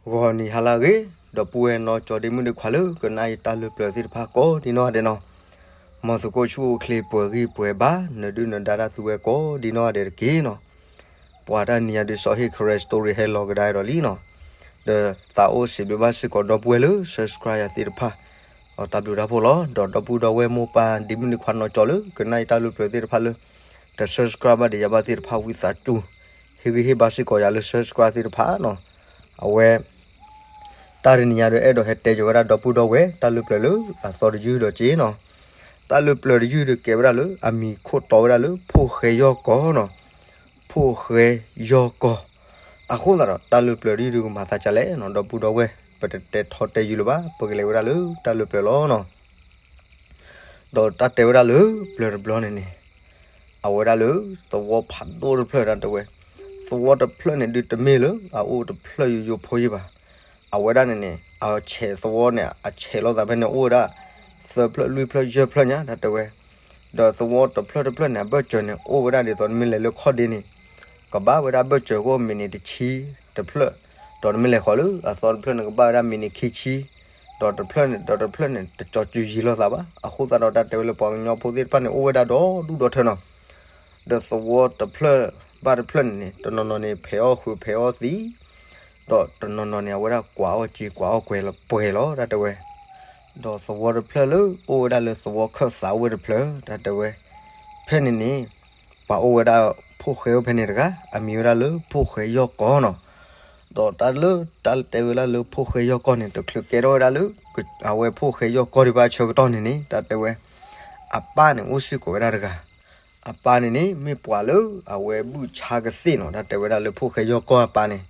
ဂီၤနံၤဟါလၢအဂ့ၤ, ဒီပုၢ်ဝဲၢ်နီၢ်ကၠီဒ့မုၣ်ဒ့ခွါလၢကနၣ်ယတၢ်လၢပျၢၤသ့ၣ်တဖၣ်ကိးဒံနီၢ်ဂၤဒဲးနီၤ, မ်သုးခိၣ်ဆူၣ်အိၣ်ချ့ပှဲၤဂံၢ်ပှဲၤဘါ နဒုၣ်နဒါတၢ်သူဝဲကိးဒံနီၢ်ဂၤဒဲးတက့ၢ်နီၤ. ပှၤတနံၤညါဒုးစီၤဟ့ၣ် Karen Story ဟဲလီၤကဒါဒီးလံနီၤ, ဒီးသးအိၣ်စံးဘျုးဘၣ်စ့ၢ်ကီးဒီပုၢ်ဝဲၢ်လၢ subscribe ယၤသ့ၣ်တဖၣ်, အီတၢ်ဘျုးတၢ်ဖှိၣ်လီၤ. ဒီးဒီပုၢ်ဒီဝဲၢ်မိၢ်ပၢ်ဒ့မုၣ်ဒ့ခွါနီၢ်ကၠီလၢကနၣ်ယတၢ်လၢပျၢၤသ့ၣ်တဖၣ်လၢ တ subscribe ဘၣ်ဒီးယၤဘၣ်သ့ၣ်တဖၣ် ဝံသးစူၤ ဟ့ၣ်ဂံၢ်ဟ့ၣ်ဘါစ့ၢ်ကီးယၤလၢ subscribe သ့ၣ်တဖၣ်နီၤ. အဝဲ တၢ်တနံၤညါဒီးအဲၣ်ဒိးဟဲတဲက့ၤဝဲဒၣ်ဒီပုၢ်ဒီဝဲၢ် တၢ်လၢပျၢၤလၢအသီတယုၢ်ဒီးက့ၢ်နီၤ. တၢ်လၢပျၢၤတယုၢ်ဒီးကဲဝဲဒၣ်လၢ အမံၤခိၣ်တီဝဲဒၣ်လၢ ဖိၣ်ဃဲယီၢ်ကီၢ်နီၤ. ဖိၣ်ဃဲယီၢ်ကီၢ်. အဃိသတးဒီး တၢ်လၢပျၢၤတယုၢ်ဒီးကမၤသးဒ်လဲၣ်နီၤ ဒီပုၢ်ဒီဝဲၢ်, ပတတဲထီတဲယုာ်လၢၤဘၣ်, ပကလဲၤဝဲဒၣ်လၢတၢ်လၢပျၢၤလီၤနီၤ. ဒီးတၢ်တဲဝဲဒၣ်လၢပျၢၤတဘျီန့ၣ်န့ၣ်, အဝဲဒၣ်လၢသဝီဖးဒိၣ်တဖျၢၣ်ဒၣ်တဲဝဲ, သဝီတဖျၢၣ်န့ၣ်ဒုးတမ့ၢ်လၢ အအိၣ်တဖျၢၣ်ယိယိဖိယ့ၢ်ဘၣ်. အဝဲဒၣ်န့ၣ်န့ၣ် အဆဲးသဝီန့ၣ် အဆဲးလိာ်သးဖဲန့ၣ်အိၣ်ဝဲဒၣ် သၢဖျၢၣ်လွံၢ်ဖျၢၣ်ယဲၢ်ဖျၢၣ်ညါဒၣ်တဲဝဲ. ဒီးသဝီတဖျၢၣ်တဖျၢၣ်န့ၣ် အဘၢၣ်စၢၤန့ၣ် အိၣ်ဝဲဒၣ်ဒ်သိးနမ့ၢ်လဲၤလၢခီၣ်ဒ့န့ၣ် ကဘၣ်ဝဲဒၣ်ဘၢၣ်စၢၤအဂီၢ်မံးနံးတဆံတဖျၢၣ်, ဒီးနမ့ၢ်လဲၤဃီၤလၢအသီတဖျၢၣ်န့ၣ် ကဘၣ်ဝဲဒၣ်မံးနံးခံဆံ, ဒီးတဖျၢၣ်န့ၣ် ဒီးတဖျၢၣ်န့ၣ် တကီၤစူၤယံၤလိာ်သးဘၣ်. အဃိသတးဒီးတၢ်တဲဝဲလၢပှၤကညီဖိသ့ၣ်တဖၣ်န့ၣ် အိၣ်ဝဲဒၣ်ဒီဒူၣ်ဒီထၢနီၤ. ဒီးသဝီတဖျၢၣ်ဘၣ်တဖျၢၣ်န့ၣ်န့ၣ် တနီၤနီၤန့ၣ် ဖဲးအီၣ်ဃုာ်ဖဲးအီၣ်သံ, ဒီးတနီၤနီၤန့ၣ် အဝဲဒၣ်ကွၢ်အီၣ်စ့ကွၢ်အီၣ်ကွဲၤလီၤပှဲၤလီၤဒၣ်တဲဝဲ. ဒီးသဝီတဖျၢၣ်လၢအိၣ်ဝဲဒၣ်လၢသဝီခၢၣ်သးအိၣ်ဝဲတဖျၢၣ်ဒၣ်တဲဝဲ, ဖဲန့ၣ်န့ၣ် ပှၤအိၣ်ဝဲဒၣ်ဖိၣ်ဃဲအိၣ်ဖဲန့ၣ်တဂၤ အမံၤဝဲဒၣ်လၢဖိၣ်ဃဲယီၢ်ကီၢ်နီၤ. ဒီးတၢ်လၢတၢ်တဲဝဲဒၣ်လၢဖိၣ်ဃဲယီၢ်ကီၢ်န့ၣ် တချုးကဲထီၣ်ဝဲဒၣ်လၢ အဝဲဖိၣ်ဃဲယီၢ်ကီၢ်ဒံးဘၣ်ဆၢကတီၢ်န့ၣ်န့ၣ် တၢ်တဲဝဲ အပၢ်န့ၣ်အိၣ်စ့ၢ်ကီးဝဲဒၣ်တဂၤ. အပၢ်န့ၣ်န့ၣ် မ့ၢ်ပှၤလၢအဝဲဘုၣ်ဆါကသ့ၣ်နီၤ တၢ်တဲဝဲဒၣ်လၢဖိၣ်ဃဲယီၢ်ကီၢ်အပၢ်န့ၣ်,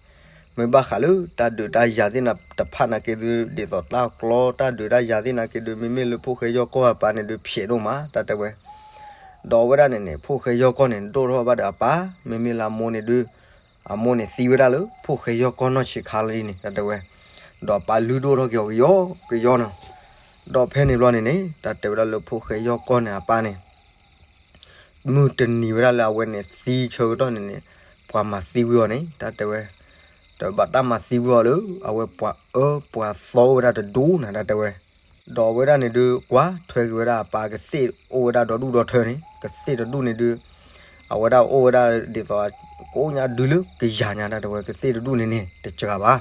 မ့ၢ်ဘၣ်ဃးလၢတၢ်ဒုးတၢ်ယၤသ့ၣ်တဖၣ်နာ်က့ဒုး ဒ်သိးတၢ်ကျီတၢ်ဒုးတၢ်ယၤသ့ၣ်နာ်က့ဒုး မ့မ့ၢ်လၢဖိၣ်ဃဲယီၢ်ကီၢ်အပၢ်န့ၣ်ဒုး ဖျဲးဒိၣ်မး တၢ်တဲဝဲ. ဒီးအဝဲဒၣ်န့ၣ်န့ၣ် ဖိၣ်ဃဲယီၢ်ကီၢ်န့ၣ် ဒိၣ်ထီၣ်ဘၣ်ဒီးအပၢ်, မ့မ့ၢ်လၢအမိၢ်န့ၣ်ဒုး အမိၢ်န့ၣ်သံဝဲဒၣ်လၢဖိၣ်ဃဲယီၢ်ကီၢ်နီၢ်ဆံးခါလံန့ၣ် တၢ်တဲဝဲ. ဒီးအပၢ်လုၢ်ဒိၣ်ထီၣ်က့ၤအီၤကယီကယီနီၤ. ဒီးဖဲန့ၣ်ဘျီန့ၣ်န့ၣ် တၢ်တဲဝဲဒၣ်လၢဖိၣ်ဃဲယီၢ်ကီၢ်န့ၣ်အပၢ်န့ၣ် မုၢ်တနံၤဝဲဒၣ်လၢအဝဲန့ၣ်သံဆၢကတီၢ်န့ၣ်န့ၣ် ပှၤမၤသံကွံာ်အီၤန့ၣ် တၢ်တဲဝဲ. ဒီးဘၣ်တၢ်မၤသံကွံာ်အီၤလၢ အဝဲပှၤအၢပှၤသီဝဲဒၣ်တဒူၣ်နၤ တၢ်တဲဝဲ. ဒီးအဝဲဒၣ်န့ၣ်ဒုး ကွၢ်ထွဲက့ၤဝဲဒၣ်အပၢ်ကသ့ၣ်အိၣ်ဝဲဒၣ်ဒီဒူၣ်ဒီထၢန့ၣ် ကသ့ၣ်တဒူၣ်န့ၣ်ဒုး အဝဲဒၣ်အိၣ်ဝဲဒၣ်ဒ်သိး ကအိၣ်ညါဒုးလၢကယၤညါ တၢ်တဲဝဲ ကသ့ၣ်တဒူၣ်န့ၣ်န့ၣ် တစှၤဘၣ်.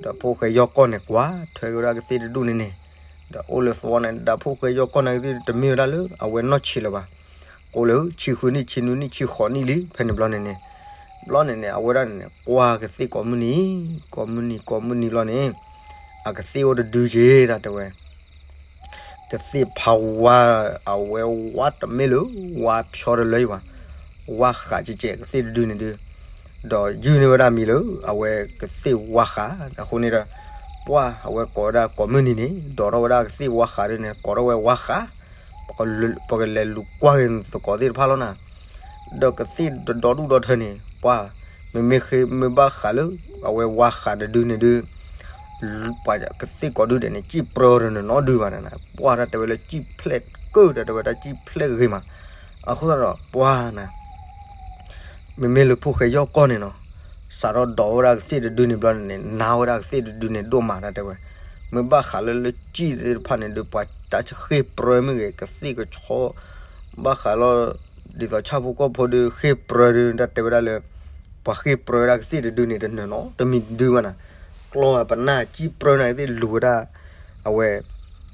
ဒီးဖိၣ်ဃဲယီၢ်ကီၢ်န့ၣ် ကွၢ်ထွဲက့ၤဝဲဒၣ်ကသ့ၣ်တဒူၣ်န့ၣ်န့ၣ်, ဒီးအိၣ်လၢသဝီန့ၣ် ဒီးဖိၣ်ဃဲယီၢ်ကီၢ်န့ၣ်ကသ့ၣ်တမ့ၢ်ဝဲဒၣ်လၢအဝဲနီၢ်ဆံးလၢၤဘၣ်. ကိးလၢဆံဃုနံၣ် ဆံနွံနံၣ် ဆံဃိးနံၣ်လံ ဖဲန့ၣ်ဘျီန့ၣ်န့ၣ်, ဘျီန့ၣ်န့ၣ် အဝဲဒၣ်န့ၣ်န့ၣ် ကွၢ်ကသ့ၣ်ကိးမုၢ်နံၤ ကိးမုၢ်နံၤ ကိးမုၢ်နံၤဘျီန့ၣ် အကသ့ၣ်အိၣ်တဒုက့ၤ တၢ်တဲဝဲ. ကသ့ၣ်ဖးဝါ အဝဲဝါတမ့ၢ်လၢ ဝါဖျီတလၢအံၤဘၣ်, ဝါဃးကဲးကဲး ကသ့ၣ်တဒုန့ၣ်ဒုး, ဒီးယုၢ်န့ၢ်ဝဲဒၣ်မံၤလၢ အဝဲကသ့ၣ်ဝါဃး အဃိန့ၣ်ဒီး ပှၢ်အဝဲကိးဝဲဒၣ်ကိးမုၢ်နံၤန့ၣ် ဒိးထီၣ်ဝဲဒၣ်ကသ့ၣ်ဝါဃးဒုးန့ၣ် ကိးထီၣ်ဝဲဝါဃး, ပကလဲၤလူၤကွၢ်က့ၤသကိးသ့ၣ်တဖၣ်လီၤနၤ. ဒီးကသ့ၣ်တဒူၣ်ဒီထၢန့ၣ် ပှၢ် မ့မ့ၢ်ဃ့မ့ၢ်ဘၣ်ဃးလၢ အဝဲဝါဃးတဒုန့ၣ်ဒုး ပှၤကသ့ၣ်ကိးဒုဒဲးန့ၣ် စံၣ်ပြၢတနၢၤနီတဒုဘၣ်နၤ, ပှၢ်တၢ်တဲဝဲလၢစံၣ်ဖျဲၣ်ကၢၢ် တၢ်တဲဝဲဒၣ်စံၣ်ဖျဲၣ်ဂ့ၤမး, အဃိသတးဒီးပှၢ်နၤ မ့မ့ၢ်လၢဖိၣ်ဃဲယီၢ်ကီၢ်န့ၣ်နီၤ, စးထီၣ်ဒိးဝဲဒၣ်ကသ့ၣ်တဒုန့ၣ်ဘျီန့ၣ်န့ၣ် နါဝဲဒၣ်ကသ့ၣ်တဒုန့ၣ်ဒိၣ်မး တၢ်တဲဝဲ. မ့ၢ်ဘၣ်ဃးလၢလၢစံၣ်သ့ၣ်တဖၣ်န့ၣ်ဒုး ပှၤတၢ်ဃ့ၢ်ပြၢမ့ၢ်ဂ့ၤ ကသ့ၣ်ကဆီ ဘၣ်ဃးလီၤ ဒ်သိးဆၣ်ဖိကီၢ်ဖိဒုးဃ့ၢ်ပြၢဒုး တၢ်တဲဝဲဒၣ်လၢ ပှၤဃ့ၢ်ပြၢဝဲဒၣ်ကသ့ၣ်တဒုန့ၣ် တနၢၤနီတမံၤတဒုဘၣ်နၤ, ကျီပနၢ်စံၣ်ပြၢနၤကသ့ၣ်လူၤဝဲဒၣ် အဝဲ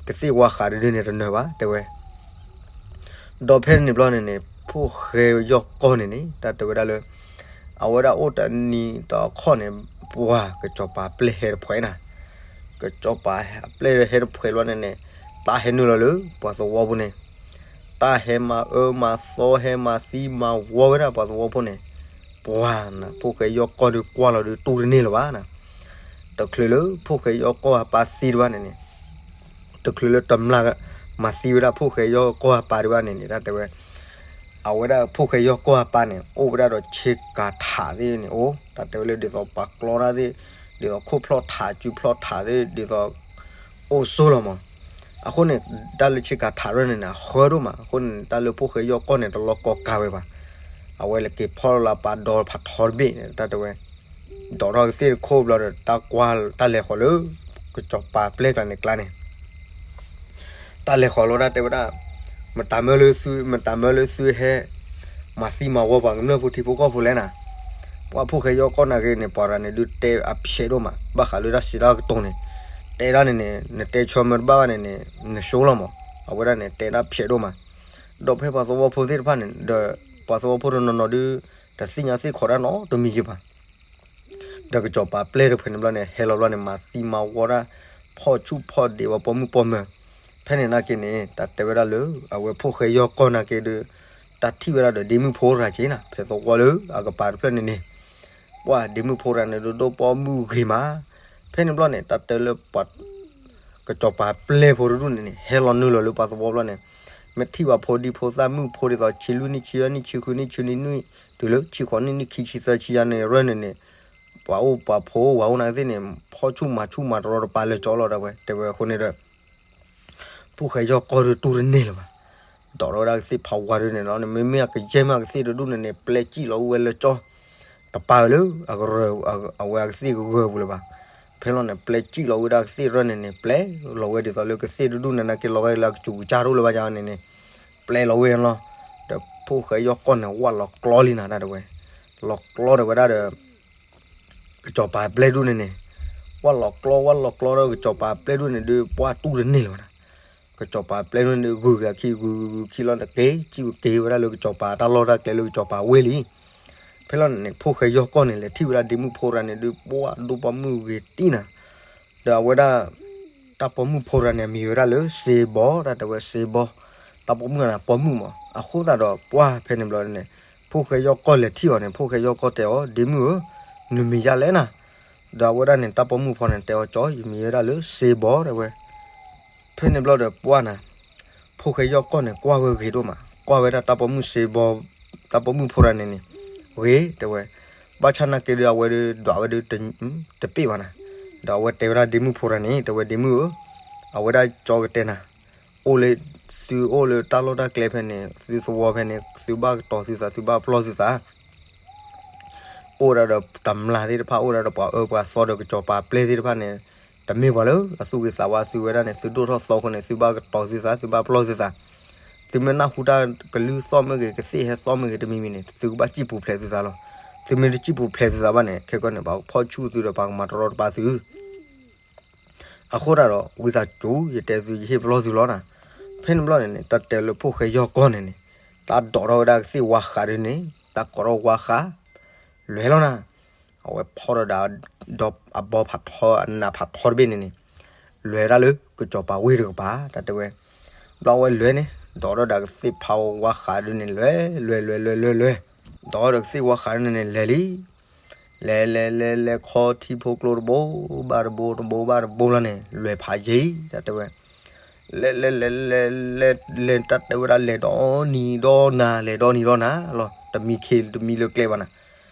ကသ့ၣ်ဝါဃးတဒုန့ၣ်တနၢၤဘၣ် တဲဝဲ. ဒီးဖဲန့ၣ်ဘျီန့ၣ်န့ၣ် ဖိၣ်ဃဲယီၢ်ကီၢ်န့ၣ်န့ၣ် တၢ်တဲဝဲဒၣ်လၢ အဝဲဒၣ်အိၣ်တနံၤတခီန့ၣ် ပှၢ်ကစီၤပၤပျဲၢ်ဟဲတဖှဲးနၤ, ကစီၤပၤအပျဲၢ်ဟဲတဖှဲးဘျီန့ၣ်န့ၣ် တၢ်ဟဲနုာ်လီၤလၢပှၤသဝီဖိန့ၣ်, တၢ်ဟဲမၤအၢမၤသီ ဟဲမၤသံမၤဝီဝဲဒၣ်ပှၤသဝီဖိန့ၣ်, ပှၢ်နၤ ဖိၣ်ဃဲယီၢ်ကီၢ်ဒုးကွၢ်လီၤဒုးတူၢ်တန့ၢ်လၢၤဘၣ်နၤ. တချုးလၢဖိၣ်ဃဲယီၢ်ကီၢ်အပၢ်သံတဘၣ်န့ၣ်န့ၣ်, တချုးလၢတမျၢ်မၤသံဝဲဒၣ်ဖိၣ်ဃဲယီၢ်ကီၢ်အပၢ်ဒံးဘၣ်န့ၣ်န့ၣ် တၢ်တဲဝဲ, အဝဲဒၣ်ဖိၣ်ဃဲယီၢ်ကီၢ်အပၢ်န့ၣ် အိၣ်ဝဲဒၣ်ဒီးဆ့ကၤထးသ့ၣ်န့ၣ်အိၣ် တၢ်တဲဝဲလၢဒ်သိးပှၤကျီတၢ်သ့ၣ်, ဒ်သိးခိၣ်ဖျီၣ်ထး စုဖျီၣ်ထးသ့ၣ် ဒ်သိး အိၣ်ဆိလီၤမး. အဃိန့ၣ် တၢ်လၢဆ့ကၤထးရဲၣ်န့ၣ်န့ၣ် အဃၢဒိၣ်မး အဃိန့ၣ် တၢ်လၢဖိၣ်ဃဲယီၢ်ကီၢ်န့ၣ် တလီၤကီကၤဝဲဘၣ်. အဝဲလဲၤက့ၤဖီၣ်လီၤလၢပၢ်ဒီဖးထီတဘ့ၣ်န့ၣ် တၢ်တဲဝဲ ဒိးထီၣ်ကသ့ၣ်တခိၣ်ဘျီဒီး တၢ်ကွၢ်တၢ်လဲၤဃီၤလၢ ကစီၤပၤပျဲၢ်ကျါန့ၣ်ကျါန့ၣ် တၢ်လဲၤဃီၤလီၤဒၣ်တဲဝဲဒၣ်, မတၤမၢလၢသု မတၤမၢလၢသုဟဲ မၤသံမၤဝီပှၤကမျၢၢ်ဖိထံဖိကီၢ်ဖိလဲၣ်နၤ. ပှၤဖိၣ်ဃဲယီၢ်ကီၢ်နာ်က့န့ၣ် ပှၤတဂၤန့ၣ်ဒုးတဲအဖျဲးဒိၣ်မး ဘၣ်ဃးလၢတၢ်စံးတၢ်ကတိၤန့ၣ်, တဲဒၣ်န့ၣ်န့ၣ် နတဲဆၢမၢတဘၣ်ဘၣ်န့ၣ်န့ၣ် နဆိလီၤမး, အဝဲဒၣ်န့ၣ် တဲဒၣ်ဖျဲးဒိၣ်မး, ဒီးဖဲပှၤသဝီဖိသ့ၣ်တဖၣ်န့ၣ်ဒီး ပှၤသဝီဖိတနီၤနီၤဒုး တသ့ၣ်ညါသ့ၣ်ခိးတၢ်နီတမံၤက့ၤဘၣ် ဒီးကစီၤပၤပျဲၢ်တဖဲန့ၣ်ဘျီန့ၣ် ဟဲလီၤဘျီန့ၣ် မၤသံမၤဝီဒၣ် ဖီၣ်ဆူၣ်ဖီၣ်ဒ့းဝဲပိာ်မုၣ်ပိာ်မၢၤ, ဖဲန့ၣ်နာ်က့န့ၣ် တၢ်တဲဝဲဒၣ်လၢ အဝဲဖိၣ်ဃဲယီၢ်ကီၢ်နာ်က့ဒုး တၢ်ထံၣ်ဝဲဒၣ်ဒီးဒ့မုၣ်ဖိတဂၤက့ၤနၤ ဖဲသဝီလၢအကပၤတဖျၢၣ်န့ၣ်န့ၣ်, ပှၤဒ့မုၣ်ဖိတဂၤန့ၣ်ဒုးဒိၣ်ပိာ်မုၣ်ဂ့ၤမး, ဖဲန့ၣ်ဘျီန့ၣ် တၢ်တဲလၢပှၤ ကစီၤပၤပျဲၢ်ဖိတဒူၣ်န့ၣ်န့ၣ် ဟဲလီၤနုာ်လီၤလၢပှၤသဝီဘျီန့ၣ်, မ့ၢ်ထံၣ်ပှၤဖိဒံဖိသၣ်မုၣ်ဖိဒ်သိး ဆံလွံၢ်နံၣ် ဆံယဲၢ်နံၣ် ဆံဃုနံၣ် ဆံနွံနံၣ် တုၤလၢဆံဃိးနံၣ် နံၣ်ခံဆံသၢဆံယဲၢ်န့ၣ် ရၢၢ်န့ၣ်န့ၣ်, ပှၤအိၣ်ပှၤဖိဝၤအိၣ်နာ်ကသ့ၣ်န့ၣ် ဖီၣ်ဆူၣ်မၤဆူၣ်မၤတရီတပါလၢာ်ကၠီလီၤဒၣ်ဝဲ တဲဝဲအဃိန့ၣ်ဒီး ဖိၣ်ဃဲယီၢ်ကီၢ်ဒုးတူၢ်တန့ၢ်လၢၤဘၣ်, ဒိးထီၣ်ဝဲဒၣ်ကသ့ၣ်ဖးဝါဒုးန့ၣ်လီၤန့ၣ် မ့မ့ၢ်အကယဲၢ်မ့ၢ်အကသ့ၣ်တဒူၣ်န့ၣ်န့ၣ် ပျဲစံၣ်လီၤအိၣ်ဝဲလၢကၠီ တပာ်ဝဲလၢ အဝဲအကသ့ၣ်ကဂၢၢ်ပူၤလၢၤဘၣ်, ဖဲလီၤန့ၣ် ပျဲစံၣ်လီၤဝဲဒၣ်ကသ့ၣ်ရၢၢ်န့ၣ်န့ၣ် ပျဲလီၤဝဲဒ်သိးလၢကသ့ၣ်တဒူၣ်န့ၣ်နာ်က့လီၤဂာ်လၢအကစူၤကစၢ်တအိၣ်လၢၤဘၣ်န့ၣ်န့ၣ်, ပျဲလီၤဝဲလီၤ, ဒီးဖိၣ်ဃဲယီၢ်ကီၢ်န့ၣ် ဝၣ်လီၤကျီလံနၤဒၣ်တဝဲ, လီၤကျီဒီးဝဲဒၣ်ဒီး ကစီၤပၤပျဲၢ်ဒူၣ်န့ၣ်န့ၣ်, ဝၣ်လီၤကျီ ဝၣ်လီၤကျီဒီးကစီၤပၤပျဲၢ်ဒူၣ်န့ၣ်ဒုး ပှၢ်တူၢ်တန့ၢ်လၢၤဘၣ်နၤ, ကစီၤပၤပျဲၢ်ဒူၣ်န့ၣ်ဒုး ဂုာ်က့ၤအခံ ဂုာ်ဂုာ်ဂုာ်ခံလီၤန့ၣ် က့ၤစံၣ်က့ၤဝဲဒၣ်လၢကစီၤပၤတၢ်လီၢ်တၢ်ကျဲလၢကစီၤပၤဝ့ၢ်လံ, ဖဲလီၤန့ၣ်န့ၣ် ဖိၣ်ဃဲယီၢ်ကီၢ်န့ၣ် လဲၤထံၣ်ဝဲဒၣ်ဒ့မုၣ်ဖိတဂၤန့ၣ်ဒုး ပှၢ်ဒိၣ်ပိာ်မုၣ်ဂ့ၤတံၢ်နၤ, ဒီးအဝဲဒၣ် တၢ်ပိာ်မုၣ်ဖိတဂၤန့ၣ် အမံၤဝဲဒၣ်လၢစ့ဘီ တၢ်တဲဝဲစ့ဘီ, တၢ်ပိာ်မုၣ်န့ၣ်ပိာ်မုၣ်မး အဃိသတးဒီးပှၢ်ဖဲန့ၣ်ဘျီန့ၣ်, ဖိၣ်ဃဲယီၢ်ကီၢ်လဲၤထံၣ်အီၤန့ၣ် ဖိၣ်ဃဲယီၢ်ကီၢ်တဲအီၤ ဒ့မုၣ်ဧၢ, နမံၤယါလဲၣ်နၤ, ဒီးအဝဲဒၣ်န့ၣ် တၢ်ပိာ်မုၣ်ဖိန့ၣ်တဲအီၤကၠီ ယမံၤဝဲဒၣ်လၢစ့ဘီတဲဝဲ ဖဲန့ၣ်ဘျီဒီးပှၢ်နၤ, ဖိၣ်ဃဲယီၢ်ကီၢ်န့ၣ် ကွၢ်ဝဲဂ့ၤဒိၣ်မး ကွၢ်ဝဲဒၣ်တၢ်ပိာ်မုၣ်စ့ဘီ, တၢ်ပိာ်မုၣ်ဖိတဂၤန့ၣ်န့ၣ်, ဂ့ၤတဲဝဲ, ဘၣ်ဆၣ်နာ်က့ဒုးအဝဲဒုးဒွးဝဲဒုး, တပ့ၢ်ဘၣ်နၤ, ဒီးအဝဲတဲဝဲဒၣ်ဒ့မုၣ်ဖိတဂၤန့ၣ် တဲဝဲဒ့မုၣ်ဧၢ, အဝဲဒၣ်ကၠီကတဲနၤ, အိၣ်လၢ, သုအိၣ်လၢတၢ်လီၢ်တၢ်ကျဲဖဲန့ၣ် သုသဝီဖဲန့ၣ် သုဘၣ်ကတီၤသုသး သုဘၣ်ပျီၢ်သုသး အိၣ်ဒၣ်ဒီးတမျၢ်သ့ၣ်တဖၣ် အိၣ်ဒၣ်ဒီးပှၤအၢပှၤသီဒီးကစီၤပၤပျဲၢ်သ့ၣ်တဖၣ်န့ၣ်, တမ့ၢ်ပှၤလၢအသူၣ်ဂ့ၤသးဝါသုဝဲဒၣ်န့ၣ် သုဒိၣ်ထီၣ်သီအဃိန့ၣ် သုဘၣ်ကတီၤသုသး သုဘၣ်ပျီၢ်သုသး, သုမ့ၢ်နၢ်ဟူတၢ်ကလုၢ်သီၣ်မ့ၢ်ဂ့ၤ ကသ့ၣ်ဟဲသီၣ်မ့ၢ်ဂ့ၤတမံၤမံၤန့ၣ် သုကဘၣ်စံၣ်ပူၤဖျဲးသုသးလီၤ. သုမ့ၢ်တစံၣ်ပူၤဖျဲးသုသးဘၣ်န့ၣ် ခဲကီန့ၣ် ပှၤကဖီၣ်ဆူၣ်သုဒီးပှၤကမၤတရီတပါသု အဃိသတးဒီး ဝံသးစူၤ ယတဲသု ယဟ့ၣ်ပလီၢ်သုလီၤနၤ. ဖဲန့ၣ်ဘျီန့ၣ်န့ၣ် တၢ်တဲလၢဖိၣ်ဃဲယီၢ်ကီၢ်န့ၣ်န့ၣ်, တၢ်ဒိးထီၣ်ဝဲဒၣ်ကသ့ၣ်ဝါဃးဒုးန့ၣ် တၢ်ကိးထီၣ်ဝါဃး လဲၤလီၤနၤ. အဝဲဖီၣ်ဒီးဒၣ် ဒီးအဘီဖးထီ အနးဖးထီတဘ့ၣ်န့ၣ်န့ၣ်, လဲၤဒၣ်လၢကစီၤပၤဝ့ၢ်တကပၤ တၢ်တဲဝဲ. ဘျီအဝဲလဲၤန့ၣ် ဒိးထီၣ်ဒၣ်ကသ့ၣ်ဖးဝါဃးဒုးန့ၣ် လဲၤ လဲၤ လဲၤ လဲၤ လဲၤ လဲၤ ဒိးဒီးကသ့ၣ်ဝါဃးဒုးန့ၣ်န့ၣ် လဲၤလံ လဲၤလဲၤလဲၤလဲၤခီထံဖိကျိတဘိ ဘၣ်တဘိတဘိဘၣ်တဘိလီၤန့ၣ် လဲၤဖးယံၤ တၢ်တဲဝဲ. လဲၤလဲၤလဲၤလဲၤလဲၤလဲၤ တၢ်တဲဝဲဒၣ် လဲၤဒီနံၤဒီနၤ လဲၤဒီနံၤဒီနၤလီၤ. တမံခ့တမံလၢကျဲဘၣ်နၤ.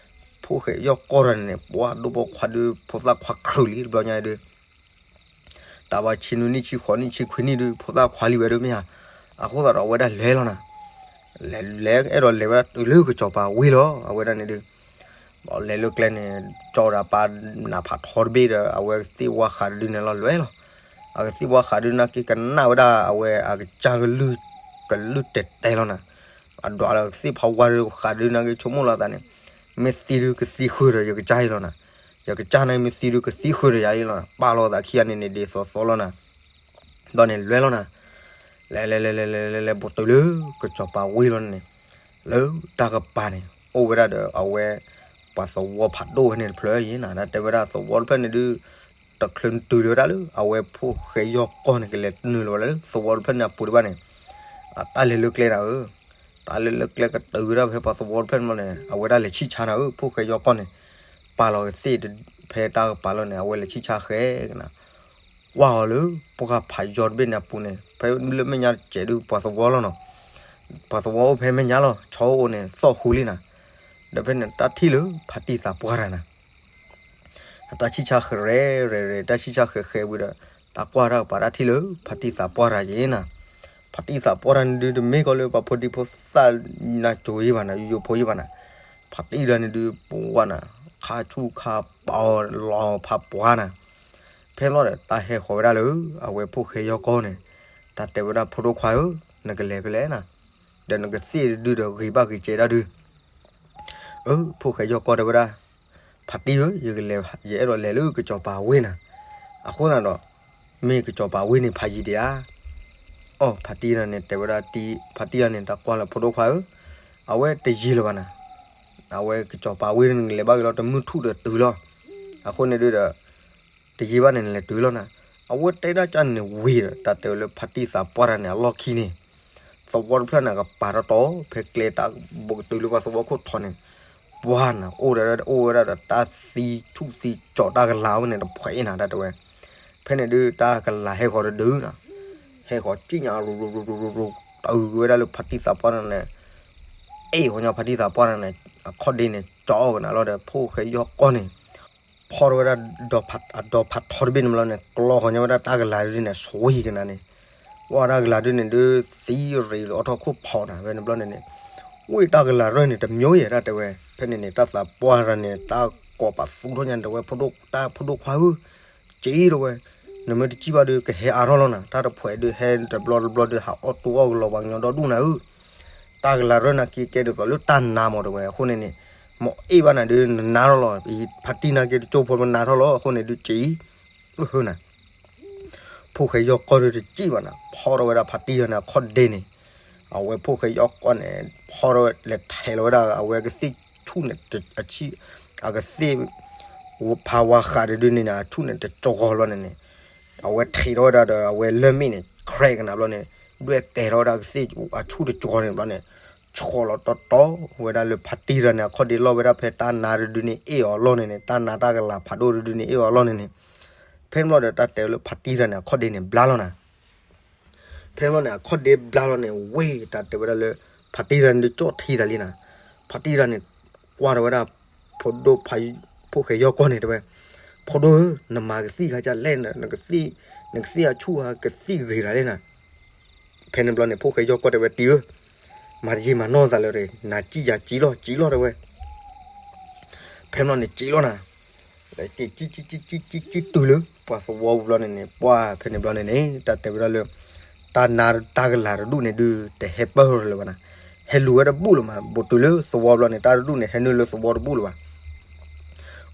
ဖိၣ်ဃဲယီၢ်ကီၢ်တဂၤန့ၣ်န့ၣ် ပှၤဒိၣ်ပိာ်ခွါဒုး ဖိသၣ်ခွါခရူၣ်လံ တဘျီညါဒုး တၢ်ဘၣ်ဆံနွံနံၣ် ဆံဃိးနံၣ် ဆံခွံနံၣ်ဒုး ဖိသၣ်ခွါလံဝဲဒုးမ့ၢ်ဧါ. အဃိသတးဒီးအဝဲဒၣ်လဲၤလီၤနၤ. လဲၤလဲၤအဲၣ်ဒိးလဲၤဝဲဒၣ်တုၤလၢကစီၤပၤဝ့ၢ်လီၤ အဝဲဒၣ်န့ၣ်ဒုး လဲၤလၢကျဲန့ၣ် ကၠီဒီးပၢ်နးဖးထီတဘ့ၣ်ဒီး အဝဲကသ့ၣ်ဝါဃးဒုးန့ၣ်လီၤ လဲၤလီၤ. အကသ့ၣ်ဝါဃးဒုးနာ်က့ကနၣ်ဝဲဒၣ် အဝဲအကစၢ်ကလုၢ် ကလုၢ်တဲာ်တဲာ်လီၤနၤ. အဒွးလၢကသ့ၣ်ဖးဝါဒုးဃးဒုးနာ်က့ဆိကမိၣ်လီၤသးန့ၣ် မ့ၢ်သံဒုးကသံဃုာ်ဒီး ယကစၢ်အံၤလီၤနၤ. ယကစၢ်န့ၣ်မ့ၢ်သံဒုးကသံဃုာ်ဒီးယၤအံၤလီၤနၤ. ပာ်လီၤသးခံဂၤန့ၣ်န့ၣ် ဒ်သိးသိးလီၤနၤ. ဒီးန့ၣ်လဲၤလီၤနၤ. လဲၤလဲၤလဲၤလဲၤလဲၤလဲၤလဲၤ ဘူးတုၤလၢကစီၤပၤဝ့ၢ်လီၤန့ၣ်န့ၣ် လၢတၢ်ကပၤန့ၣ် အိၣ်ဝဲဒၣ်ဒီးအဝဲ ပှၤသဝီဖးဒိၣ်ဖဲန့ၣ်တဖျၢၣ်အံၤနၤ တၢ်တဲဝဲဒၣ်သဝီတဖျၢၣ်န့ၣ်ဒုး တချုးတုၤလၢဝဲဒၣ်လၢ အဝဲဖိၣ်ဃဲယီၢ်ကီၢ်န့ၣ် ကလဲၤနုာ်လီၤဝဲဒၣ်လၢသဝီတဖျၢၣ်န့ၣ်အပူၤဒံးဘၣ်န့ၣ် အတၢ်လဲၤလၢကျဲနၤဧၢ တၢ်လဲၤလၢကျဲကတုၤဝဲဒၣ်ဖဲပှၤသဝီတဖျၢၣ်န့ၣ်လီၤန့ၣ် အဝဲဒၣ်လဲၤဆံၣ်ဆါနၤဧၢ ဖိၣ်ဃဲယီၢ်ကီၢ်န့ၣ် ပာ်လီၤကသ့ၣ်ဖဲတၢ်ကပၤလီၤန့ၣ် အဝဲလဲၤဆံၣ်ဆါဃဲကနၤ ကွၢ်အီၤလၢပှၢ်ဖးယီၢ်တဘ့ၣ်န့ၣ်အပူၤန့ၣ် ဖဲလၢမဲာ်ညါတစဲးဒုးပှၤသဝီလီၤနီၤ ပှၤသဝီအိၣ်ဖဲမဲာ်ညါလီၤ ဆီအိၣ်န့ၣ် သီၣ်ဃူလံနၤ ဒီးဖဲန့ၣ်တၢ်ထံၣ်လၢဖါတံၢ်သးပှၢ်တဂၤနၤ အတၢ်ဆံၣ်ဆါဃဲရဲၣ်ရဲၣ် တၢ်ဆံၣ်ဆါဃဲဃဲဝံၤဒီး တၢ်ကွၢ်တၢ်ကပၤတၢ်ထံၣ်လၢ ဖါတံၢ်သးပှၢ်တဂၤယဲနၤ ဖါတံၢ်သးပှၢ်တဂၤန့ၣ်ဒုး တမ့ၢ်ကီးလၢပှၤဖိဒံဖိသၣ်နၤကၠိယဲဘၣ်နၤ ယိယိဖိယဲဘၣ်နၤ ဖါတံၢ်တဂၤန့ၣ်ဒုး ပဝဲနၤ ခါဆူၣ်ခါပီၤလီၤဖးပှၤနၤ. ဖဲန့ၣ်ဘျီဒီး တၢ်ဟဲဃီၤဝဲဒၣ်လၢ အဝဲဖိၣ်ဃဲယီၢ်ကီၢ်န့ၣ် တၢ်တဲဝဲဒၣ် ဖိဒိၣ်ခွါဧၢ, နကလဲၤဖဲလဲၣ်နၤ, ဒီးနကသ့ၣ်တဒုဒီး ဂ့ၤဘၣ်ဂ့ၤစဲးတၢ်ဒု. အၢ ဖိၣ်ဃဲယီၢ်ကီၢ်တဲဝဲဒၣ်, ဖါတံၢ်ဧၢ, ယကလဲၤ, ယအဲၣ်ဒိးလဲၤလၢကစီၤပၤဝ့ၢ်နၤ. အဃိသတးဒီး မ့ၢ်ကစီၤပၤဝ့ၢ်န့ၣ် ဖးယံၤဒံးဧါ. အိ ဖါတံၢ်န့ၣ်တဲဝဲဒၣ်, ဖါတံၢ်န့ၣ် တၢ်ကွၢ်လၢ ဖိဒိၣ်ခွါဧၢ, အဝဲတယံၤလၢၤဘၣ်နၤ. အဝဲကစီၤပၤဝ့ၢ်န့ၣ် နကလဲၤဘၣ်က့ၤလီၤ တမုၢ်ထူၣ်ဒီးတုၤလီၤ. အဃိန့ၣ်ဒုဒီး တယံၤဘၣ်န့ၣ် နလဲၤတုၤလီၤနၤ. အဝဲတဲဒၣ်ကၢ်န့ၣ်ဝံၤဒီး တၢ်တဲဝဲလၢ ဖါတံၢ်သးပှၢ်တၢ်န့ၣ် အလီၢ်ခံန့ၣ် သဝီတဖျၢၣ်န့ၣ် ကပၤတီတီ ဖဲကျဲတၢ်ဘိးကတုၤလၢပှၤသဝီခိၣ်ထီန့ၣ်, ပှၤနၤ အိၣ်ဝဲဒၣ်ဒီး တၢ်သံဆူၣ်သံကၠီၤ တၢ်ကလၤဝဲန့ၣ်တဖှဲးနၤ တၢ်တဲဝဲ. ဖဲန့ၣ်ဒု တၢ်ကလၤဟဲဃီၤတဒုနၤ, ဟဲဃီၤကံၣ်ညါ ရူၤရူၤရူၤရူၤရူၤ တုၤဝဲဒၣ်လၢ ဖါတံၢ်သးပှၢ်န့ၣ်, အဲၣ်ဃီၤညီ ဖါတံၢ်သးပှၢ်န့ၣ် အခီၣ်ဒ့န့ၣ် ကၠီကနၤလီၤဒီး ဖိၣ်ဃဲယီၢ်ကီၢ်န့ၣ် ဖီထီၣ်ဝဲဒၣ် အဒီဖးထီတဘ့ၣ်န့ၣ်ဘျီန့ၣ် ကျီဃီၤညီဝဲဒၣ်တၢ်ကလၤဒုန့ၣ် ဆွံကနၤန့ၣ်, ဝဲတၢ်ကလၤဒုန့ၣ်ဒု သံရ့ၤလီၤအီထီၣ်ခိၣ်ဖီနၤ ဖဲန့ၣ်ဘျီန့ၣ်န့ၣ်, ဝဲတၢ်ကလၤရၢၢ်န့ၣ် တမျိုးယဲၢ် တၢ်တဲဝဲ. ဖဲန့ၣ်န့ၣ် တၢ်သးပှၢ်တၢ်န့ၣ် တၢ်ကိးပာ်သူထီၣ်ညါန့ၣ် တဲဝဲ ဖိဒိၣ်ခွါဧၢ, က့ၤတဲဝဲ, နမ့ၢ်တကံၣ်ဘၣ်ဒု ကဟဲအါထီၣ်လီၤနၤ, တၢ်တဖှဲးဒု ဟဲတဘျီတဘျီဒု ဟးအီၣ်တူၢ်အီၣ်ကလီၤ ပှၤကညီဒီဒူၣ်နၤဧၢ. တၢ်ကလၤရၢၢ်နၤက့ၤကဲဒ်သိးလၢတၢ်နါမး တဲဝဲ. အဃိန့ၣ်န့ၣ် မ်အ့ၣ်ဘၣ်နၤဒု နနါထီၣ်လီၤ, ဖါတံၢ်နၤက့ၤတကၠိဖိ ပနါထီၣ်လီၤ. အဃိန့ၣ်ဒု က့ၤ အဟၢနၤ ဖိၣ်ဃဲယီၢ်ကီၢ်ဒုတကံၣ်ဘၣ်နၤ, ဖီထီၣ်ဝဲဒၣ်ဖါတံၢ်တၢ်န့ၣ် အခီၣ်ဒ့န့ၣ်, အဝဲဖိၣ်ဃဲယီၢ်ကီၢ်န့ၣ် ဖီထီၣ်ဝဲလဲၤထဲးလီၤဝဲဒၣ် အဝဲကသ့ၣ်ဆူၣ်န့ၣ် အဆံၣ်, အကသ့ၣ် ဖးဝါဃးတဒုန့ၣ်န့ၣ် အဆူၣ်န့ၣ်တကီၤလီၤန့ၣ်န့ၣ်, အဝဲထဲးထီၣ်ဝဲဒၣ်ဒီး အဝဲလၢၢ်မ့ၣ်န့ၣ် ခြဲးကနၤဘျီန့ၣ်, ဒွဲၣ်ကဲထီၣ်ဝဲဒၣ်ကသ့ၣ်အဆူၣ်တကီၤန့ၣ်ဘျီန့ၣ်, ဆှီလီၤတီတီဝဲဒၣ်လၢဖါတံၢ်တၢ်န့ၣ် အခီၣ်ဒ့လီၢ်ဝဲဒၣ် ဖဲတၢ်နါတဒုန့ၣ် အ့ၣ်အီၤအလီၢ်န့ၣ်န့ၣ်, တၢ်နါတၢ်ကလၤဖးဒိၣ်တဒုန့ၣ် အ့ၣ်အီၤအလီၢ်န့ၣ်န့ၣ်, ဖဲန့ၣ်ဘျီဒီး တၢ်တဲဝဲလၢ ဖါတံၢ်တၢ်န့ၣ် အခီၣ်ဒ့န့ၣ် ဘျါလီၤနၤ. ဖဲန့ၣ်ဘျီန့ၣ် အခီၣ်ဒ့ဘျါလီၤန့ၣ် ဝ့ၢ် တၢ်တဲဝဲဒၣ်လၢ ဖါတံၢ်တၢ်န့ၣ် ဒုကၠီၣ်ထံသးလံနၤ. ဖါတံၢ်တၢ်န့ၣ် ကွၢ်ထီၣ်ဝဲဒၣ် ဖိဒိၣ်ခွါ ဖိၣ်ဃဲယီၢ်ကီၢ်န့ၣ် တဲဝဲ, ဖိဒိၣ်ဧၢ, နမၤကသံၣ်ခါကလဲၣ်, နကသ့ၣ်, နကသ့ၣ်အဆူၣ်ဧါ, ကသံၣ်ဂ့ၤတၢ်လဲၣ်နၤ. ဖဲန့ၣ်ဘျီန့ၣ် ဖိၣ်ဃဲယီၢ်ကီၢ်တဲဝဲ တံၢ်ဧၢ, မၤတယံာ်မၤနီၢ်သးလၢၤ, နၤကံၣ်ယၤကံၣ်လီၤ, ကံၣ်လီၤ တဲဝဲ. ဖဲန့ၣ်ဘျီန့ၣ် ကံၣ်လီၤနၤ. ကံၣ် ကံၣ် ကံၣ် ကံၣ် ကံၣ် ကံၣ်တုၤလၢ ပှၤသဝီပူၤဘျီန့ၣ်န့ၣ်, ပှၤဖဲန့ၣ်ဘျီန့ၣ်န့ၣ် တၢ်တဲဝဲဒၣ်လၢ တၢ်နါတၢ်ကလၤတဒူၣ်န့ၣ်ဒု တဟဲပၢၢ်လၢၤဘၣ်နၤ, ဟဲလူၤဝဲတဘူၣ်လၢၤမး, ဘူးတုၤလၢသဝီဘျီန့ၣ် တၢ်တဒူၣ်န့ၣ် ဟဲနုာ်လၢသဝီတဘူၣ်လၢၤဘၣ်.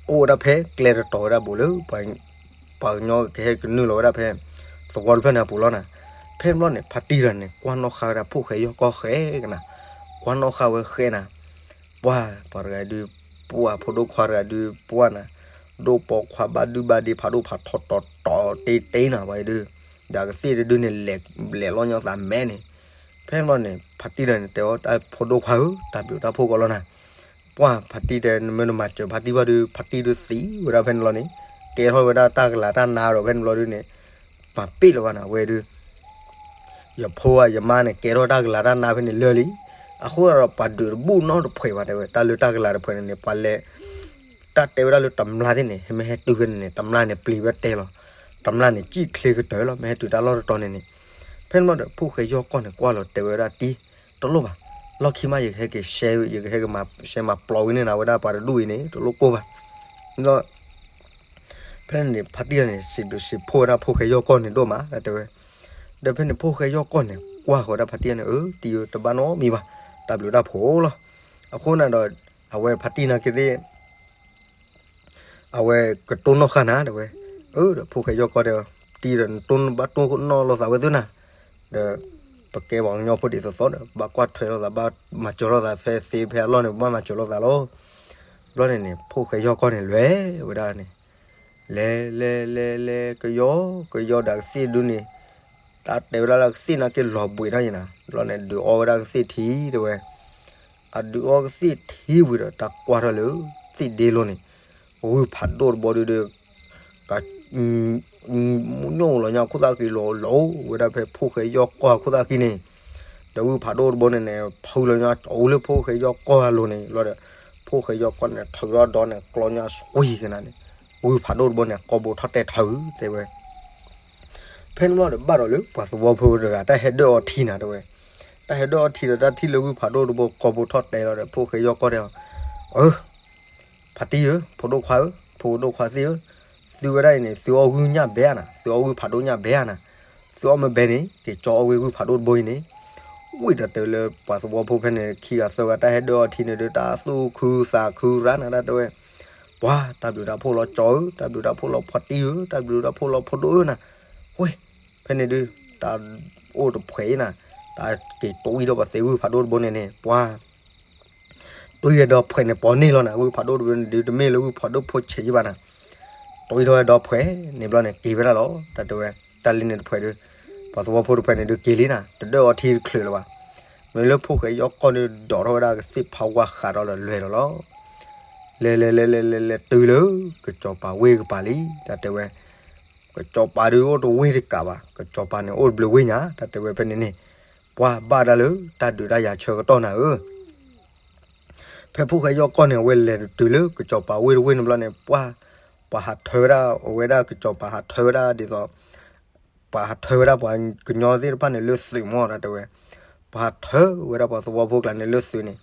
အိၣ်ဝဲဒၣ်ဖဲကျဲတတီၤဝဲဒၣ်ဘူးလၢ ပှၤကညီကဟဲကနုာ်လီၤဝဲဒၣ်ဖဲ သဝီတဖျၢၣ်န့ၣ်အပူၤလီၤနၤ. ဖဲန့ၣ်ဘျီန့ၣ် ဖါတံၢ်တၢ်န့ၣ် ကွၢ်နီၣ်ဃာ်ဝဲဒၣ် ဖိၣ်ဃဲယီၢ်ကီၢ်ဃဲကနၤ, ကွၢ်နီၣ်ဃာ်ဝဲဃဲနၤ. ပှၤ ပှၤတဂၤဒု ပှၤဖိဒိၣ်ခွါတဂၤဒု ပှၤနၤ, ဒိၣ်ပိာ်ခွါဘၣ်ဒုဘၣ်ဒ့ ဖးဒိၣ်ဖးထီတီတီတ့တ့နၤ ပှၤဒု, ဒီးကသ့ၣ်တဒုန့ၣ် လဲၤလီၤညီသးမဲန့ၣ်. ဖဲန့ၣ်ဘျီန့ၣ် ဖါတံၢ်တၢ်န့ၣ် တဲအီၤ တၢ်ဖိဒိၣ်ခွါဧၢ, တၢ်ဘျုးတၢ်ဖှိၣ်ကီးလီၤနၤ. ပှၤဖါတံၢ်တဲ နမ့ၢ်နမၤစၢၤဖါတံၢ်ဘၣ်ဒု ဖါတံၢ်ဒုသံဝဲဒၣ်ဖဲန့ၣ်လီၤန့ၣ်, ကဲထီၣ်ဝဲဒၣ်တၢ်ကလၤတၢ်နါဒီး ဖဲန့ၣ်ဘျီဒုန့ၣ် မၤပ့ၣ်လၢၤဘၣ်နၤ ဝဲဒု ယဖိဧါယမါန့ၣ် ကဲထီၣ်တၢ်ကလၤတၢ်နါဖဲန့ၣ်လၢာ်လံ. အဃိသတးဒီး ပှၤဒုးတဘူၣ်နီတဖှဲးဘၣ် တဲဝဲ, တၢ်လၢတၢ်ကလၤတဖှဲးန့ၣ်န့ၣ် ပှၤလဲၤ တၢ်တဲဝဲဒၣ်လၢတမျၢ်သ့ၣ်န့ၣ် မ့ၢ်ဟဲတုၤဖဲန့ၣ်န့ၣ် တမျၢ်န့ၣ်ပျံၤဝဲတဲလီၤ, တမျၢ်န့ၣ် စံၣ်ချ့ကတၢၢ်လီၤ မ့ၢ်ဟဲတုၤတၢ်လီၢ်တတီၤန့ၣ်န့ၣ်. ဖဲန့ၣ်ဘျီဒီး ဖိၣ်ဃဲယီၢ်ကီၢ်န့ၣ် ကွၢ်လီၤတဲဝဲဒၣ်တံၢ်, တလိၣ်ဘၣ်, လီၢ်ခံမး ယကဟဲက့ၤရှဲ, ယကဟဲက့ၤမၤရှဲမၤပျီဝံၤန့ၢ်နၤဝဲဒၣ်ပှၤတဒူၣ်အံၤန့ၣ် တလိၣ်ကိၢ်ဘၣ်. ဒီး ဖဲန့ၣ်န့ၣ် ဖါတံၢ်တၢ်န့ၣ် စံးဘျုးစံးဖှိၣ်ဝဲဒၣ်ဖိၣ်ဃဲယီၢ်ကီၢ်န့ၣ်ဒိၣ်မး တဲဝဲ. ဒီးဖဲန့ၣ် ဖိၣ်ဃဲယီၢ်ကီၢ်န့ၣ် ကွၢ်ဃီၤဒၣ်ဖါတံၢ်တၢ်န့ၣ် အၢ တံၢ်ဧၢ တဘၣ်နီတမံၤဘၣ်, တၢ်ဘျုးတၢ်ဖှိၣ်လီၤ. အဃိန့ၣ်ဒီး အဝဲဖါတံၢ်နာ်က့သ့ၣ် အဝဲကတိၢ်နီၣ်ဃာ်နၤ တဲဝဲ. အၢ ဒီးဖိၣ်ဃဲယီၢ်ကီၢ်တဲ တံၢ်ဒီး နတိၢ်ဘၣ်တိၢ်နီၣ်လိာ်သးဝဲသ့ၣ်နၤ, ဒီး ပကဲပှၤကညီဖိဒ်သိးသိးဒီး ဘၣ်ကွၢ်ထွဲလိာ်သး ဘၣ်မၤစၢၤလိာ်သး ဖဲသ့ဖဲအလီၢ်န့ၣ် ပဘၣ်မၤစၢၤလိာ်သးလီၤ. ဘျီန့ၣ်န့ၣ် ဖိၣ်ဃဲယီၢ်ကီၢ်န့ၣ် လဲၤဝဲဒၣ်န့ၣ် လဲၤလဲၤလဲၤလဲၤ ကယီ ကယီဒီးကသ့ၣ်ဒုန့ၣ် တၢ်တဲဝဲဒၣ်လၢကသ့ၣ်နာ်က့လီၤဘှံးထီၣ်ယံၤနၤ, ဘျီန့ၣ် ဒုးအီဝဲဒၣ်ကသ့ၣ်ထံ တဲဝဲ. အဒုးအီကသ့ၣ်ထံဝံၤဒီး တၢ်ကွၢ်ထီၣ်လၢ သ့ၣ်ဒ့လိၤန့ၣ် ဂုၢ်ဖးဒိၣ်တဘိဒုဒီး က ညိၣ်လီၤညါခိၣ်သၣ်ဃံလီၤ လီၤဝဲဒၣ်ဖဲဖိၣ်ဃဲယီၢ်ကီၢ်ခိၣ်သၣ်ဃံန့ၣ်, ဒီးဂုၢ်ဖးဒိၣ်တဘိန့ၣ်န့ၣ် ဖုလီၤညါအိၣ်လၢဖိၣ်ဃဲယီၢ်ကီၢ်အလိၤန့ၣ် ဘျီဒီး ဖိၣ်ဃဲယီၢ်ကီၢ်န့ၣ် ထုးထီၣ်ဒီးန့ၣ် ကျီညါစွံကနၤန့ၣ်, ဂုၢ်ဖးဒိၣ်တဘိန့ၣ် ကိာ်ဘိထီၣ်တဲထီ တဲဝဲ. ဖဲန့ၣ်ဘျီဒီး ဘၣ်ဒီးလၢပှၤသဝီဖိတဂၤ တၢ်ဟဲဒၢၣ်အီထံနၤ တဲဝဲ. တၢ်ဟဲဒၢၣ်အီထံဒီး တၢ်ထံၣ်လၢဂုၢ်ဖးဒိၣ်တဘိ ကိာ်ဘိထီၣ်တဲလီၤဒီး ဖိၣ်ဃဲယီၢ်ကီၢ်တဲအီၤ, အၢ ဖါတံၢ်ဧၢ, ဖိဒိၣ်ခွါဧၢ, ဖိဒိၣ်ခွါသ့ၣ်ဧၢ, သုဝဲဒၣ်အံၤန့ၣ် သုအီၣ်ဂုၢ်ညၣ်ဘဲဧါနၤ, သုအီၣ်ဂုၢ်ဖးဒိၣ်ညၣ်ဘဲဧါနၤ, သုအီၣ်မ့ၢ်ဘဲန့ၣ် က့ၤကၠီအီၣ်ဝဲဂုၢ်ဖးဒိၣ်တဘိအံၤန့ၣ်, ဝံၤဒီးတဲလၢပှၤသဝီဖိဖဲန့ၣ် ခံဂၤသၢဂၤတၢ်ဟဲဒၢအီၤထံန့ၣ်ဒီး တၢ်သူၣ်ခုသးခုရါနၤ တၢ်တဲဝဲ, ပှၤတၢ်ဘျုးတၢ်ဖှိၣ်လီၤကၠီဧၢ, တၢ်ဘျုးတၢ်ဖှိၣ်လီၤဖါတံၢ်ဧၢ, တၢ်ဘျုးတၢ်ဖှိၣ်လီၤဖိဒိၣ်ဧၢနၤ, ဝ့ၢ်, ဖဲန့ၣ်ဒုး တၢ်အိၣ်တဖှဲးအံၤနၤ, တၢ်က့ၤတွံၢ်ဒီးပှၤသ့ဂုၢ်ဖးဒိၣ်တဘိန့ၣ်န့ၣ် ပှၤ တွံၢ်ဝဲဒီးဖှဲးန့ၣ် ပီၤန့ၢ်လီၤနၤ, ဂုၢ်ဖးဒိၣ်တဘိန့ၣ်ဒုး တမ့ၢ်လၢဂုၢ်ဖးဒိၣ်ဖိဆံးဘၣ်နၤ, တွံၢ်ထီၣ်ဝဲဒီးဖှဲးန့ၣ်ဘျီန့ၣ် က့ၤဝဲဒၣ်လီၤ တၢ်တဲဝဲ, တၢ်လံန့ၣ်တဖှဲးဒုး, ပှၤသဝီဖိတဖှဲးန့ၣ်ဒုးက့ၤလံနၤ, တဒၢအီၤထံတချုးလၢၤဘၣ်, မ့ၢ်လၢဖိၣ်ဃဲယီၢ်ကီၢ်ဒုး ဒိးထီၣ်ဝဲဒၣ်ကသ့ၣ်ဖးဝါဃးဒီးလၢလွဲၢ်ဒီးလီၤ, လဲၤလဲၤလဲၤလဲၤလဲၤလဲၤတုၤလၢ ကစီၤပၤဝ့ၢ်ကပၤလံ တၢ်တဲဝဲ, ကစီၤပၤဒုးအိၣ်တဝ့ၢ်တကးဘၣ်, ကစီၤပၤန့ၣ်အိၣ်တဘျုးဝ့ၢ်ညါ တၢ်တဲဝဲဖဲန့ၣ်န့ၣ်, ပှၤဘၣ်ဒၣ်လၢတၢ်ဒုးတၢ်ယၤဆၢကတီၢ်နၤဧၢ ဖဲဖိၣ်ဃဲယီၢ်ကီၢ်န့ၣ် အဝဲလဲၤတုၤလၢကစီၤပၤဝ့ၢ်တဝ့ၢ်န့ၣ်ဘျီန့ၣ် ပှၤ, ပှၤဟးထၢဝဲဒၣ် အဝဲဒၣ်ကစီၤပၤဟးထၢဝဲဒၣ်ဒ်သိး, ပှၤဟးထၢဝဲဒၣ်ပှၤကညီသ့ၣ်တဖၣ်န့ၣ်လၢသုးမီၢ် တၢ်တဲဝဲ, ပှၤဟးထၢဝဲဒၣ်ပှၤသဝီဖိကျါန့ၣ်လၢသုးန့ၣ်,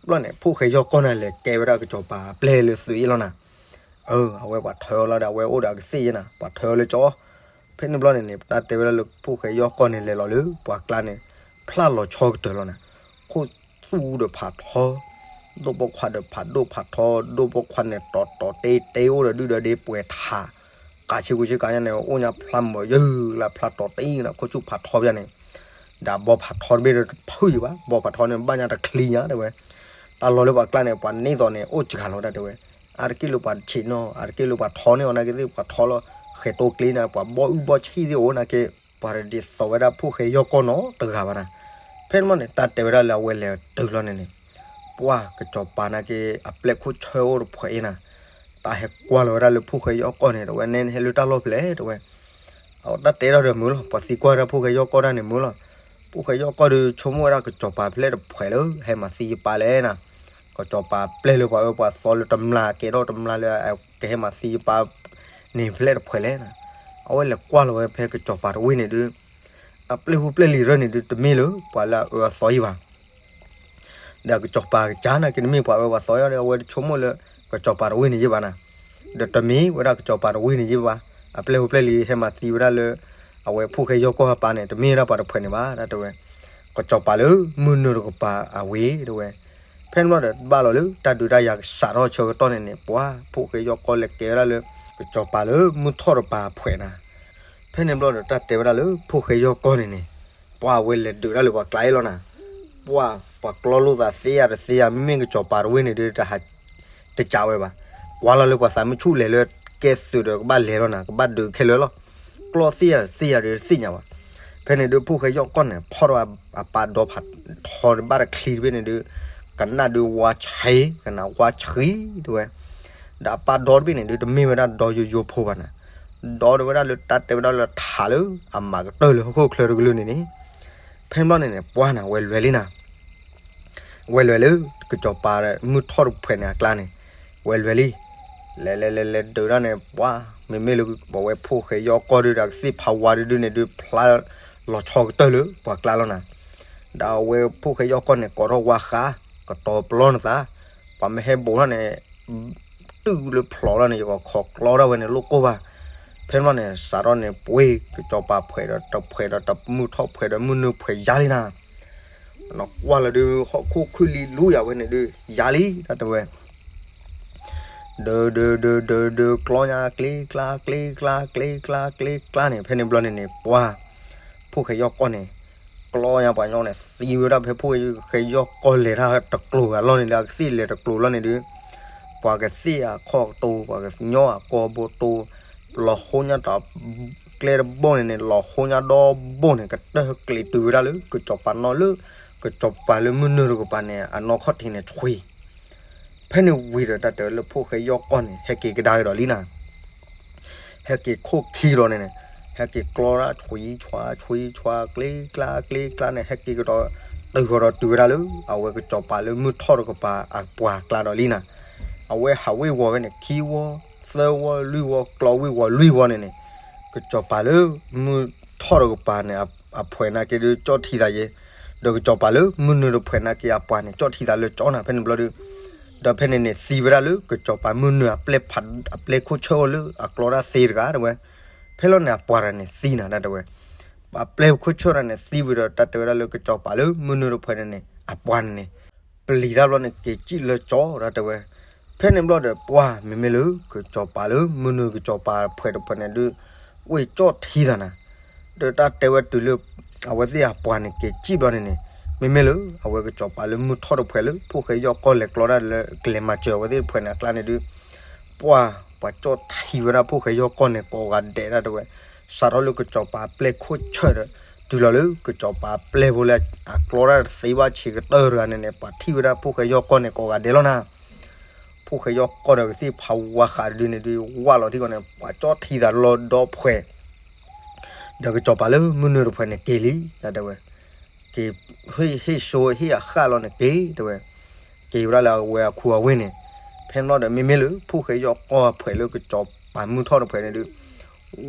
ဘျီန့ၣ် ဖိၣ်ဃဲယီၢ်ကီၢ်န့ၣ် လဲၤကဲဝဲဒၣ်ကစီၤပၤအပျဲၢ်လၢသုးအံၤလီၤနၤ အၢ အဝဲပှၤထၢအီၤလီၤဒီး အဝဲအိၣ်ဒီးအကသ့ၣ်ယဲနၤ ပှၤထၢအီၤလၢကၠီ, ဖဲန့ၣ်ဘျီန့ၣ်န့ၣ် တၢ်တဲဝဲဒၣ်လၢဖိၣ်ဃဲယီၢ်ကီၢ်န့ၣ် လဲၤလီၤလၢပှၤကျါန့ၣ် ဖျါလီၤဆီကတၢၢ်လီၤနၤ, ခိၣ်သူဒီးဖးထီ, ဒိၣ်ပိာ်ခွါဒီးဖးဒိၣ်ဖးထီ, ဒိၣ်ပိာ်ခွါန့ၣ် တီၤတီၤတ့တ့အိၣ်ဒီးဒုၣ်ဒီးဒ့ပှဲၤထး, ကးဆ့ကူဆ့ကၤညါန့ၣ် အိၣ်ညါဖျါမၢၤယုၢ်လၢဖျါတီၤတ့နၤ ခိၣ်ဆူၣ်ဖးထီပျၢ်န့ၣ်, ဒီးဘီဖးထီတဘ့ၣ်ဒီးတဖုၣ်ယံၤဘၣ် ဘီဖးထီန့ၣ် ဘၣ်ညါတချံညါတဲဝဲ, တၢ်လီၤလၢပှၤကျါန့ၣ် ပှၤန့ၢ်သိးန့ၣ် အိၣ်စှၤလီၤတၢ်တဲဝဲ, အါတက့ၢ်လၢပှၤဆံးနီၢ် အါတက့ၢ်လၢပှၤထီန့ၢ်အီၤနာ်က့သ့ၣ် ပှၤထီလီၤ ဃဲၤတိကျ့နၤ ပှၤဘီအုၣ်ဘီဆံၣ်သ့ၣ်အိၣ်နာ်က့, ပှၤတဒ်သိးဝဲဒၣ်ဖိၣ်ဃဲယီၢ်ကီၢ်နီတဂၤဘၣ်နၤ, ဖဲန့ၣ်ဘျီန့ၣ် တၢ်တဲဝဲဒၣ်လၢအဝဲလဲၤတုၤလီၤန့ၣ်န့ၣ်, ပှၤကစီၤပၤနာ်က့ အပျဲၢ်ခိၣ်ဆၢအိၣ်တဖှဲးအံၤနၤ, တၢ်ဟဲကွၢ်လီၤဝဲဒၣ်လၢဖိၣ်ဃဲယီၢ်ကီၢ်န့ၣ် တဝဲနဲနဟဲလၢတၢ်လီၢ်ဖဲလဲၣ်တဲဝဲ အတၢ်တဲထီၣ်ဒီးမုာ်လီၤ ပှၤသံကွၢ်ဒၣ်ဖိၣ်ဃဲယီၢ်ကီၢ်တၢ်န့ၣ်မုာ်လီၤ, ဖိၣ်ဃဲယီၢ်ကီၢ်ဒီးဆိကမိၣ်ဝဲဒၣ်ကစီၤပၤဖဲလဲၣ်တဖှဲးလၢ ဟဲမၤသံယပၢ်လဲၣ်နၤ, ကစီၤပၤပျဲၢ်လၢပှၤအၢပှၤသီလၢတမျၢ်ကဲထီၣ်တမျၢ်လၢ ကဟဲမၤသံယပၢ်န့ၣ်ဖဲလဲၣ်တဖှဲးလဲၣ်နၤ, အဝဲလဲၤကွၢ်လီၤဝဲဖဲကစီၤပၤတဝ့ၢ်န့ၣ်ဒုး, အပျဲၢ်ဟူပျဲၢ်လံၤရၢၢ်န့ၣ်ဒုး တမ့ၢ်လၢပှၤလၢအအၢအသီယံၤဘၣ် ဒီးကစီၤပၤကစၢ်နာ်က့တမ့ၢ်ပှၤအၢပှၤသီဒီး အဝဲတဆိကမိၣ်လၢကစီၤပၤတဝ့ၢ်န့ၣ်ယံၤဘၣ်နၤ, ဒီးတမ့ၢ်ဝဲဒၣ်ကစီၤပၤတဝ့ၢ်န့ၣ်ယံၤဘၣ်, အပျဲၢ်ဟူပျဲၢ်လံၤဟဲမၤသံဝဲဒၣ်လၢ အဝဲဖိၣ်ဃဲယီၢ်ကီၢ်ဟးပၢ်န့ၣ် တမ့ၢ်ဝဲဒၣ်ပှၤတဖှဲးန့ၣ်ဘၣ် တၢ်တဲဝဲ, ကစီၤပၤလၢမုၢ်နုာ်တကပၤအဝ့ၢ်တဲဝဲ, ဖဲန့ၣ်ဘျီဒီးဘၣ်လီၤလၢတၢ်ဒုးတၢ်ယၤကစးထီၣ်ဆၢကတီၢ်န့ၣ်န့ၣ် ပှၤဖိၣ်ဃဲယီၢ်ကီၢ်လဲၤကဲဝဲဒၣ်လၢ ကစီၤပၤလၢမုၢ်ထီၣ်တကပၤအဖှဲးနၤ ဖဲန့ၣ်ဘျီဒီးတၢ်တဲဝဲဒၣ်လၢဖိၣ်ဃဲယီၢ်ကီၢ်န့ၣ်န့ၣ်, ပှၤဝဲလဲၤဒုးဒၣ်လၢပှၤကျါအံၤလီၤနၤ, ပှၤပှၤကျီလိာ်သးသ့ယၤတသ့ယၤ မ့မ့ၢ်ကစီၤပၤတဝ့ၢ်န့ၣ်ဒုး တဟးတကးဝဲဘၣ်, ကွၢ်လီၤလၢပှၤသးမုၢ်ဆူၣ်လဲၤလၢကဲသုးဒီးကဘၣ်လဲၤလီၤနၤ ကဘၣ်ဒုးခဲလၢာ်လီၤ, ကျီသ့ယၤတသ့ယၤဒုးတသ့ၣ်ညါဘၣ်, ဖဲန့ၣ်ဒုးဖိၣ်ဃဲယီၢ်ကီၢ်န့ၣ် ဖီၣ်ဒီးအပၢ်ဒီဖးထီတဘၣ်တချံတဘ့ၣ်န့ၣ်ဒုး, ကနၣ်ဒုးဝါဆံး ကနၣ်ဝါဆံးတဲဝဲ ဒီးအပၢ်ဒီတဘ့ၣ်န့ၣ်ဒုး တမ့ၢ်ဝဲဒၣ်ဒီယိယိဖိဘၣ်နၤ, ဒီတဝဲဒၣ်လၢတၢ်တဲဝဲဒၣ်လၢထးလၢအမၤကတၢၢ်လၢဟီၣ်ခိၣ်ချၢတကလုာ်န့ၣ်န့ၣ်, ဖဲန့ၣ်ဘျီန့ၣ်န့ၣ် ပှၤနၤဝဲလဲၤလံနၤ ဝဲလဲၤလၢကစီၤပၤမုၢ်ထီၣ်တဖှဲးန့ၣ်အကျါန့ၣ်, ဝဲလဲၤလံ, လဲၤလဲၤလဲၤလဲၤဒုးဒၣ်န့ၣ် ပှၤမ့မ့ၢ်လၢပဝဲဖိၣ်ဃဲယီၢ်ကီၢ်ဒုးဒီးကသ့ၣ်ဖးဝါဒုးဒုးန့ၣ်ဒုး ဖျါလီၤဆီကတၢၢ်လၢပှၤကျါလီၤနၤ, ဒီးအဝဲဖိၣ်ဃဲယီၢ်ကီၢ်န့ၣ် ကိးထီၣ်ဝါဃး, ကတီၤပျီနသး, ပှၤမ့ၢ်ဟဲဘူးထီၣ်န့ၣ် တုၢ်လၢဖျိးလီၤန့ၣ် ယကခိးကျီဒၣ်ဝဲန့ၣ်လိၣ်ကိၢ်ဘၣ်, ဖဲန့ၣ်ဘျီန့ၣ် စးထီၣ်န့ၣ် ပှ့ၤကစီၤပၤဖှဲးဒီးတဖှဲးဒီးတမုၢ်ထီၣ်ဖှဲးဒီးမုၢ်နုာ်ဖှဲးယါလံနၤ, နကွၢ်လၢဒုး ဟီၣ်ခိၣ်ခုၣ်လံလူယၤဝဲန့ၣ်ဒုး ယါလံ တၢ်တဲဝဲ ဒုးဒုးဒုးဒုးဒုး ကျီညါကျ့ကျါကျ့ကျါကျ့ကျါကျ့ကျါန့ၣ် ဖဲန့ၣ်ဘျီန့ၣ်န့ၣ် ပှၤ ဖိၣ်ဃဲယီၢ်ကီၢ်န့ၣ် ကျီညါပှၤညီန့ၣ် သံဝဲဒၣ်ဖဲဖိၣ်ဃဲယီၢ်ကီၢ်လဲၤတၢ်တကျိၤဂၤလီၢ်န့ၣ်ဒီး အကသ့ၣ်လဲၤတကျိၤလီၢ်န့ၣ်ဒုး ပှၤကသ့ၣ်အခိၣ်ကတိၤ ပှၤကညီအကိာ်ဘိတိၤ လီၤဃိညါတၢ် ကျဲတဘိန့ၣ်န့ၣ် လီၤဃိညါဒီဘိန့ၣ် ကတၢၢ်ကျံးတုၤဝဲဒၣ်လၢ ကစီၤပၤနီၢ်လၢ ကစီၤပၤလၢမုၢ်နုာ်တကပၤန့ၣ် အနီၢ်ခီၣ်ထံးန့ၣ်ဆွံ ဖဲန့ၣ်ဝံၤဒီးတၢ်တဲလၢဖိၣ်ဃဲယီၢ်ကီၢ်န့ၣ် ဟဲက့ၤကဒါကဒီးလံနၤ ဟဲက့ၤခိၣ်ခံဒီးန့ၣ်န့ၣ် ဟဲက့ၤကျီဒၣ်ဆွံဆွါဆွံဆွါ ကျ့ကျါကျ့ကျါန့ၣ် ဟဲက့ၤကဒီး တုၤဃီၤဒီးတုၤဝဲဒၣ်လၢ အဝဲကစီၤပၤလၢမုၢ်ထီၣ်တကပၤအပှၤကျါဒီးလံနၤ အဝဲဟးဝ့ၤဝီၤဝဲန့ၣ် ခံဝီ သၢဝီ လွံၢ်ဝီ ကျီဝ့ၤဝီၤ လွံၢ်ဝီန့ၣ်န့ၣ် ကစီၤပၤလၢမုၢ်ထီၣ်တကပၤန့ၣ် အဖှဲးနာ်က့ဒုး ကၠီၣ်ထံသးယဲ ဒီးကစီၤပၤလၢမုၢ်နုာ်တဖှဲးနာ်က့အပှၤန့ၣ် ကၠီၣ်ထံသးလၢကၠီနၤ ဖဲန့ၣ်ဘျီဒုး ဒီးဖဲန့ၣ်န့ၣ် သံဝဲဒၣ်လၢကစီၤပၤမုၢ်နုာ်အပျဲၢ်ဖး အပျဲၢ်ခိၣ်ဆၢၣ်အိၣ်လၢအကျီတၢ်သ့တဂၤတဲဝဲ, ဖဲလီၤန့ၣ် အပှၤတဂၤန့ၣ်သံနၤဒၣ်တဲဝဲ, အပျဲၢ်ခိၣ်ဆၢၣ်တဂၤန့ၣ်သံဝံၤဒီး တၢ်တဲဝဲဒၣ်လၢကစီၤပၤလၢမုၢ်နုာ်တဖုန့ၣ်န့ၣ် အပှၤန့ၣ်န့ၣ် ပျံၤတၢ်ဘျီန့ၣ် က့ၤစံၣ်လၢကၠီဒၣ်တဲဝဲ, ဖဲန့ၣ်ဘျီဒီး ပှၤမ့မ့ၢ်လၢကစီၤပၤလၢမုၢ်နုာ် ကစီၤပၤတဖုတဖုန့ၣ်ဒုး ဝ့ၢ်ကၠီၣ်ထံသးနၤ, ဒီးတၢ်တဲဝဲတုၤလၢ အဝဲသ့ၣ်အပှၤန့ၣ် က့ၤစံၣ်ဘျီန့ၣ်န့ၣ် မ့မ့ၢ်လၢ အဝဲကစီၤပၤလၢမုၢ်ထီၣ်တဖုလၢ ဖိၣ်ဃဲယီၢ်ကီၢ်လဲၤကျီဒၣ်လၢကလဲၤမၤစၢၤအဝဲသ့ၣ်တဖုန့ၣ်အကျါန့ၣ်ဒုး ပှၤ ပှၤကၠီၣ်ထံဝဲဒၣ်ဖိၣ်ဃဲယီၢ်ကီၢ်န့ၣ် ကိးဂၤဒဲးဒၣ်တဲဝဲ, စးထီၣ်လၢကစီၤပၤအပျဲၢ်ခိၣ်ဆၢၣ်ဒီး တုၤလီၤလၢကစီၤပၤအပျဲၢ်ဖိလၢအကျီဒၣ်တသ့ဘၣ်ဆံးကတၢၢ်တဂၤန့ၣ်န့ၣ် ပှၤထံၣ်ဝဲဒၣ်ဖိၣ်ဃဲယီၢ်ကီၢ်န့ၣ် ကိးဂၤဒဲးလီၤနၤ. ဖိၣ်ဃဲယီၢ်ကီၢ်ဒီးကသ့ၣ်ဖးဝါဃးတဒုန့ၣ်ဒုး ဝၢ်လီၤထံကီၢ်န့ၣ် ပှၤကၠီၣ်ထံသးလီၤဒီဖှဲး ဒီးကစီၤပၤလၢမုၢ်နုာ်တဖုန့ၣ်က့ၤလံ ဒၣ်တဲဝဲ, က့ၤ ဟ့ၣ် ဟ့ၣ်စိဟ့ၣ်အဃၣ်လီၤန့ၣ်က့ၤတဲဝဲ, က့ၤဝဲဒၣ်လၢအဝဲအခူအဝ့ၢ်န့ၣ်, ဖဲန့ၣ်ဘျီဒီး မ့မ့ၢ်လၢဖိၣ်ဃဲယီၢ်ကီၢ်အဖှဲးလၢကစီၤပၤမုၢ်ထီၣ်တဖှဲးန့ၣ်ဒုး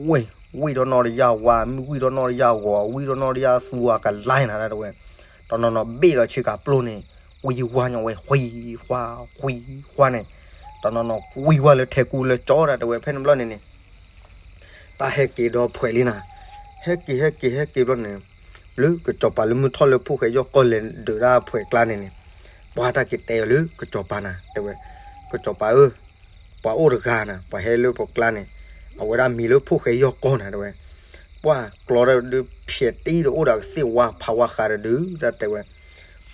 ဝ့ၢ် ဝ့ၢ်ဒီနီၢ်တယၢ်ဝါ ဝ့ၢ်ဒီနီၢ်တယၢ်ဂီၤ ဝ့ၢ်ဒီနီၢ်တယၢ်သူအကလါနၤဒၣ်တဲဝဲ, တနီၤနီၤဘ့ၣ်ဒီးဆ့ကၤပျိန့ၣ် ဝံဝါညီဝဲ ဃွံ ဃွါ ဃွံ ဃွါန့ၣ်, တနီၤနီၤဝံဝါလၢထဲကူလၢကၠီဒၣ်တဲဝဲ ဖဲန့ၣ်ဘျီန့ၣ်န့ၣ် တၢ်ဟဲက့ၤဒီဖှဲးလံနၤ, ဟဲက့ၤ ဟဲက့ၤ ဟဲက့ၤဘျီန့ၣ်, လၢကစီၤပၤလၢမုၢ်ထီၣ်လၢဖိၣ်ဃဲယီၢ်ကီၢ်လဲၤဒုးဒၣ်ဖှဲးကျါန့ၣ်န့ၣ်, ပှၤတၢ်က့ၤတဲအီၤလၢကစီၤပၤနၤတဲဝဲ, ကစီၤပၤဧၢ, ပှၤအိၣ်တဂၤနၤ ပှၤဟဲလၢပကျါန့ၣ်, အဝဲဒၣ်မံၤလၢဖိၣ်ဃဲယီၢ်ကီၢ်နၤတဲဝဲ, ပှၤကျီဒီးဒုးဖျဲးတံၢ်ဒီးအိၣ်ဒီးကသ့ၣ်ဝါဖးဝါဃးတဒု တၢ်တဲဝဲ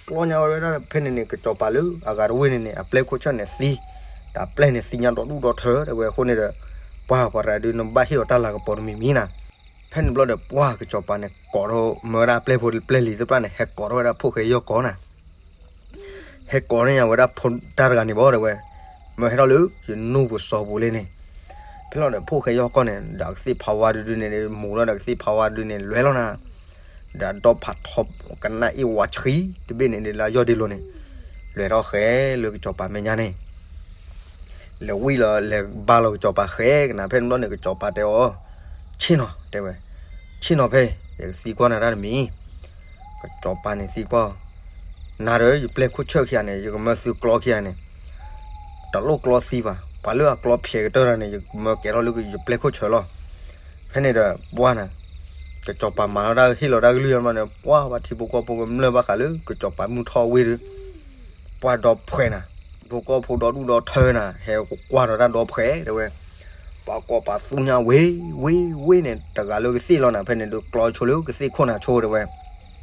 ကျီညါဝဲဒၣ်ဖဲန့ၣ်န့ၣ် ကစီၤပၤလၢအဂၤတဝ့ၢ်န့ၣ်န့ၣ် အပျဲၢ်ခိၣ်ဆၢၣ်န့ၣ်သံ, ဒီးအပျဲၢ်န့ၣ်သံညါဒီဒူၣ်ဒီထၢတဲဝဲအဃိန့ၣ်ဒီး, ပှၤပှၤတဂၤဒုးနဘၣ်ဟ့ၣ်အီၤတၢ်လၤကပီၤတမံၤမံၤနၤ, ဖဲန့ၣ်ဘျီဒီးပှၤကစီၤပၤန့ၣ်ကိးထီၣ်မၢဝဲဒၣ်အပျဲၢ်ဖိပျဲၢ်လံၤသ့ၣ်တဖၣ်န့ၣ် ဟဲကိးထီၣ်ဝဲဒၣ်ဖိၣ်ဃဲယီၢ်ကီၢ်နၤ ဟဲကိးန့ၢ်ယၤဝဲဒၣ်ဖိတၢ်တဂၤန့ၣ်ဘၣ်တဲဝဲ, မၢဟဲထီၣ်လၢယနူၢ်ပူၤစီၤပူၤလံန့ၣ်, ဖဲလီၤဒီးဖိၣ်ဃဲယီၢ်ကီၢ်န့ၣ် ဒီးကသ့ၣ်ဖးဝါတဒုန့ၣ် မူၤဒီးကသ့ၣ်ဖးဝါတဒုန့ၣ် လဲၤလီၤနၤ, ဒီးဒီဖးထီကနၣ်အ့ၣ်ဝါဆှံတဘ့ၣ်န့ၣ် လၢယီၢ်ဒ့လိၤန့ၣ်, လဲၤထီၣ်ဃဲလၢကစီၤပၤမဲာ်ညါန့ၣ် လဲၤဝံၤလီၤ လဲၤဘါလီၤကစီၤပၤဃဲကနၤ ဖဲန့ၣ်ဘျီန့ၣ် ကစီၤပၤတဲအီၤ, ဆ့ၣ်နီၤတဲဝဲ, ဆ့ၣ်နီၤဖဲ, ယကသံကွၢ်နၤတၢ်တမံၤ, ကစီၤပၤန့ၣ်သံကွၢ်, နၤဒီးယပျဲၢ်ခိၣ်ဆၢၣ်ခံဂၤန့ၣ် ယကမၢသုကျီခံဂၤန့ၣ် တလိၣ်ကျီသံဘၣ်, ပှၤလၢအကျီဖျဲးကတၢၢ်တဂၤန့ၣ် ယကမၢကဲထီၣ်လၢယပျဲၢ်ခိၣ်ဆၢၣ်လီၤ. ဖဲန့ၣ်ဒီးပှၢ်နၤ, ကစီၤပၤမၤထီၣ်တၢ်ဟ့ၣ်လီၤတၢ်ကလုၢ်ယါန့ၣ် ပှၢ်ပှၤထံဖိကီၢ်ဖိကမျၢၢ်ဘၣ်ဃးလၢကစီၤပၤမုၢ်ထီၣ်ဝ့ၢ်ဒီး ပှၢ်ဒီဖှဲးနၤ, ထံဖိကီၢ်ဖိဒီဒူၣ်ဒီထၢနၤ ဟဲကကွၢ်ဒီးတၢ်ဒီဖှဲးတဲဝဲ, ပှၤကိးပှၤသူညါဝ့ၢ် ဝ့ၢ် ဝ့ၢ်န့ၣ် တဂၤလၢကသ့ၣ်လီၤနၤ ဖဲန့ၣ်ဒီးကျီဆိလၢကသ့ၣ်ခိၣ်နၤဆိတဲဝဲ ကျီ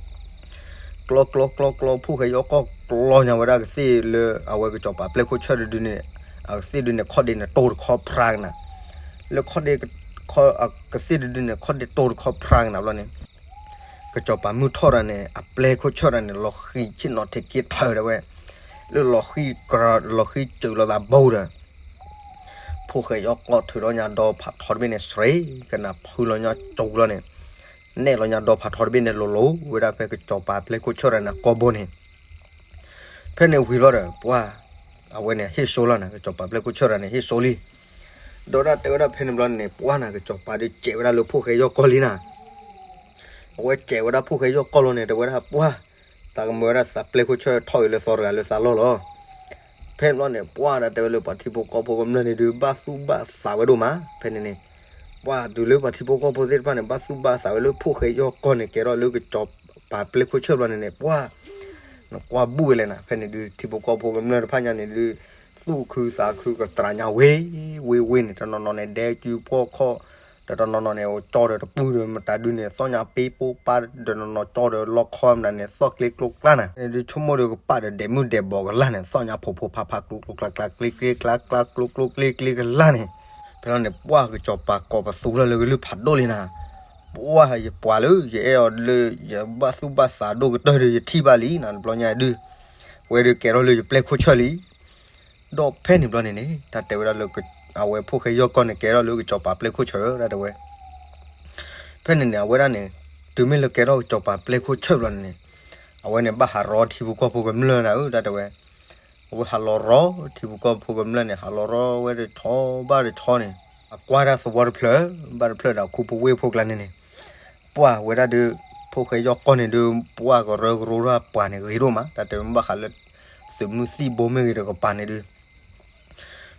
ကျီ ကျီ ကျီ ဖိၣ်ဃဲယီၢ်ကီၢ်ကျီညါဝဲဒၣ်ကသ့ၣ်လၢ အဝဲကစီၤပၤပျဲၢ်ခိၣ်ဆၢၣ်တဒုန့ၣ်, အကသ့ၣ်ဒုန့ၣ် ခီၣ်ဒ့န့ၣ်တိၢ်တခီဖြါကနၤ, လၢခီၣ်ဒ့, ကသ့ၣ်တဒုန့ၣ် ခီၣ်ဒ့တိၢ်တခီဖြါကနၤဘျီန့ၣ်, ကစီၤပၤမုၢ်ထီၣ်တဂၤန့ၣ် အပျဲၢ်ခိၣ်ဆၢၣ်တဂၤန့ၣ် လီၤဃံၤဆ့ၣ်နီၤထဲးက့ထၢတဲဝဲ, လၢလီၤဃံၤကြၢး လီၤဃံၤစၢၤလိာ်သးဘိဒီး ဖိၣ်ဃဲယီၢ်ကီၢ်ထုးထီၣ်ညါဒီဖးထီတဘ့ၣ်န့ၣ် စရ့ကနၤဖုလီၤညါစူၤလီၤန့ၣ်, နဲၣ်လီၤညါဒီဖးထီတဘ့ၣ်န့ၣ် လိၤလိၤဝဲဒၣ်ဖဲကစီၤပၤပျဲၢ်ခိၣ်ဆၢၣ်တဂၤန့ၣ် ကိာ်ဘိန့ၣ်, ဖဲန့ၣ်ဝံၤဘျီဒီး ပှၢ်, အဝဲန့ၣ်ဟ့ၣ်စိလီၤနၤ ကစီၤပၤပျဲၢ်ခိၣ်ဆၢၣ်တဂၤန့ၣ် ဟ့ၣ်စိလံ, ဒီးတၢ်တဲဝဲဒၣ်ဖဲန့ၣ်ဘျီန့ၣ် ပှၢ်နၤ ကစီၤပၤဒုးစဲးဝဲဒၣ်လၢဖိၣ်ဃဲယီၢ်ကီၢ်လံနၤ အဝဲစဲးဝဲဒၣ်ဖိၣ်ဃဲယီၢ်ကီၢ်လီၤန့ၣ် တဲဝဲဒၣ်ပှၢ်, သးကမၢဝဲဒၣ်သးပျဲၢ်ခိၣ်ဆၢၣ်ထီၣ်ဂ့ၤလၢသီတဂၤလၢသးလီၢ်လီၤ. ဖဲန့ၣ်ဘျီန့ၣ် ပှၢ်ဒၣ်တဲဝဲလၢပှၤထံဖိကီၢ်ဖိကမျၢၢ်န့ၣ်ဒုး ဘၣ်သူၣ်ဘၣ်သးဝဲဒိၣ်မး ဖဲန့ၣ်န့ၣ်, ပှၢ်တုၤလၢပှၤထံဖိကီၢ်ဖိသ့ၣ်တဖၣ်န့ၣ် ဘၣ်သူၣ်ဘၣ်သးဝဲလၢဖိၣ်ဃဲယီၢ်ကီၢ်န့ၣ် ကဲထီၣ်လၢကစီၤပၤပျဲၢ်ခိၣ်ဆၢၣ်ဘျီန့ၣ်န့ၣ် ပှၢ် နကွၢ်ဘူၣ်ဝဲလဲၣ်နၤ ဖဲန့ၣ်ဒုး ထံဖိကီၢ်ဖိကမျၢၢ်တဖၣ်ညါန့ၣ်ဒုး သူၣ်ခုသးခုကတြၢ်ညါဝ့ၢ် ဝ့ၢ် ဝ့ၢ်န့ၣ် တနီၤနီၤန့ၣ် ဒဲကုဖီၣ်ခီၣ်, ဒီးတနီၤနီၤန့ၣ် ကၠီဒီးတပုၢ်ဒီးမတၤဒုန့ၣ် သီၣ်ညါပ့ပိပၢ် ဒီးတနီၤနီၤကၠီဒီးလီခီမတၤန့ၣ် သီၣ်ကျ့ကျိကျါနၤ ဒုးဆိကမိၣ်ဒီးကပာ်ဒီးဒဲးမုၢ်ဒဲးဘီးကလါန့ၣ် သီၣ်ညါဖိးဖိးဖးဖးကျိကျိကျါကျါ ကျ့ကျ့ကျါကျါ ကျိကျိကျ့ကျ့ကလါန့ၣ်, ဖဲလီၤန့ၣ် ပှၢ်ကစီၤပၤကိးပသူထီၣ်လၢကလုၢ်ဖးဒိၣ်လံနၤ ပှၢ်ယပှၤလၢယအဲၣ်အီၤလၢယဘၣ်သူၣ်ဘၣ်သးဒိၣ်ကတၢၢ်ဒီးယထံၣ်ဘၣ်လံနၤ တဘျီညါဒုး, ဝဲဒုးကဲထီၣ်လၢယပျဲၢ်ခိၣ်ဆၢၣ်လံ. ဒီးဖဲန့ၣ်ဘျီန့ၣ်န့ၣ် တၢ်တဲဝဲဒၣ်လၢ အဝဲဖိၣ်ဃဲယီၢ်ကီၢ်န့ၣ် ကဲထီၣ်လၢကစီၤပၤပျဲၢ်ခိၣ်ဆၢၣ်ဒၣ်တဲဝဲ ဖဲန့ၣ်န့ၣ် အဝဲဒၣ်န့ၣ် တုၤမ့ၢ်လၢကဲထီၣ်ကစီၤပၤပျဲၢ်ခိၣ်ဆၢၣ်ဘျီန့ၣ်န့ၣ် အဝဲန့ၣ်ဘၣ်ဟးရီထံဖိကီၢ်ဖိကမျၢၢ်နၤဧၢ တၢ်တဲဝဲ အဝဲဟးလီၤရီ ထံဖိကီၢ်ဖိကမျၢၢ်န့ၣ် ဟးလီၤရီဝဲတဆီဘၣ်တဆီန့ၣ် အကွၢ်တၢ်သဝီတဖျၢၣ်ဘၣ်တဖျၢၣ်ဒီးခူဖိဝ့ၢ်ဖိကျါန့ၣ်န့ၣ် ပှၢ်ဝဲဒၣ်ဒုး ဖိၣ်ဃဲယီၢ်ကီၢ်န့ၣ်ဒုး ပှၢ်ကရၢကရိထီၣ်ပှၤန့ၣ်ဂ့ၤဒိၣ်မး တၢ်တဲဝဲဘၣ်ဃးလၢ သုးမုၢ်သံၣ်ဘိမ့ၢ်ဂ့ၤတကပၤန့ၣ်ဒုး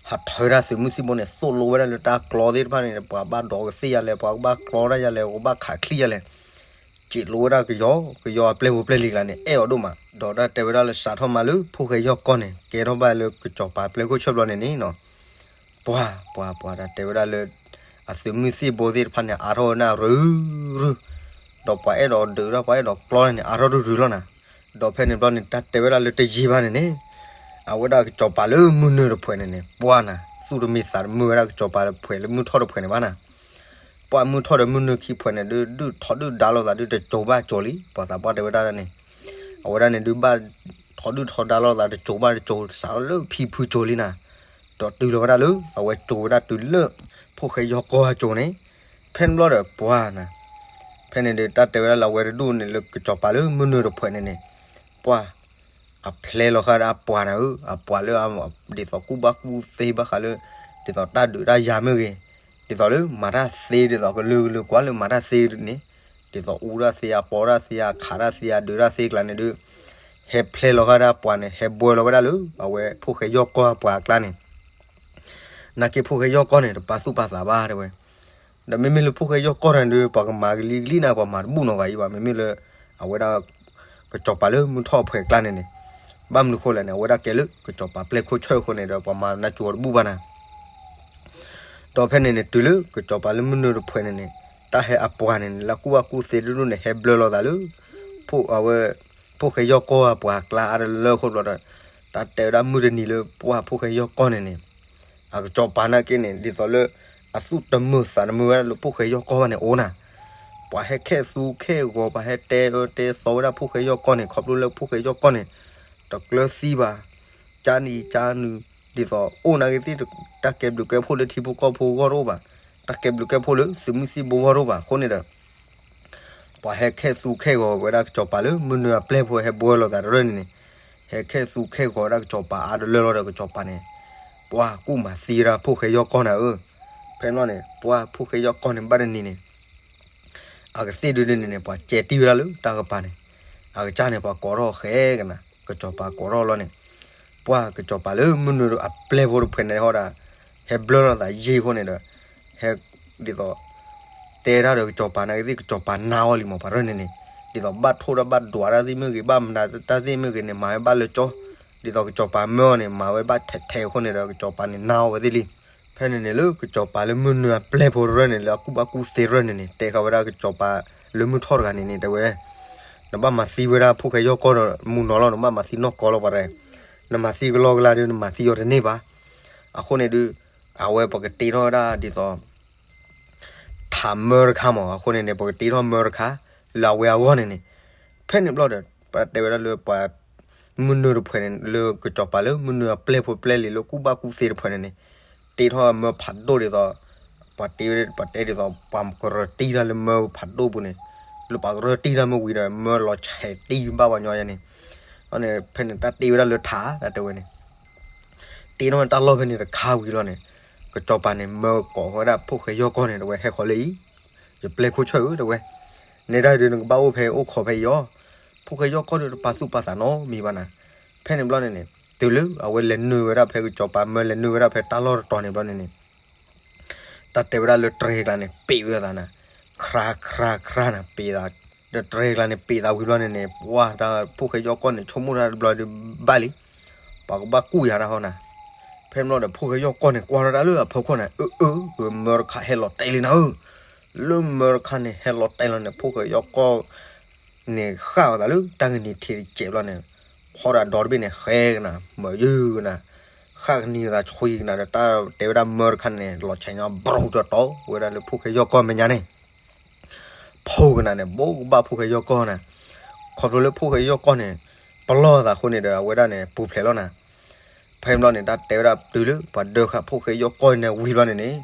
ဟးထီၣ်ဝဲဒၣ်သုးမုၢ်သံၣ်ဘိန့ၣ် သိၣ်လိဝဲဒၣ်လၢတၢ်ကျီသ့ၣ်တဖၣ်န့ၣ် ပှၤဘၣ်ဒိးကသ့ၣ်ယၤလဲၣ်, ပှၤကဘၣ်ကျီတၢ်ယၤလဲၣ်, ပှၤကဘၣ်ခးချံယၤလဲၣ်, စံးလိဝဲဒၣ်ကယီကယီအပျဲၢ်ဖိပျဲၢ်လံၤကျါန့ၣ် အဲၣ်အီၤဒိၣ်မး, ဒီးတၢ်တဲဝဲဒၣ်လၢစးထီၣ်မးလၢဖိၣ်ဃဲယီၢ်ကီၢ်န့ၣ် ကဲထီၣ်ဘၣ်လၢကစီၤပၤပျဲၢ်ခိၣ်ဆၢဘျီန့ၣ်န့ၣ်နီၤ ပှၤ ပှၤ ပှၤ တၢ်တဲဝဲဒၣ်လၢ အသုးမုၢ်သံၣ်ဘိသ့ၣ်တဖၣ်န့ၣ် အါထီၣ်ဝဲဒၣ်ရုၢ်ရုၢ်, ဒီးပှၤအဲၣ်ဒိးဒုးဒီးပှၤအဲၣ်ဒိးကျီန့ၣ် အါထီၣ်ရုၢ်ရုၢ်လီၤနၤ, ဒီးဖဲန့ၣ်ဘျီန့ၣ် တၢ်တဲဝဲဒၣ်လၢတယံာ်ဘၣ်န့ၣ်န့ၣ် အဝဲဒၣ်ကစီၤပၤလၢမုၢ်နုာ်တဖှဲးန့ၣ်န့ၣ် ပှၤနၤ သူၣ်တမံၤသးတမုာ်ဝဲဒၣ်ကစီၤပၤတဖှဲးလၢမုၢ်ထီၣ်တဖှဲးန့ၣ်ဘၣ်နၤ ပှၤမုၢ်ထီၣ်ဒီးမုၢ်နုာ်ခံဖှဲးန့ၣ် ဒုးဒုၣ်ထီဒုၣ်ဒါလိာ်သးဒုးတစိၤဘၣ်တစိၤလံ, ပှၤသးပှၢ်တဲဝဲဒၣ်န့ၣ် အဝဲဒၣ်န့ၣ်ဒုးဘၣ်ထီဒုၣ်ထီဒါလိာ်သးတစိၤဘၣ်တစိၤ စးထီၣ်လၢဖံဖုစိၤလံနၤ, ဒီးတုၤလီၤဝဲဒၣ်လၢ အဝဲစိၤဝဲဒၣ်တုၤလၢ ဖိၣ်ဃဲယီၢ်ကီၢ်အစိၤန့ၣ်, ဖဲန့ၣ်ဘျီဒီးပှၤနၤ ဖဲန့ၣ်ဒီးတၢ်တဲဝဲဒၣ်လၢအဝဲတဒူၣ်န့ၣ်လၢကစီၤပၤလၢမုၢ်နုာ်တဖှဲးန့ၣ်န့ၣ်, ပှၤ အဖျဲလီၤဃာ်ဒီးအပှၤနၤဧၢ, အပှၤလၢ ဒ်သိးကူၣ်ဘၣ်ကူၣ်သ့ဘၣ်ဃးလၢ ဒ်သိးတၢ်ဒုးတၢ်ယၤမ့ၢ်ဂ့ၤ, ဒ်သိးလၢမၤတၢ်သ့ ဒ်သိးကလုာ်ကလုာ်ကွၢ်လၢမၤတၢ်သ့န့ၣ်, ဒ်သိးအူတၢ်သ့ အပီတၢ်သ့ အခးတၢ်သ့ အဒုးတၢ်သ့ကျါန့ၣ်ဒုး, ဟဲဖျဲလီၤဃာ်ဒီးအပှၤန့ၣ် ဟဲဘှဲလီၤဝဲဒၣ်လၢ အဝဲဖိၣ်ဃဲယီၢ်ကီၢ်အပှၤအကျါန့ၣ် နာ်က့ဖိၣ်ဃဲယီၢ်ကီၢ်န့ၣ် တပာ်သူၣ်ပာ်သးဘၣ်တဲဝဲ, ဒီးမ့မ့ၢ်လၢဖိၣ်ဃဲယီၢ်ကီၢ်န့ၣ်ဒုး ပှၤကမၤကလံၤကလံၤနၤ ပှၤမၤတဘူၣ်နီၤဂၤအံၤဘၣ်, မ့မ့ၢ်လၢ အဝဲဒၣ် ကစီၤပၤလၢမုၢ်ထီၣ်အဖှဲးအကျါန့ၣ်န့ၣ်, ဘၣ်မနုၤဃိလဲၣ်န့ၣ် အဝဲဒၣ်ကဲလၢကစီၤပၤပျဲၢ်ခိၣ်ဆၢအဃိန့ၣ်ဒီး ပှၤမၤနၢ်စူၤအီၤတဘူၣ်ဘၣ်နၤ ဒီးဖဲန့ၣ်န့ၣ် တုၤလၢကစီၤပၤလၢမုၢ်နုာ်တဖှဲးန့ၣ်န့ၣ်, တၢ်ဟဲအပှၤန့ၣ်န့ၣ် လၢအကူၣ်ဘၣ်ကူၣ်သ့တဒူၣ်န့ၣ် ဟဲဘျၢလီၤသးလၢ အဝဲ ဖိၣ်ဃဲယီၢ်ကီၢ်အပှၤအကျါအါတလၢအဃိဘျီဒီး, တၢ်တဲဝဲဒၣ်မုၢ်တနံၤလၢပှၤဖိၣ်ဃဲယီၢ်ကီၢ်န့ၣ်န့ၣ်, အကစီၤပၤနာ်က့န့ၣ် ဒ်သိးလၢ အသူၣ်တမုာ်သးတမုာ်ဝဲဒၣ်လၢဖိၣ်ဃဲယီၢ်ကီၢ်ဘၣ်န့ၣ်အိၣ်နၤ, ပှၤဟဲခဲသူခဲဂီၤ ပှၤဟဲတဲအၢတဲသီဝဲဒၣ်ဖိၣ်ဃဲယီၢ်ကီၢ်န့ၣ် ခီဖျိလၢဖိၣ်ဃဲယီၢ်ကီၢ်န့ၣ် တကျၢၤသံဘၣ်, ကနံၤကနုၤ, ဒ်သိးအိၣ်နာ်က့သ့ၣ် တၢ်ကဲဘျုးကဲဖှိၣ်လၢထံဖိကီၢ်ဖိဂီၢ်တအိၣ်ဘၣ်, တၢ်ကဲဘျုးကဲဖှိၣ်လၢသုးမုၢ်သံၣ်ဘိဂီၢ်တအိၣ်ဘၣ်အဃိန့ၣ်ဒီး ပှၤဟဲခဲသူခဲဂီၤဝဲဒၣ်ကစီၤပၤလၢမုၢ်နုာ်အပျဲၢ်ဖိဟဲဘှဲလီၤသးတရၢၢ်န့ၣ်န့ၣ်, ဟဲခဲသူခဲဂီၤဝဲဒၣ်ကစီၤပၤအါတလၢလီၤဒီးကစီၤပၤန့ၣ်, ပှၤကူၣ်မၤသံဝဲဒၣ်ဖိၣ်ဃဲယီၢ်ကီၢ်နၤဧၢ, ဖဲန့ၣ်ဘျီန့ၣ် ပှၤဖိၣ်ဃဲယီၢ်ကီၢ်န့ၣ်ဘၣ်တနံၤန့ၣ် အကသ့ၣ်ဒုးဒုးန့ၣ်န့ၣ် ပှၤကဲတံၢ်ဝဲဒၣ်လၢတၢ်ကပၤန့ၣ်, အကစၢ်န့ၣ် ပှၤကိးထီၣ်ဃဲကနၤ ကစီၤပၤကိးထီၣ်လီၤန့ၣ်, ပှၤကစီၤပၤလၢမုၢ်နုာ်အပျဲၢ်ဖိတဖှဲးန့ၣ်ဟီဒၣ်, ဟဲဘျၢလီၤသးယံာ်အဃိန့ၣ်ဒီး, ဟဲ ဒ်သိး တဲတၢ်ဒီးကစီၤပၤနာ်က့သ့ၣ် ကစီၤပၤနာ်အီၤလံမး ပှၤရၢၢ်န့ၣ်န့ၣ်, ဒ်သိးဘၣ်ထိၣ်တၢ်ဘၣ်ဒွးတၢ်သ့ၣ်မ့ၢ်ဂ့ၤ ဘၣ်မနုၤတၢ်သ့ၣ်မ့ၢ်ဂ့ၤန့ၣ် မၤဝဲဘၣ်လၢကၠီ, ဒ်သိးကစီၤပၤမၢအီၤန့ၣ် မၤဝဲဘၣ်ထဲးထဲးအဃိန့ၣ်ဒီး ကစီၤပၤန့ၣ်နာ်အီၤဝဲသ့ၣ်လံ. ဖဲန့ၣ်န့ၣ်လၢကစီၤပၤလၢမုၢ်နုာ်အပျဲၢ်ဖိတရၢၢ်န့ၣ် လၢအကူၣ်ဘၣ်ကူၣ်သ့တရၢၢ်န့ၣ်န့ၣ် တဲဃာ်ဝဲဒၣ်ကစီၤပၤလၢမုၢ်ထီၣ်တဂၤန့ၣ်န့ၣ် တဲဝဲ, နဘၣ်မၤသံဝဲဒၣ်ဖိၣ်ဃဲယီၢ်ကီၢ်ဒီးမူနီၤလီၤ, နဘၣ်မၤသံနီၢ်ကီလီၤပှၤတဂၤ, နမၤသံကလီကလီဒုး နမၤသံအီၤတန့ၢ်ဘၣ်. အဃိန့ၣ်ဒုး အဝဲပကတ့ထီၣ်ဝဲဒၣ်ဒ်သိး ထးမၢတခါမး, အဃိန့ၣ်န့ၣ် ပကတ့ထီၣ်မၢတခါ လၢအဝဲအဂီၢ်န့ၣ်န့ၣ်, ဖဲန့ၣ်ဘျီဒီး ပတဲဝဲဒၣ်လၢပှၤ မုၢ်နုာ်တဖှဲးန့ၣ် လၢကစီၤပၤလၢမုၢ်နုာ်အပျဲၢ်ဖိပျဲၢ်လံၤလၢကူၣ်ဘၣ်ကူၣ်သ့တဖှဲးန့ၣ်န့ၣ်, တ့ထီၣ်မၢဖးဒိၣ်ဒ်သိး ပှၤတ့ဝဲ ပှၤတဲဒ်သိး ပှၤကရၢတံၢ်တၢ်လၢမၢဖးဒိၣ်ပူၤန့ၣ်, လၢပှၤကရၢတံၢ်တၢ်မ့ၢ်ဝံၤဒီး မၢလီၤဆဲးတံၢ်ဘၣ်ပှၤညီယဲန့ၣ်, န့ၣ် ဖဲန့ၣ်တၢ်တ့ဝဲဒၣ်လၢထး တၢ်တဲဝဲန့ၣ် တ့ထီၣ်တၢ်လီၢ်ဖဲန့ၣ်တခါဝံၤလီၤန့ၣ်, ကစီၤပၤန့ၣ် မၢကိးဝဲဒၣ်ဖိၣ်ဃဲယီၢ်ကီၢ်န့ၣ် တဲဝဲ ဟဲဃီၤလၢအံၤ, ယပျဲၢ်ခိၣ်ဆၢၣ်ဧၢ တဲဝဲ, နဲဒၣ်ဒုးနကဘၣ်အိၣ်ဖဲအိၣ်ခိးဖဲအံၤအီၤ, ဖိၣ်ဃဲယီၢ်ကီၢ်ဒုးတပာ်သူၣ်ပာ်သးနီတမံၤဘၣ်နၤ. ဖဲန့ၣ်ဘျီန့ၣ်န့ၣ် တုၤလၢအဝဲလဲၤနုာ်ဝဲဒၣ်ဖဲကစီၤပၤမၢလဲၤနုာ်ဝဲဒၣ်ဖဲတၢ်လီၢ်တတီၤန့ၣ်ဘျီန့ၣ်န့ၣ် တၢ်တဲဝဲဒၣ်လၢတြဲၤကျါန့ၣ် ပ့းဝဲသးနၤ, ခရါခရါခရါနၤ ပ့းသး, ဒီးတြဲၤကျါန့ၣ် ပ့းသးဝံၤဘျီန့ၣ်န့ၣ် ပှၤတၢ်ဖိၣ်ဃဲယီၢ်ကီၢ်န့ၣ် ဆိကမိၣ်တၢ်တဘျီဒုးဘၣ်လံ, ပှၤကဘၣ်ကူၣ်ယၤတၢ်ဟီနၤ. ဖဲန့ၣ်ဘျီဒီး ဖိၣ်ဃဲယီၢ်ကီၢ်န့ၣ် ကွၢ်ထီၣ်တၢ်လၢအဖီခိၣ်န့ၣ် အၢ အၢ မၢတခါဟဲလီၤတဲာ်လံနၤဧၢ, လၢမၢတခါန့ၣ် ဟဲလီၤတဲာ်လီၤန့ၣ် ဖိၣ်ဃဲယီၢ်ကီၢ် န့ၣ်ဃၣ်ဝဲသးလၢတၢ်ကနံၤထံးတစဲးဘျီန့ၣ်, ဖီဒၣ်ဒီတဘ့ၣ်န့ၣ် ဃဲကနၤ မၤယုၢ်ကနၤ, ဃၣ်ကနံၤသးဆွံကနၤဒီး တၢ်တဲဝဲဒၣ်မၢတခါန့ၣ် လီၤဆဲးညီဘြူၤတီတီဝဲဒၣ်လၢဖိၣ်ဃဲယီၢ်ကီၢ်မဲာ်ညါန့ၣ် ဖီကနၤန့ၣ် ဘိးကဘၣ်ဖိၣ်ဃဲယီၢ်ကီၢ်နၤ, ခီဖျိလၢဖိၣ်ဃဲယီၢ်ကီၢ်န့ၣ် ပလီၢ်သးအဃိန့ၣ်ဒီး အဝဲဒၣ်န့ၣ် ပူၤဖျဲးလီၤနၤ. ဖဲန့ၣ်ဘျီန့ၣ် တၢ်တဲဝဲဒၣ်တုၤလၢပှၤဒၢဃာ်ဖိၣ်ဃဲယီၢ်ကီၢ်န့ၣ်ဝံၤဘျီန့ၣ်န့ၣ်,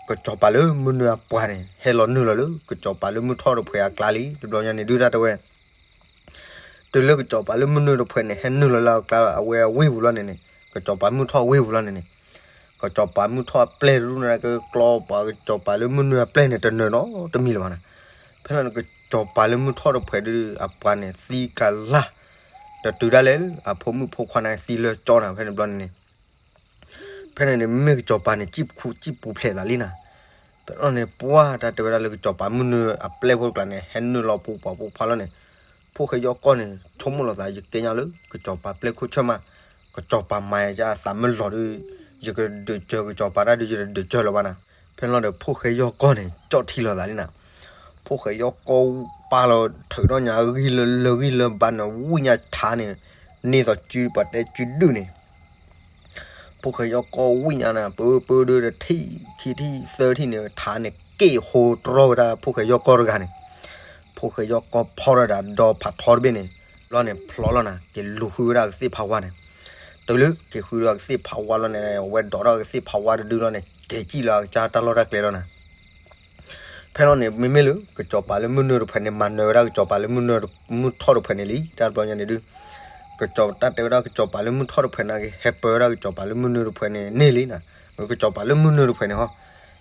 ကစီၤပၤလၢမုၢ်နုာ်အပှၤန့ၣ် ဟဲလီၤနုာ်လီၤလၢ ကစီၤပၤလၢမုၢ်ထီၣ်တဖှဲးအကျါလံ တဘျီညါန့ၣ်ဒုးတၢ်တဲဝဲ တုၤလၢကစီၤပၤလၢမုၢ်နုာ်တဖှဲးန့ၣ် ဟဲနုာ်လီၤလၢအကျါအဝဲအဝ့ၢ်ပူၤလီၤန့ၣ်န့ၣ်, ကစီၤပၤမုၢ်ထီၣ်ဝ့ၢ်ပူၤလီၤန့ၣ်န့ၣ်, ကစီၤပၤမုၢ်ထီၣ်အပျဲၢ်တဒူၣ်န့ၣ် ကကျီပှၤကစီၤပၤလၢမုၢ်နုာ်အပျဲၢ်န့ၣ် တနၢၤနီတမံၤလၢၤဘၣ်နၤ. ဖဲန့ၣ်န့ၣ် ကစီၤပၤလၢမုၢ်ထီၣ်တဖှဲးဒုး အပှၤန့ၣ်သံကလၢ်, တတုၤဒၣ်လဲာ်လၢအဖိမုၣ်ဖိခွါန့ၣ်သံလၢကၠီနၤ ဖဲန့ၣ်ဘျီန့ၣ်န့ၣ် ဖဲန့ၣ်န့ၣ် မ့မ့ၢ်ကစီၤပၤန့ၣ် စံၣ်ခူစံၣ်ပူၤဖျဲးသးလံနၤ. ဖဲန့ၣ်ဘျီန့ၣ် ပှၢ်တၢ်တဲဝဲဒၣ်လၢကစီၤပၤမုၢ်နုာ်အပျဲၢ်ဖိတကျါန့ၣ် ဟဲနုာ်လီၤပူၤပှၤဖိခွါလီၤန့ၣ်, ဖိၣ်ဃဲယီၢ်ကီၢ်န့ၣ် ဆိကမိၣ်လီၤသး ယကဲညါလၢကစီၤပၤပျဲၢ်ခိၣ်ဆၢၣ်မး, ကစီၤပၤမၤယၤအသးမ့ၢ်လီၤဒီး ယကဒုးစၢၤကစီၤပၤတၢ်ဒုး ယတဒုးစၢၤလၢၤဘၣ်နၤ. ဖဲန့ၣ်ဘျီဒီး ဖိၣ်ဃဲယီၢ်ကီၢ်န့ၣ် ကၠီၣ်ထံလီၤသးလံနၤ. ဖိၣ်ဃဲယီၢ်ကီၢ်ပာ်လီၤထုးထီၣ်ညါအဂံၢ်လၢလၢဂံၢ်လၢဘါန့ၣ် ဝံၣ်ညါထးန့ၣ် န့ၢ်သိးစုပှၤတဲစုဒုၣ်န့ၣ် ဖိၣ်ဃဲယီၢ်ကီၢ်ဝံၣ်ညါန့ၣ် ပၢပၢဒုးတထံၣ်ခံထံၣ်သၢထံၣ်န့ၣ် ထးန့ၣ်က့ၢ်ဟိတြီဝဲဒၣ်ဖိၣ်ဃဲယီၢ်ကီၢ်တဂၤန့ၣ်, ဖိၣ်ဃဲယီၢ်ကီၢ်ဖီၣ်ထီၣ်ဒၣ်ဒီဖးထီတဘ့ၣ်န့ၣ်, ဘျီန့ၣ်ဖျိးလီၤနၤ က့ၤလူၤဃုဝဲဒၣ်ကသ့ၣ်ဖးဝါန့ၣ်, တုၤလၢက့ၤဃုဒီးကသ့ၣ်ဖးဝါလီၤန့ၣ် အဝဲဒိးထီၣ်ကသ့ၣ်ဖးဝါတဒုလီၤန့ၣ် က့ၤစံၣ်လၢအကစၢ်တၢ်လီၢ်တၢ်ကျဲလီၤနၤ. ဖဲန့ၣ်ဘျီန့ၣ် မ့မ့ၢ်လၢကစီၤပၤလၢမုၢ်နုာ်တဖုန့ၣ် မၤနၢၤဝဲဒၣ်ကစီၤပၤလၢမုၢ်နုာ်မုၢ်ထီၣ်တဖုန့ၣ်လံ တၢ်ဘျီညါန့ၣ်ဒုး ကစီၤတၢ်တဲဝဲဒၣ်ကစီၤပၤလၢမုၢ်ထီၣ်တဖုန့ၣ်က့ၤ ဟဲပၢဝဲဒၣ်ကစီၤပၤလၢမုၢ်နုာ်တဖုန့ၣ်န့ၢ်လံနၤ, ကစီၤပၤလၢမုၢ်နုာ်တဖုန့ၣ်ဟီ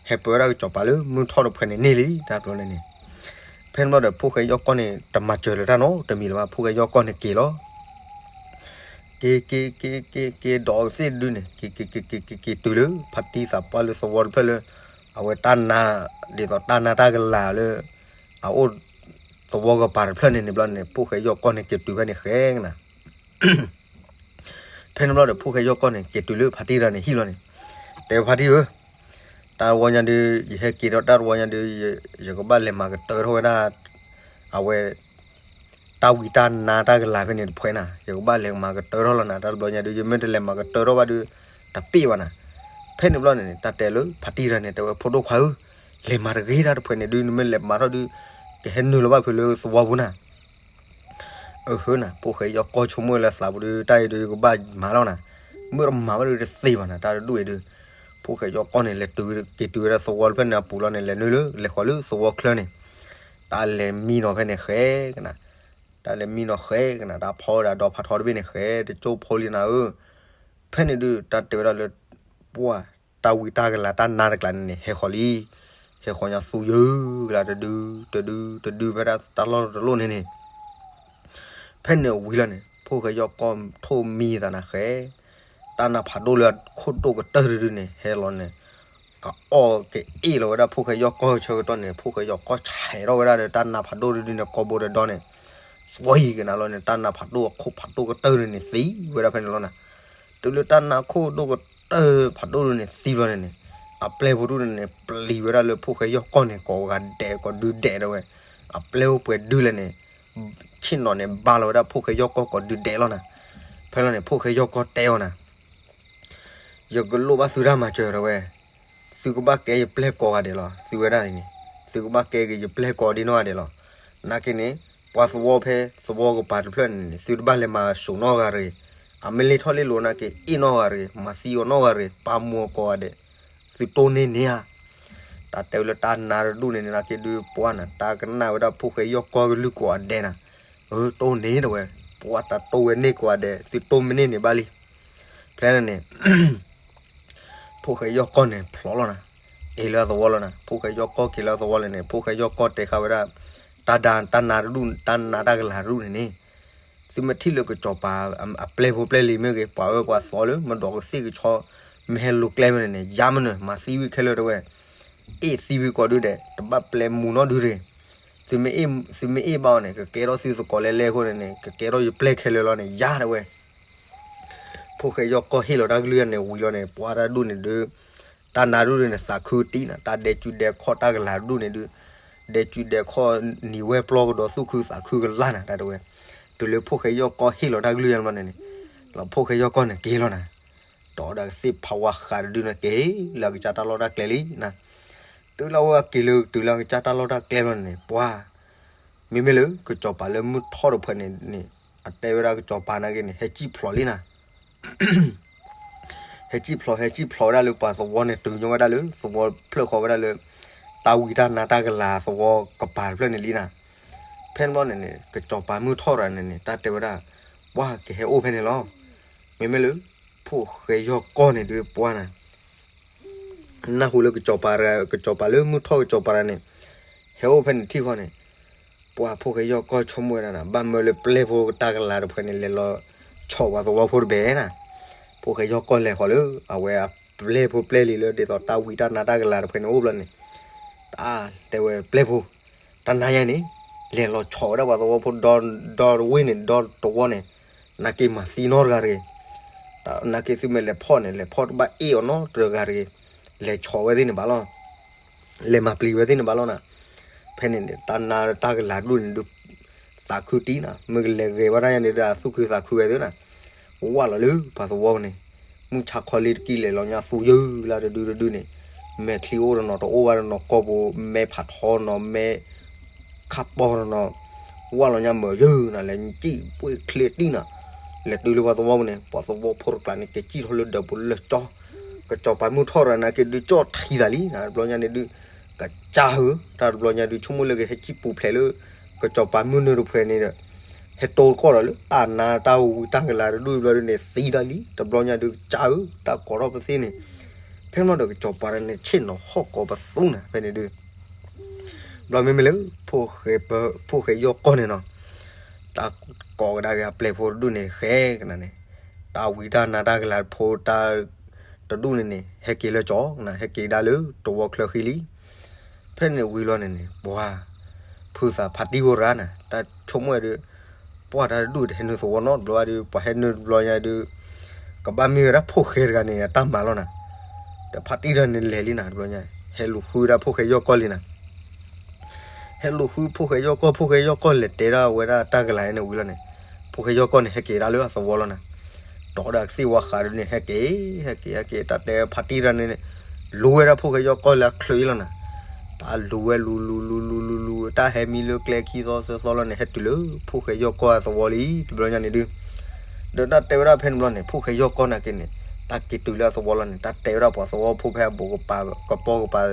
ဟဲပၢဝဲဒၣ်ကစီၤပၤလၢမုၢ်ထီၣ်တဖုန့ၣ်န့ၢ်လံ တၢ်ဘျီန့ၣ်န့ၣ်, ဖဲန့ၣ်ဘျီဒီး ဖိၣ်ဃဲယီၢ်ကီၢ်န့ၣ် တမၤစၢၤလၢၤတၢ်နီတမံၤလၢၤဘၣ် ဖိၣ်ဃဲယီၢ်ကီၢ်န့ၣ်က့ၤလီၤ က့ၤက့ၤက့ၤက့ၤက့ၤဒီးကသ့ၣ်တဒုန့ၣ် က့ၤက့ၤက့ၤက့ၤက့ၤတုၤလၢ ဖါတံၢ်သးပှၢ်လၢသဝီတဖျၢၣ်လၢ အဝဲတၢ်နါ ဒ်သိးတၢ်နါတၢ်ကလၤလၢ အအိၣ်သဝီကပၤတဖျၢၣ်န့ၣ်န့ၣ်ဘျီန့ၣ် ဖိၣ်ဃဲယီၢ်ကီၢ်န့ၣ်က့ၤတုၤဖဲန့ၣ်ဃဲကနၤ ဖဲန့ၣ်ဘျီဒီး ဖိၣ်ဃဲယီၢ်ကီၢ်န့ၣ် က့ၤတုၤလၢဖါတံၢ်တဂၤန့ၣ်ဟံၣ်လီၤန့ၣ်, တဲဖါတံၢ်ဧၢ, တၢ်တဝီညါဒုး ယဟဲက့ၤဒီးတၢ်တဝီညါဒုး ယကဘၣ်လဲၤမၤကတၢၢ်ထီၣ်ဝဲဒၣ် အဝဲ တၢ်ဝံတၢ်နါတၢ်ကလၤဖဲန့ၣ်တဖုနၤ ယကဘၣ်လဲၤမၤကတၢၢ်ထီၣ်လီၤနၤ တၢ်တဘျီညါဒုး ယမ့ၢ်တလဲၤမၤကတၢၢ်ထီၣ်ဘၣ်ဒုး တပ့ၢ်ဘၣ်နၤ. ဖဲန့ၣ်ဘျီန့ၣ်န့ၣ် တၢ်တဲလၢဖါတံၢ်တဂၤန့ၣ် တဲဝဲ ဖိဒိၣ်ခွါဧၢ, လဲၤမၤတဂ့ၤတၢ်တဖုန့ၣ်ဒုး နမ့ၢ်လဲၤမၤထီၣ်ဒုး ကဟဲနုာ်လီၤဘၣ်ဖုးလၢသဝီပူၤနၤ အဟၢနၤ ဖိၣ်ဃဲယီၢ်ကီၢ်ဆိကမိၣ်လၢသးပူၤဒုး တၢ်အံၤဒုး ယကဘၣ်မၤလီၤနၤ, မ့ၢ်တမၤဘၣ်ဒုးတသ့ဘၣ်နၤ တၢ်တဒူၣ်အံၤဒုး, ဖိၣ်ဃဲယီၢ်ကီၢ်န့ၣ် လဲၤတုၤက့ၤတုၤဝဲဒၣ်သဝီတဖျၢၣ်န့ၣ်အပူၤလီၤန့ၣ် လဲၤနုာ်လၢ လဲၤဃီၤလၢသဝီချၢန့ၣ်, တၢ်လဲၤမံနီၤဖဲန့ၣ်ဃဲကနၤ, တၢ်လဲၤမံနီၤဃဲကနၤ တၢ်ဖီဝဲဒၣ်ဒီဖးထီတဘ့ၣ်န့ၣ်ဃဲ တကၠိဖိလံနၤဧၢ, ဖဲန့ၣ်ဒုး တၢ်တဲဝဲဒၣ်လၢ ပှၢ် တၢ်ဝံတၢ်ကလၤတၢ်နါတကျါန့ၣ်န့ၣ် ဟဲဃီၤလံ, ဟဲဃီၤညါသူယုၢ်ကလၤတဒု တဒု တဒုဖဲဒၣ်တၢ်လီၢ်တလီၢ်န့ၣ်န့ၣ် ဖဲန့ၣ်ဝံၤလီၤန့ၣ် ဖိၣ်ဃဲယီၢ်ကီၢ်ထိၣ်မံသးနၤဃဲ, တၢ်နါဖးဒိၣ်လၢအခိၣ်ဒိၣ်ကတၢၢ်တဒုန့ၣ် ဟဲလီၤန့ၣ်, ကအီၣ်ကအ့ၣ်လီၤဝဲဒၣ်ဖိၣ်ဃဲယီၢ်ကီၢ်ဆၢကတီၢ်န့ၣ် ဖိၣ်ဃဲယီၢ်ကီၢ်ဆဲးထီၣ်ဝဲဒၣ်ဒီးတၢ်နါဖးဒိၣ်တဒုန့ၣ် ကိးဘိတဒီန့ၣ်, သွံကနၤလီၤန့ၣ် တၢ်နါဖးဒိၣ်အခိၣ်ဖးဒိၣ်ကတၢၢ်န့ၣ်န့ၣ် သံဝဲဒၣ်ဖဲန့ၣ်လီၤနၤ. တုၤလၢတၢ်နါခိၣ်ဒိၣ်ကတၢၢ်ဖးဒိၣ်တဒုန့ၣ်သံဘျီန့ၣ်န့ၣ်, အပျဲၢ်ဖိတဒုန့ၣ်န့ၣ် ပျံၤဝဲဒၣ်လၢဖိၣ်ဃဲယီၢ်ကီၢ်န့ၣ် ကိးဂၤဒဲး ကိးဒုဒဲးဒၣ်ဝဲ, အပျဲၢ်အိၣ်ပှဲၤဒုလဲၣ်န့ၣ် ဆ့ၣ်နီၤန့ၣ် ဘါလီၤဝဲဒၣ်ဖိၣ်ဃဲယီၢ်ကီၢ်ကိးဒုဒဲးလီၤနၤ. ဖဲလီၤန့ၣ် ဖိၣ်ဃဲယီၢ်ကီၢ်တဲအီၤနၤ, ယကလိၣ်ဘၣ်သုတၢ်မၤစၢၤဒၣ်ဝဲ, သုကဘၣ်ကဲယပျဲၢ်ကိးဂၤဒဲးလီၤ သုဝဲဒၣ်န့ၣ်, သုကဘၣ်ကဲက့ၤယပျဲၢ်ကိးဒ်နီၢ်ဂၤဒဲးလီၤ. နာ်က့န့ၣ် ပှၤသဝီဖဲသဝီကပၤတဖျၢၣ်န့ၣ်န့ၣ် သုတဘၣ်လဲၤမၤစိာ်နီၢ်ဂၤတဂ့ၤ, အမ့ၢ်လ့ၣ်ထီၣ်လ့ၣ်လီၤနာ်က့ အ့ၣ်နီၢ်ဂၤတဂ့ၤ, မၤသံအီၤနီၢ်ဂၤတဂ့ၤ, ပာ်မူအီၤကိးဂၤဒဲး, သုတိၢ်န့ၢ်န့ၢ်ဧါ. တၢ်တဲဝဲလၢတၢ်နါတဒူၣ်န့ၣ်န့ၣ် နာ်က့ဒုးပှၢ်နၤ တၢ်ကနၣ်ဝဲဒၣ်ဖိၣ်ဃဲယီၢ်ကီၢ်ကလုၢ်ကိးဂၤဒဲးနၤ, အတိၢ်န့ၢ်ဒၣ်ဝဲ, ပှၢ်တၢ်တိၢ်ဝဲန့ၢ်ကိးဂၤဒဲး သုတိၢ်မ့ၢ်န့ၢ်န့ၣ်ဘၣ်လံ. ဖဲန့ၣ်န့ၣ် ဖိၣ်ဃဲယီၢ်ကီၢ်န့ၣ်ဖျိးလီၤနၤ, က့ၤလၢအသဝီလီၤနၤ, ဖိၣ်ဃဲယီၢ်ကီၢ်က့ၤလၢအသဝီလီၤန့ၣ် ဖိၣ်ဃဲယီၢ်ကီၢ်တဲဃာ်ဝဲဒၣ် တၢ်ဒၣ်တၢ်နါတဒူၣ် တၢ်နါတၢ်ကလၤတဒူၣ်န့ၣ်န့ၣ်, သုမ့ၢ်ထံၣ်လၢကစီၤပၤအပျဲၢ်ဖိပျဲၢ်လံၤမ့ၢ်ဂ့ၤ ပှၤအၢပှၤသီလၢ မ့ၢ်ဒိးကသ့ၣ်ကဆီ မ့ၢ်ဟဲလိာ်ကျဲမ့ၢ်န့ၣ်န့ၣ် ယါမနုၤ မၤသံဝံၤခဲလၢာ်တဝဲ, အ့ၣ်သံဝံၤကိးဒုဒဲး တဘၣ်ပျဲမူနီတဒုတဂ့ၤ, သုမ့ၢ်အ့ၣ်ဘၣ်အီၤန့ၣ် ကကဲထီၣ်သုသကိးလဲလဲအဃိန့ၣ်န့ၣ် ကကဲထီၣ်ယပျဲၢ်ခဲလၢာ်လီၤန့ၣ် ယါတဝဲ ဖိၣ်ဃဲယီၢ်ကီၢ်ဟ့ၣ်လီၤတၢ်ကလုၢ်ယါန့ၣ်ဝံၤလီၤန့ၣ် ပှၤတၢ်ဒူၣ်န့ၣ်ဒုး, တၢ်နါဒူၣ်န့ၣ် သးခုတံၢ်နၤ, တၢ်ဒဲးကုဒဲးခီၣ်တၢ်ကလၤဒူၣ်န့ၣ်ဒုး, ဒဲးကုဒဲးခီၣ်နံၤဝဲပျီကဒီးသူၣ်ခုသးခုကလၢ်နၤ တၢ်တဝဲ, တုၤလၢဖိၣ်ဃဲယီၢ်ကီၢ်ဟ့ၣ်လီၤတၢ်ကလုၢ်ယါန့ၣ်ဘျီန့ၣ်န့ၣ်, လီၤဖိၣ်ဃဲယီၢ်ကီၢ်န့ၣ်က့ၤလီၤနၤ, ဒီးဒၣ်ကသ့ၣ်ဖးဝါဃးတဒုန့ၣ်က့ၤလၢအကစၢ်တၢ်လီၢ်တၢ်ကျဲလံနၤ, တုၤလၢအဝဲက့ၤလၢတုၤလၢအကစၢ်တၢ်လီၢ်တၢ်ကျဲဘျီန့ၣ်န့ၣ် ပှၤ မ့မ့ၢ်လၢကစီၤပၤလၢမုၢ်ထီၣ်တဖုန့ၣ်န့ၣ်, အတဲဝဲဒၣ်ကစီၤပၤနာ်က့န့ၣ် ဟဲစံၣ်ဖျိးလံနၤ, ဟဲစံၣ်ဖျိး ဟဲစံၣ်ဖျိးဝဲဒၣ်လၢပှၤသဝီန့ၣ် တုၤညီဝဲဒၣ်လၢသဝီဖျၢၣ်ဃီဝဲဒၣ်လၢ တၢ်ဝံတၢ်နါတၢ်ကလၤသဝီကပၤတဖျၢၣ်န့ၣ်လံနၤ, ဖဲန့ၣ်ဘျီန့ၣ်န့ၣ် ကစီၤပၤမုၢ်ထီၣ်တဂၤန့ၣ်န့ၣ် တၢ်တဲဝဲဒၣ်, ပှၤကဟဲအိၣ်ဖဲန့ၣ်လီၤ, မ့မ့ၢ်လၢ ဖိၣ်ဃဲယီၢ်ကီၢ်န့ၣ်ဒုးပှၤနၤ နၢ်ဟူလၢကစီၤပၤ ကစီၤပၤလၢမုၢ်ထီၣ်ကစီၤပၤန့ၣ်, ဟဲအိၣ်ဖဲန့ၣ်ထံၣ်ဃီန့ၣ်, ပှၤဖိၣ်ဃဲယီၢ်ကီၢ်ဆိကမိၣ်ဝဲဒၣ်နၤ ဘၣ်မၢလၢပျဲၢ်ဖိတၢ်ကလၤတဖုန့ၣ် လဲၤလီၤဆီၣ်ပှၤသဝီဖိတဘဲနၤ, ဖိၣ်ဃဲယီၢ်ကီၢ်လဲၤဃီၤလၢ အဝဲအပျဲၢ်ဖိပျဲၢ်လံၤလၢဒ်သိးတၢ်ဝံတၢ်နါတၢ်ကလၤတဖုန့ၣ်အိၣ်ဘျီန့ၣ်, တၢ်တဲဝဲပျဲၢ်ဖိ တၢ်နါယါန့ၣ် လဲၤလီၤဆီၣ်ဝဲဒၣ်ပှၤသဝီဖိဒီ ဒီတဝ့ၢ်န့ၣ် ဒီတဝီန့ၣ်, နက့ၤမၤသံနီတဂၤတဂ့ၤ, နက့ၤသုမ့ၢ်လဲၤဖီၣ်န့ၣ် လဲၤဖီၣ်တဘၣ်အ့ၣ်အီၤနီတဂၤတဂ့ၤ, လဲၤဆီၣ်ဝဲသ့ၣ်န့ၣ်ဘၣ်လီၤ လဲၤမၤပျံၤဝဲသ့ၣ်န့ၣ်ဘၣ်လီၤနၤ, ဖဲန့ၣ်န့ၣ် တၢ်နါတၢ်ကလၤတဒူၣ်န့ၣ်ဒုး သးခုတံၢ်နၤ, မ့ၢ်ကလဲၤဂဲၤဘၣ်တၢ်ယါန့ၣ်ဒီး အသူၣ်ခုသးခုဝဲသ့ၣ်နၤ, ဝၢ်လီၤလၢပှၤသဝီန့ၣ်, မုၢ်ဆါခီလံတကံၢ်လဲၤလီၤညါသူယုၢ်လၢတဒုတဒုန့ၣ်, မဲာ်ချံအိၣ်တနီၤတအိၣ်ဘၣ်တနီၤကီၢ်ပူၤ, မဲာ်ဖးထီနီၤ မဲာ် ခါပီတနီၤ, ဝၢ်လီၤညါမုာ်ယုၢ်နၤ လဲၤစံၣ်ပှ့ၤချ့တံၢ်နၤ, လဲၤတုၤလၢပှၤသဝီပူၤန့ၣ် ပှၤသဝီဖိတကျါန့ၣ် က့ၤစံၣ်ထီၣ်လၢဒၢးပူၤလၢကၠီ, ကစီၤပၤမုၢ်ထီၣ်ရၤနၤက့ၤဒုးကၠီၣ်ထံသးလံနၤ, တဘျီညါန့ၣ်ဒုး ကစၢ်ဧၢ, တၢ်တဘျီညါဒုး ဆိကမိၣ်လၢကဟဲစံၣ်ပူၤဖျဲးလၢ ကစီၤပၤမုၢ်နုာ်တဖုန့ၣ်ဒီး ဟဲတိကီၢ်ဒီးလၢတၢ်နါတၢ်ဝံတၢ်ကလၤတဒူၣ်ဘျီဒုးန့ၣ် သံတၢ်လံ, တဘျီညါဒုးကစၢ်ဧၢ, တၢ်ကိးထီၣ်ပသ့ၣ်န့ၣ်, ဖဲမ့ၢ်ဒီးကစီၤပၤန့ၣ် ဆ့ၣ်နီၤဟီၣ်ကိးပသူနၤ ဖဲန့ၣ်ဒုး ဘျီမ့မ့ၢ်လၢ ဖိၣ်ဃဲယီၢ်ကီၢ်န့ၣ်နီၤ, တၢ်ကိးကဒါက့ၤအပျဲၢ်ဖိတဒူၣ်န့ၣ်ဃဲကနၤန့ၣ်, တၢ်ဝံတၢ်နါတၢ်ကလၤဖိတၢ်တဒူၣ်န့ၣ်န့ၣ် ဟဲက့ၤလၢကၠီနၤ, ဟဲက့ၤဒၣ်လၢတဝီချၢဃံလံ, ဖဲန့ၣ်ဝံၤလီၤန့ၣ်န့ၣ် ပှၤ ဖုသးဖးတံၢ်ဖိတဂၤနၤ တၢ်ဆိကမိၣ်ဝဲဒုး ပှၤတၢ်တဒူၣ်တဟဲနုာ်သဝီနီတဘျီဘၣ်ဒီး ပှၤဟဲနုာ်တဘျီညါဒုး ကဘၣ်မ့ၢ်ဝဲဒၣ်ဖိၣ်ဃဲတဂၤန့ၣ် အတၢ်မၤလီၤနၤ, ဒီးဖးတံၢ်တဂၤန့ၣ်လဲၤလံနၤ တဘျီညါ ဟဲလူၤဃုဒၣ်ဖိၣ်ဃဲယီၢ်ကီၢ်လံနၤ ဟဲလူၤဃုဖိၣ်ဃဲယီၢ်ကီၢ်, ဖိၣ်ဃဲယီၢ်ကီၢ်လဲၤတဲဒၣ်ဝဲဒၣ်တၢ်ကလၤန့ၣ်ဝံၤလီၤန့ၣ်, ဖိၣ်ဃဲယီၢ်ကီၢ်န့ၣ်ဟဲက့ၤဒၣ်လၢအသဝီလီၤနၤ, တီဒီးကသ့ၣ်ဝါဃးဒုးန့ၣ် ဟဲက့ၤ ဟဲက့ၤ ဟဲက့ၤ တၢ်တဲဖးတံၢ်တဂၤန့ၣ် လူၤဝဲဒၣ်ဖိၣ်ဃဲယီၢ်ကီၢ်လၢအချုးအံၤလီၤနၤ, တၢ်လူၤဝဲလူၤလူၤလူၤလူၤလူၤလူၤ တၢ်ဟဲမံလၢကျဲခံသီသၢသီလီၤန့ၣ် ဟဲတုၤလၢဖိၣ်ဃဲယီၢ်ကီၢ်အသဝီလံ တဘျီညါန့ၣ်ဒုး ဒီးတၢ်တဲဝဲဒၣ်ဖဲန့ၣ်ဘျီန့ၣ် ဖိၣ်ဃဲယီၢ်ကီၢ်နာ်က့န့ၣ် တၢ်က့ၤတုၤလၢအသဝီလီၤန့ၣ် တၢ်တဲဝဲဒၣ်ပှၤသဝီဖိဖဲအဘူးကပၤ ကပီၤကပၤ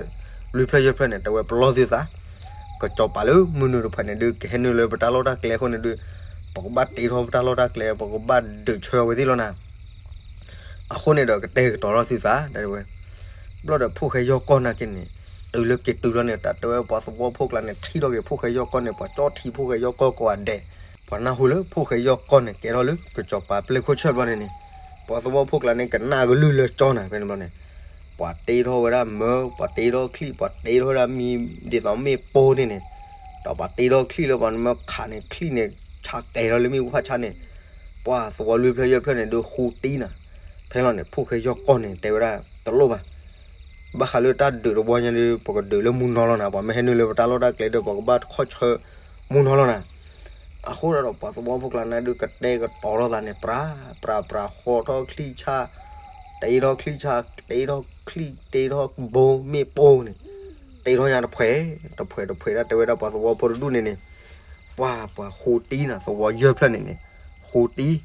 လွံၢ်ဖျၢၣ်ယဲၢ်ဖျၢၣ်န့ၣ် တဲဝဲပလီၢ်သုသး ကစီၤပၤလၢမုၢ်နုာ်တဖုန့ၣ်ဒုး ကဟဲနုာ်လၢပတၢ်လီၢ်တၢ်ကျဲအဃိန့ၣ်ဒုး ပကဘၣ်တ့ထီၣ်ပတၢ်လီၢ်တၢ်ကျဲ ပကဘၣ်ဒုးဆၢဝဲသ့ၣ်လီၤနၤ အဃိန့ၣ်ဒီးကတဲာ်ကတီၤထီၣ်သုသး တဲဝဲ ဘျီဒီးဖိၣ်ဃဲယီၢ်ကီၢ်နာ်က့န့ၣ် တုၤလၢက့ၤတုၤလီၤန့ၣ် တၢ်တဲဝဲပှၤသဝီဖိကျါန့ၣ် ထံၣ်ထီၣ်က့ၤဖိၣ်ဃဲယီၢ်ကီၢ်န့ၣ် ပှၤကၠီထံဖိၣ်ဃဲယီၢ်ကီၢ်ကိးဂၤဒဲး ပှၤနၢ်ဟူလၢဖိၣ်ဃဲယီၢ်ကီၢ်န့ၣ် ကဲထီၣ်လၢကစီၤပၤပျဲၢ်ခိၣ်ဆၢဘျီန့ၣ်န့ၣ် ပှၤသဝီဖိကျါန့ၣ် ကနၣ်ကလုၢ်လၢကၠီနၤ ဖဲန့ၣ်ဘျီန့ၣ် ပှၤတ့ထီၣ်ဝဲဒၣ်မၢ ပှၤတ့ထီၣ်ချံၣ် ပှၤတ့ထီၣ်ဝဲဒၣ်မံ ဒ်သိးမ့ၣ်ပိၢ်န့ၣ်န့ၣ် ဒီးပှၤတ့ထီၣ်ချံၣ်လၢပှၤမၢခးန့ၣ် ချံၣ်န့ၣ် ဆါကဲၤထီၣ်လၢမ့ၣ်အူဖးဆါန့ၣ် ပှၤသဝီလွံၢ်ဖျၢၣ်ယဲၢ်ဖျၢၣ်န့ၣ် ဒုးဃူတံၢ်နၤ ဖဲလီၤန့ၣ် ဖိၣ်ဃဲယီၢ်ကီၢ်န့ၣ် တဲဝဲဒၣ်တလိၣ်ဘၣ် ဘၣ်ဃးလၢတၢ်ဒုးတဝီညါဒီး ပကဒုးလၢမူနီၤလီၤနၤ ပှၤမ့ၢ်ဟဲနုာ်လၢပတၢ်လီၢ်တၢ်ကျဲဒီး ပကဘၣ်ခီၣ်ဆၢမူနီၤလီၤနၤ အဃိဒီးပှၤသဝီဖိကျါန့ၣ်ဒုး ကတဲာ်ကတီၤထီၣ်သးန့ၣ် ပြၤ ပြၤ ပြၤ ဃီထီၣ်ချံၣ်ဆၣ် တ့ထီၣ်ချံၣ်ဆၣ် တ့ထီၣ်ချံၣ် တ့ထီၣ်ဘိမ့ၣ်ပိၢ်န့ၣ် တ့ထီၣ်ညါတဖှဲး တဖှဲး တဖှဲးဒၣ် တဲဝဲဒၣ်ပှၤသဝီဖိတဒူၣ်န့ၣ်န့ၣ် ပှၤ ပှၤဃူတံၢ်နၤ သဝီယဲၢ်ဖျၢၣ်န့ၣ်န့ၣ် ဃူတံၢ်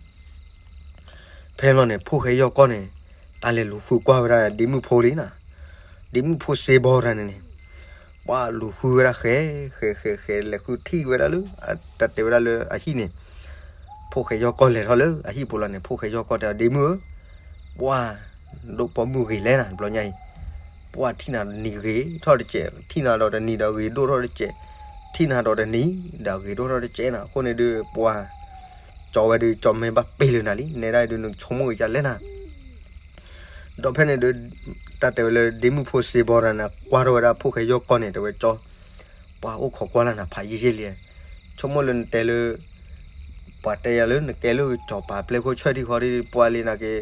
ဖဲလီၤန့ၣ် ဖိၣ်ဃဲယီၢ်ကီၢ်န့ၣ် တၢ်လဲၤလူၤဃုကွၢ်ဝဲဒၣ်ဒ့မုၣ်ဖိလံနၤ ဒ့မုၣ်ဖိစ့ဘီတၢ်န့ၣ်န့ၣ် ပှၤလူၤဃုဝဲဒၣ်ဃဲ ဃဲ ဃဲ ဃဲ လဲၤဃုထံၣ်ဝဲဒၣ်လၢ တၢ်တဲဝဲဒၣ်လၢအဟံၣ်န့ၣ် ဖိၣ်ဃဲယီၢ်ကီၢ်လဲၤထီၣ်လၢအဟံၣ်ပူၤလီၤန့ၣ် ဖိၣ်ဃဲယီၢ်ကီၢ်တဲအီၤ ဒ့မုၣ်ဧၢ ပှၤ ဒိၣ်ပိာ်မုၣ်ဂ့ၤလဲၣ်နၤ တဘျီညါအံၤ ပှၤထံၣ်နၤတနံၤဂ့ၤထီၣ်တစဲး ထံၣ်နၤဒီးတနံၤဒီးဂ့ၤဒိၣ်ထီၣ်တစဲး ထံၣ်နၤဒီးတနံၤဒီးဂ့ၤဒိၣ်ထီၣ်တစဲးနၤ အဃိန့ၣ်ဒုး ပှၤ ကၠီဝဲဒုး ကၠီမ့ၢ်ဘၣ်ပ့ၤလၢနၤလံ နဲဒၣ်ဒုး နဆိကမိၣ်က့ၤကလဲၣ်နၤ ဒီးဖဲန့ၣ်ဒုး တၢ်တဲဝဲလၢဒ့မုၣ်ဖိစ့ဘီတၢ်န့ၣ် ကွၢ်ထီၣ်ဝဲဒၣ်ဖိၣ်ဃဲယီၢ်ကီၢ်န့ၣ် တဲဝဲကၠီ ပှၤအိၣ်ခိးကွၢ်လၢနၤဖးယံာ်ယံာ်လံ ဆိကမိၣ်လၢနတဲလၢ ပှၤတဲယၤလၢနကဲလၢကစီၤပၤပျဲၢ်ခိၣ်ဆၢထံၣ်ဃီဒီး ပှၤလံနာ်က့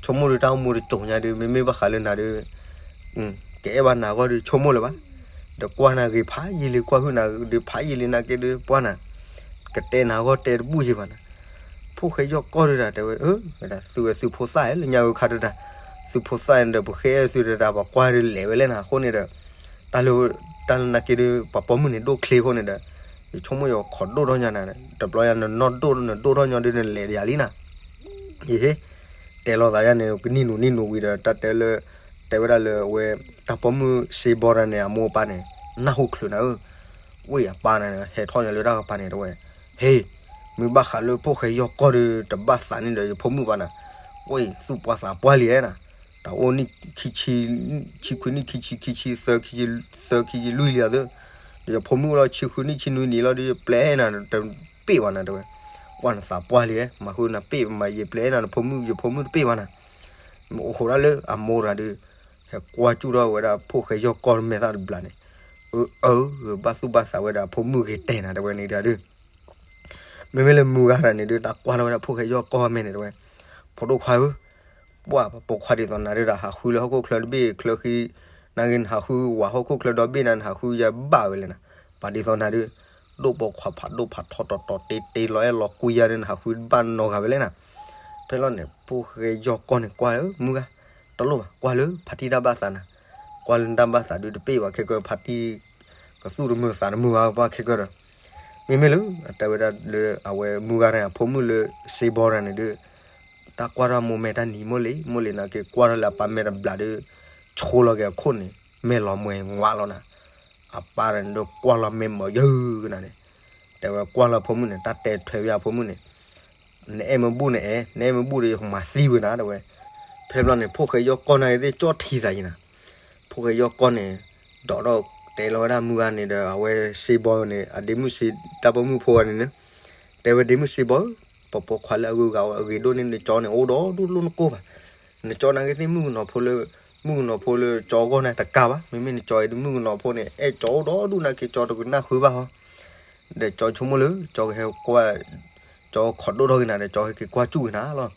ဆိကမိၣ်ဒုးတၢ်အိၣ်မူတစိၤညါဒုး မ့မ့ၢ်ဘၣ်ဃးလၢနၤဒုး ကအဲၣ်ဘၣ်နၤအဂီၢ်ဒုး ဆိကမိၣ်လၢၤဘၣ် ဒီးကွၢ်နၤဂ့ၤဖးယံာ်လံ ကွၢ်ဟုၣ်နၤဒုးဖးယံာ်လံနာ်က့ဒုး ပှၤနၤ ကတဲနၤအဂီၢ်တဲတဘူၣ်ယံာ်ဘၣ်နၤ ဖိၣ်ဃဲယီၢ်ကီၢ်ဒုးတၢ်တဲဝဲ အၢ ဝဲဒၣ်သုဝဲသုဖိသၣ်လၢညါဝဲခါဒုးတၢ် သုဖိသၣ်ဒီး ပဃဲသုတၢ် ပှၤကွၢ်ဒုးလဲၤဝဲလဲၣ်နၤ အဃိန့ၣ်ဒီး တၢ်လၢ တၢ်လၢနာ်က့ဒုး ပှၤပိာ်မုၣ်န့ၣ်ဒိၣ်ချ့အဃိန့ၣ်ဒီး ယဆိကမိၣ်ယခိးဒိၣ်ထီၣ်ညါနၤ တဘျီယၤနနီၢ်ဒိၣ် နဒိၣ်ထီၣ်ညီဒုး နလဲၤတယၤလံနၤ ယဟ့ၣ် တဲလိာ်သးယၤန့ၣ် ကနံၣ်နူၤနံၣ်နူၤဝံၤဒီး တၢ်တဲလၢ တဲဝဲဒၣ်လၢအဝဲ တၢ်ပိာ်မုၣ်စ့ဘီတၢ်န့ၣ် အမိၢ်အပၢ်န့ၣ် နၢ်ဟူချုးနၤဧၢ ဝဲအပၢ်န့ၣ် ဟဲထီၣ်ညါလၢတၢ်ကပၤန့ၣ် တဲဝဲ ဟ့ၣ် မ့ၢ်ဘၣ်ဃးလၢဖိၣ်ဃဲယီၢ်ကီၢ်ဒီး တဘၣ်သးန့ၣ်ဒီးယဖိမုၣ်ဘၣ်နၤ ဝဲသူၣ်ပှၢ်သးပှၢ်လံဧါနၤ တၢ်အိၣ်နံၣ်ခံဆံ ခံခွံနံၣ်ခံဆံ ခံဆံသၢ ခံဆံ သၢ ခံဆံလွံၢ်လံဧါသၢ ယဖိမုၣ်လီၤ ဆံဃုနံၣ်ဆံနွံနံၣ်လီၤဒီး ယပျဲနၤတပ့ၢ်ဘၣ်နၤ တဲဝဲ. ကွၢ်နသးပှၢ်လံ, မၤဃုနပ့ၢ်မး ယပျဲနၤနဖိမုၣ် ယဖိမုၣ်တပ့ၢ်ဘၣ်နၤ. မ့ၢ်အိၣ်ဃိဒၣ်လၢအမိၢ်တဂၤဒီး ဟဲကွၢ်ကၠူၣ်ထီၣ်ဝဲဒၣ်ဖိၣ်ဃဲယီၢ်ကီၢ်မဲာ်သၣ်တဘျီန့ၣ်, အၢ အၢ ဘၣ်သူၣ်ဘၣ်သးဝဲဒၣ်အဖိမုၣ်ဂ့ၤတဲနၤ တဲဝဲန့ၣ်ဒီး မ့မ့ၢ်လၢမုၢ်ဂၤတဂၤန့ၣ်ဒုး တၢ်ကွၢ်ထီၣ်ဝဲဒၣ်ဖိၣ်ဃဲယီၢ်ကီၢ်မဲာ်န့ၣ်တဲဝဲ, ဖိဒိၣ်ခွါဧၢ, ပှၢ်ပိာ်ခွါဒ်သိးနၤဒုးဒီး ဟးဃုလၢဟီၣ်ခိၣ်ချၢတဘ့ၣ်ချၢဃံ, နာ်က့နဟးဃုဝဲဟီၣ်ခိၣ်ချၢဒီဘ့ၣ်နၤ နဟးဃုယဘၣ်ဝဲလဲၣ်နၤ. ပှၤဒ်သိးနၤဒုး ဒိၣ်ပိာ်ခွါဖးဒိၣ်ဖးထီတီၤတီၤတ့တ့လီၤအဲၣ်လီၤကွံယၤဒုး နဟးဃုဘၣ်နီတဂၤဝဲလဲၣ်နၤ. ဖဲလီၤန့ၣ် ဖိၣ်ဃဲယီၢ်ကီၢ်န့ၣ်ကွၢ်ဧၢ မုၢ်ဂၤ, တလိၣ်ဘၣ် ကွၢ်လၢဖါတံၢ်တၢ်ဘၣ်သးနၤ, ကွၢ်လၢနတၢ်ဘၣ်သးဒုးတပ့ၢ်ဘၣ်ခဲကၢၢ် ဖါတံၢ်ကသူၣ်တမုာ်သးတမုာ်ဘၣ်ခဲကၢၢ်ဒီး မ့မ့ၢ်လၢ အတဲဝဲဒၣ်လၢအဝဲမုၢ်ဂၤတဂၤအဖိမုၣ်လၢစ့ဘီတဂၤန့ၣ်ဒုး တၢ်ကွၢ်ထီၣ်မိၢ်မဲာ်တၢ်နံၤမိၢ်လံၤ မိၢ်လံၤနာ်က့ကွၢ်ထီၣ်လၢအပၢ်မဲာ်တဘျီဒုး ဆိလီၤက့ၤအခိၣ်န့ၣ် မဲာ်လီၤမှဲၤငွးလီၤနၤ. အပၢ်တဂၤန့ၣ်ဒုးကွၢ်လီၤမဲာ်မၤယၢကနၤန့ၣ်, တဲဝဲကွၢ်လီၤဖိမုၣ်န့ၣ် တၢ်တဲထွဲဝဲအဖိမုၣ်န့ၣ် နအဲၣ်မ့ၢ်ဘူၣ်နအဲၣ်, နအဲၣ်မ့ၢ်ဘူၣ်ဒီးယကမၤသံဝဲနၤ တဲဝဲ. ဖဲဘျီန့ၣ် ဖိၣ်ဃဲယီၢ်ကီၢ်နာ်က့သ့ၣ်ကၠီၣ်ထံသးယံၤနၤ, ဖိၣ်ဃဲယီၢ်ကီၢ်န့ၣ် ဒီးဒီးတဲလီၤဝဲဒၣ်မုၢ်ဂၤန့ၣ်ဒီး အဝဲစ့ဘီန့ၣ် အဒ့မုၣ်စ့ တၢ်ပိာ်မုၣ်ဖိဂၤန့ၣ်န့ၣ်, တဲဝဲဒ့မုၣ်စ့ဘီဧၢ, ပပိာ်ခွါလၢအဂုၤအဂၤအဂ့ၤဒိၣ်န့ၣ် နကၠီန့ၣ် အိၣ်ဒီးဒူၣ်လိၣ်နကိၢ်ဘၣ်. နကၠီနာ်က့သ့ၣ်မုၣ်ကနီၤဖိလၢ မုၣ်ကနီၤဖိလၢကၠီအဂီၢ်န့ၣ်တကးဘၣ်, မ့မ့ၢ်နကၠီအံၤဒ်မုၣ်ကနီၤဖိန့ၣ် အဲၣ်ကၠီအိၣ်ဒီးဒူၣ်နာ်က့ကၠီတကနၣ်ဃုဘၣ်ဟီ ဒီးကၠီဆိကမိၣ်လၢ ကၠီကဟဲကွၢ်, ကၠီခိးဒိၣ်ထီၣ်က့ၤနၤဒီး ကၠီဟဲက့ၤကွၢ်ကၠူၣ်က့ၤနၤလီၤ.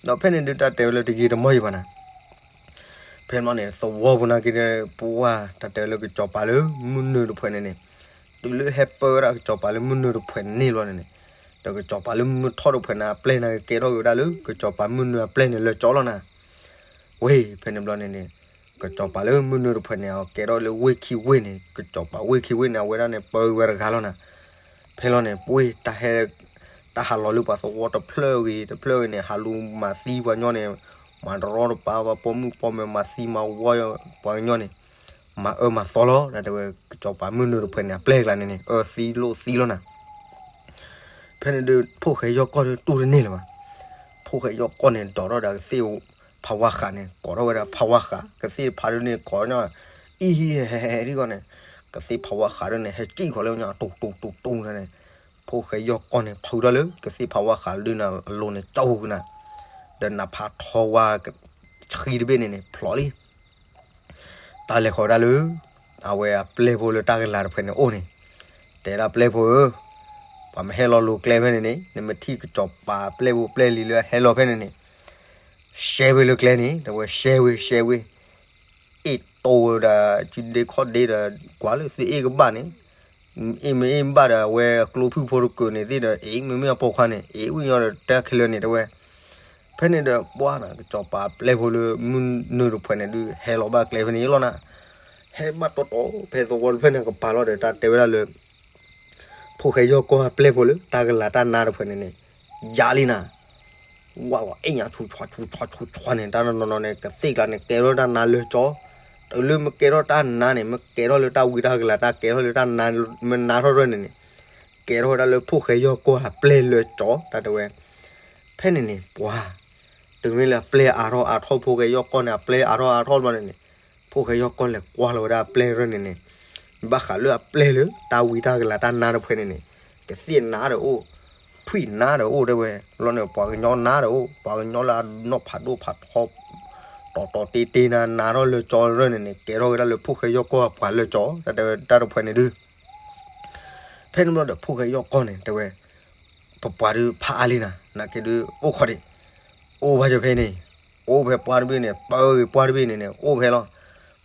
ဒီးဖဲန့ၣ်ဒုးတၢ်တဲဝဲလၢတယံာ်တမီၢ်ယံၤဘၣ်နၤ. ဖဲန့ၣ်န့ၣ် သဝီဖိနာ်က့ဒီး ပဝဲတၢ်တဲဝဲလၢကစီၤပၤလၢမုၢ်နုာ်တဖှဲးန့ၣ်န့ၣ်, တုၤလၢဟဲပၢဝဲဒၣ်ကစီၤပၤလၢမုၢ်နုာ်တဖှဲးန့ၣ်လီၤန့ၣ်န့ၣ်, ဒီးကစီၤပၤလၢမုၢ်ထီၣ်တဖှဲးန့ၣ် အပျဲၢ်နာ်က့ကဲထီၣ်က့ၤဝဲဒၣ်လၢ ကစီၤပၤမုၢ်နုာ်အပျဲၢ်န့ၣ်လၢကၠီလီၤနၤ. ဝ့ၢ် ဖဲန့ၣ်ဘျီန့ၣ်န့ၣ် ကစီၤပၤလၢမုၢ်နုာ်တဖှဲးန့ၣ် အကဲထီၣ်လၢဝ့ၢ်ခံဝ့ၢ်န့ၣ် ကစီၤပၤဝ့ၢ်ခံဝ့ၢ်န့ၣ် အဝဲဒၣ်န့ၣ် ပၢဝဲတဂၤလီၤနၤ. ဖဲလီၤန့ၣ် ပှ့ၤ တၢ်ဟဲလီၤလၢပှၤသဝီတဖျၢၣ်ဂ့ၤ တဖျၢၣ်ဂ့ၤန့ၣ် ဟးလူၤမၤသံပှၤကညီန့ၣ်, မၤတရီတပါပှၤပိာ်မုၣ်ပိာ်မၢၤ မၤသံမၤဝီပှၤကညီန့ၣ်, မၤအၢမၤသီလီၤ တဲဝဲ ကစီၤပၤမုၢ်နုာ်တဖှဲးန့ၣ် အပျဲၢ်ကျါန့ၣ်န့ၣ် အၢသံလိာ်သံလီၤနၤ. ဖဲန့ၣ်ဒုး ဖိၣ်ဃဲယီၢ်ကီၢ်ဒုးတူၢ်တန့ၢ်လၢၤဘၣ်. ဖိၣ်ဃဲယီၢ်ကီၢ်န့ၣ် ဒိးထီၣ်ဒီးကသ့ၣ်ဖးဝါဃးန့ၣ် ကိးထီၣ်ဝဲဒၣ်ဖးဝါဃး ကသ့ၣ်တဖၣ်ဒုးန့ၣ် ကိးညီ အံဟံဟဲဟဲဟဲထံဂီၢ်န့ၣ်, ကသ့ၣ်ဖးဝါဃးဒုးန့ၣ် ဟဲစံၣ်ဃီၤလၢညါ တူၢ်တူၢ်တူၢ်တူၢ်န့ၣ်, ဖိၣ်ဃဲယီၢ်ကီၢ်န့ၣ် ဖုးထီၣ်လၢ ကသ့ၣ်ဖးဝါဃးဒုးန့ၣ် အလိၤန့ၣ် ကၠီကနၤ, ဒီးနဖးထီဝါ ဆှံတဘ့ၣ်န့ၣ်န့ၣ် ဖျိးလံ တၢ်လဲၤဃီၤဝဲဒၣ်လၢ အဝဲအပျဲၢ်ဖိလၢတၢ်ကလၤတဖှဲးန့ၣ်အိၣ်န့ၣ်, တဲဒၣ်ပျဲၢ်ဖိဧၢ, ပှၤမ့ၢ်ဟဲလီၤလိၤကျဲဖဲန့ၣ်န့ၣ် နမ့ၢ်ထံၣ်ကစီၤပၤပျဲၢ်ဖိပျဲၢ်လံၤလၢအဟဲလီၤဖဲန့ၣ်န့ၣ်, ရှဲဝ့ၤလၢကျဲန့ၣ် တဲဝဲရှဲဝ့ၤရှဲဝ့ၤ, အ့ၣ်တိဒီး စုဒ့ခီၣ်ဒ့ဒီး ကွၢ်လၢသုအ့ၣ်ကဘၣ်န့ၣ်, အ့ၣ်မ့ၢ်အ့ၣ်ဘၣ်ဒီး အဝဲအကျိဖုၣ်ဖိတကုာ်န့ၣ်သ့ၣ်ဒီး အ့ၣ်မ့မ့ၢ်အပိာ်ခွါန့ၣ် အ့ၣ်ဝံၣ်ညီဒီးတၢ်ခဲလၢာ်န့ၣ်တဲဝဲ ဖဲန့ၣ်ဒီးပှၢ်န့ၣ် ကစီၤပၤပျဲၢ်ဖိလၢမုၢ်နုာ်တဖှဲးန့ၣ်ဒုး ဟဲလီၤဘၣ်ကျဲဖဲန့ၣ်လီၤနၤ, ဟဲဘၣ်တီတီဖဲသဝီတဖျၢၣ်န့ၣ်ကပၤလီၤဒီး တၢ်တဲဝဲဒၣ်လၢ ဖိၣ်ဃဲယီၢ်ကီၢ်အပျဲၢ်ဖိလၢ တၢ်ကလၤတၢ်နါတဖှဲးန့ၣ်န့ၣ် ယါလံနၤ, ဝါဝါအဲၣ်ညါဆူၣ်ဆူၣ်ဆူၣ်ဆူၣ်ဆူၣ်န့ၣ် တၢ်နီၢ်နီၢ်န့ၣ် ကသ့ၣ်ကျါန့ၣ် ကဲထီၣ်တၢ်နါလၢကၠီ, တုၤလၢမ့ၢ်ကဲထီၣ်တၢ်နါန့ၣ် မ့ၢ်ကဲထီၣ်လၢတၢ်ဝံတၢ်ကလၤ တၢ်ကဲထီၣ်လၢတၢ်နါ မ့ၢ်နါထီၣ်ထီၣ်န့ၣ်န့ၣ် ကဲထီၣ်ဝဲဒၣ်လၢဖိၣ်ဃဲယီၢ်ကီၢ်အပျဲၢ်လၢကၠီ တၢ်တဲဝဲ ဖဲန့ၣ်န့ၣ် ပှၤ တုၤမ့ၢ်လၢအပျဲၢ်အါထီၣ်အါထီၣ် ဖိၣ်ဃဲယီၢ်ကီၢ်န့ၣ် အပျဲၢ်အါထီၣ်အါထီၣ်ဘျီန့ၣ်န့ၣ် ဖိၣ်ဃဲယီၢ်ကီၢ်လဲၤကွၢ်လီၤဝဲဒၣ်အပျဲၢ်ရၢၢ်န့ၣ်န့ၣ် ဘၣ်ဃးလၢအပျဲၢ်လၢတၢ်ဝံတၢ်ကလၤတၢ်နါတဖှဲးန့ၣ်န့ၣ် ကသ့ၣ်နါဒီးအိၣ် ထွံၣ်နါဒီးအိၣ်တဲဝဲ လီၤန့ၣ် ပှၤကညီနါဒီးအိၣ် ပှၤကညီလၢအနီၢ်ဖးဒိၣ်ဖးထီ တီတီတ့တ့နၤ နါထီၣ်လၢကၠီရၢၢ်န့ၣ်န့ၣ် ကဲထီၣ်ဝဲဒၣ်လၢဖိၣ်ဃဲယီၢ်ကီၢ်အပှၤလၢကၠီ တၢ်တဲဝဲတၢ်တဖှဲးန့ၣ်ဒုး ဖဲန့ၣ်ဘျီဒီးဖိၣ်ဃဲယီၢ်ကီၢ်န့ၣ် တဲဝဲ ပပှၤဒုးဖးအါလံနၤ နာ်က့ဒုး အိၣ်ခိးဒံး အိၣ်ဖဲကၠီဖဲန့ၣ် အိၣ်ဖဲပှၢ်တဘ့ၣ်န့ၣ် ပၢဂ့ၤပှၢ်တဘ့ၣ်န့ၣ်န့ၣ် အိၣ်ဖဲလီၤ.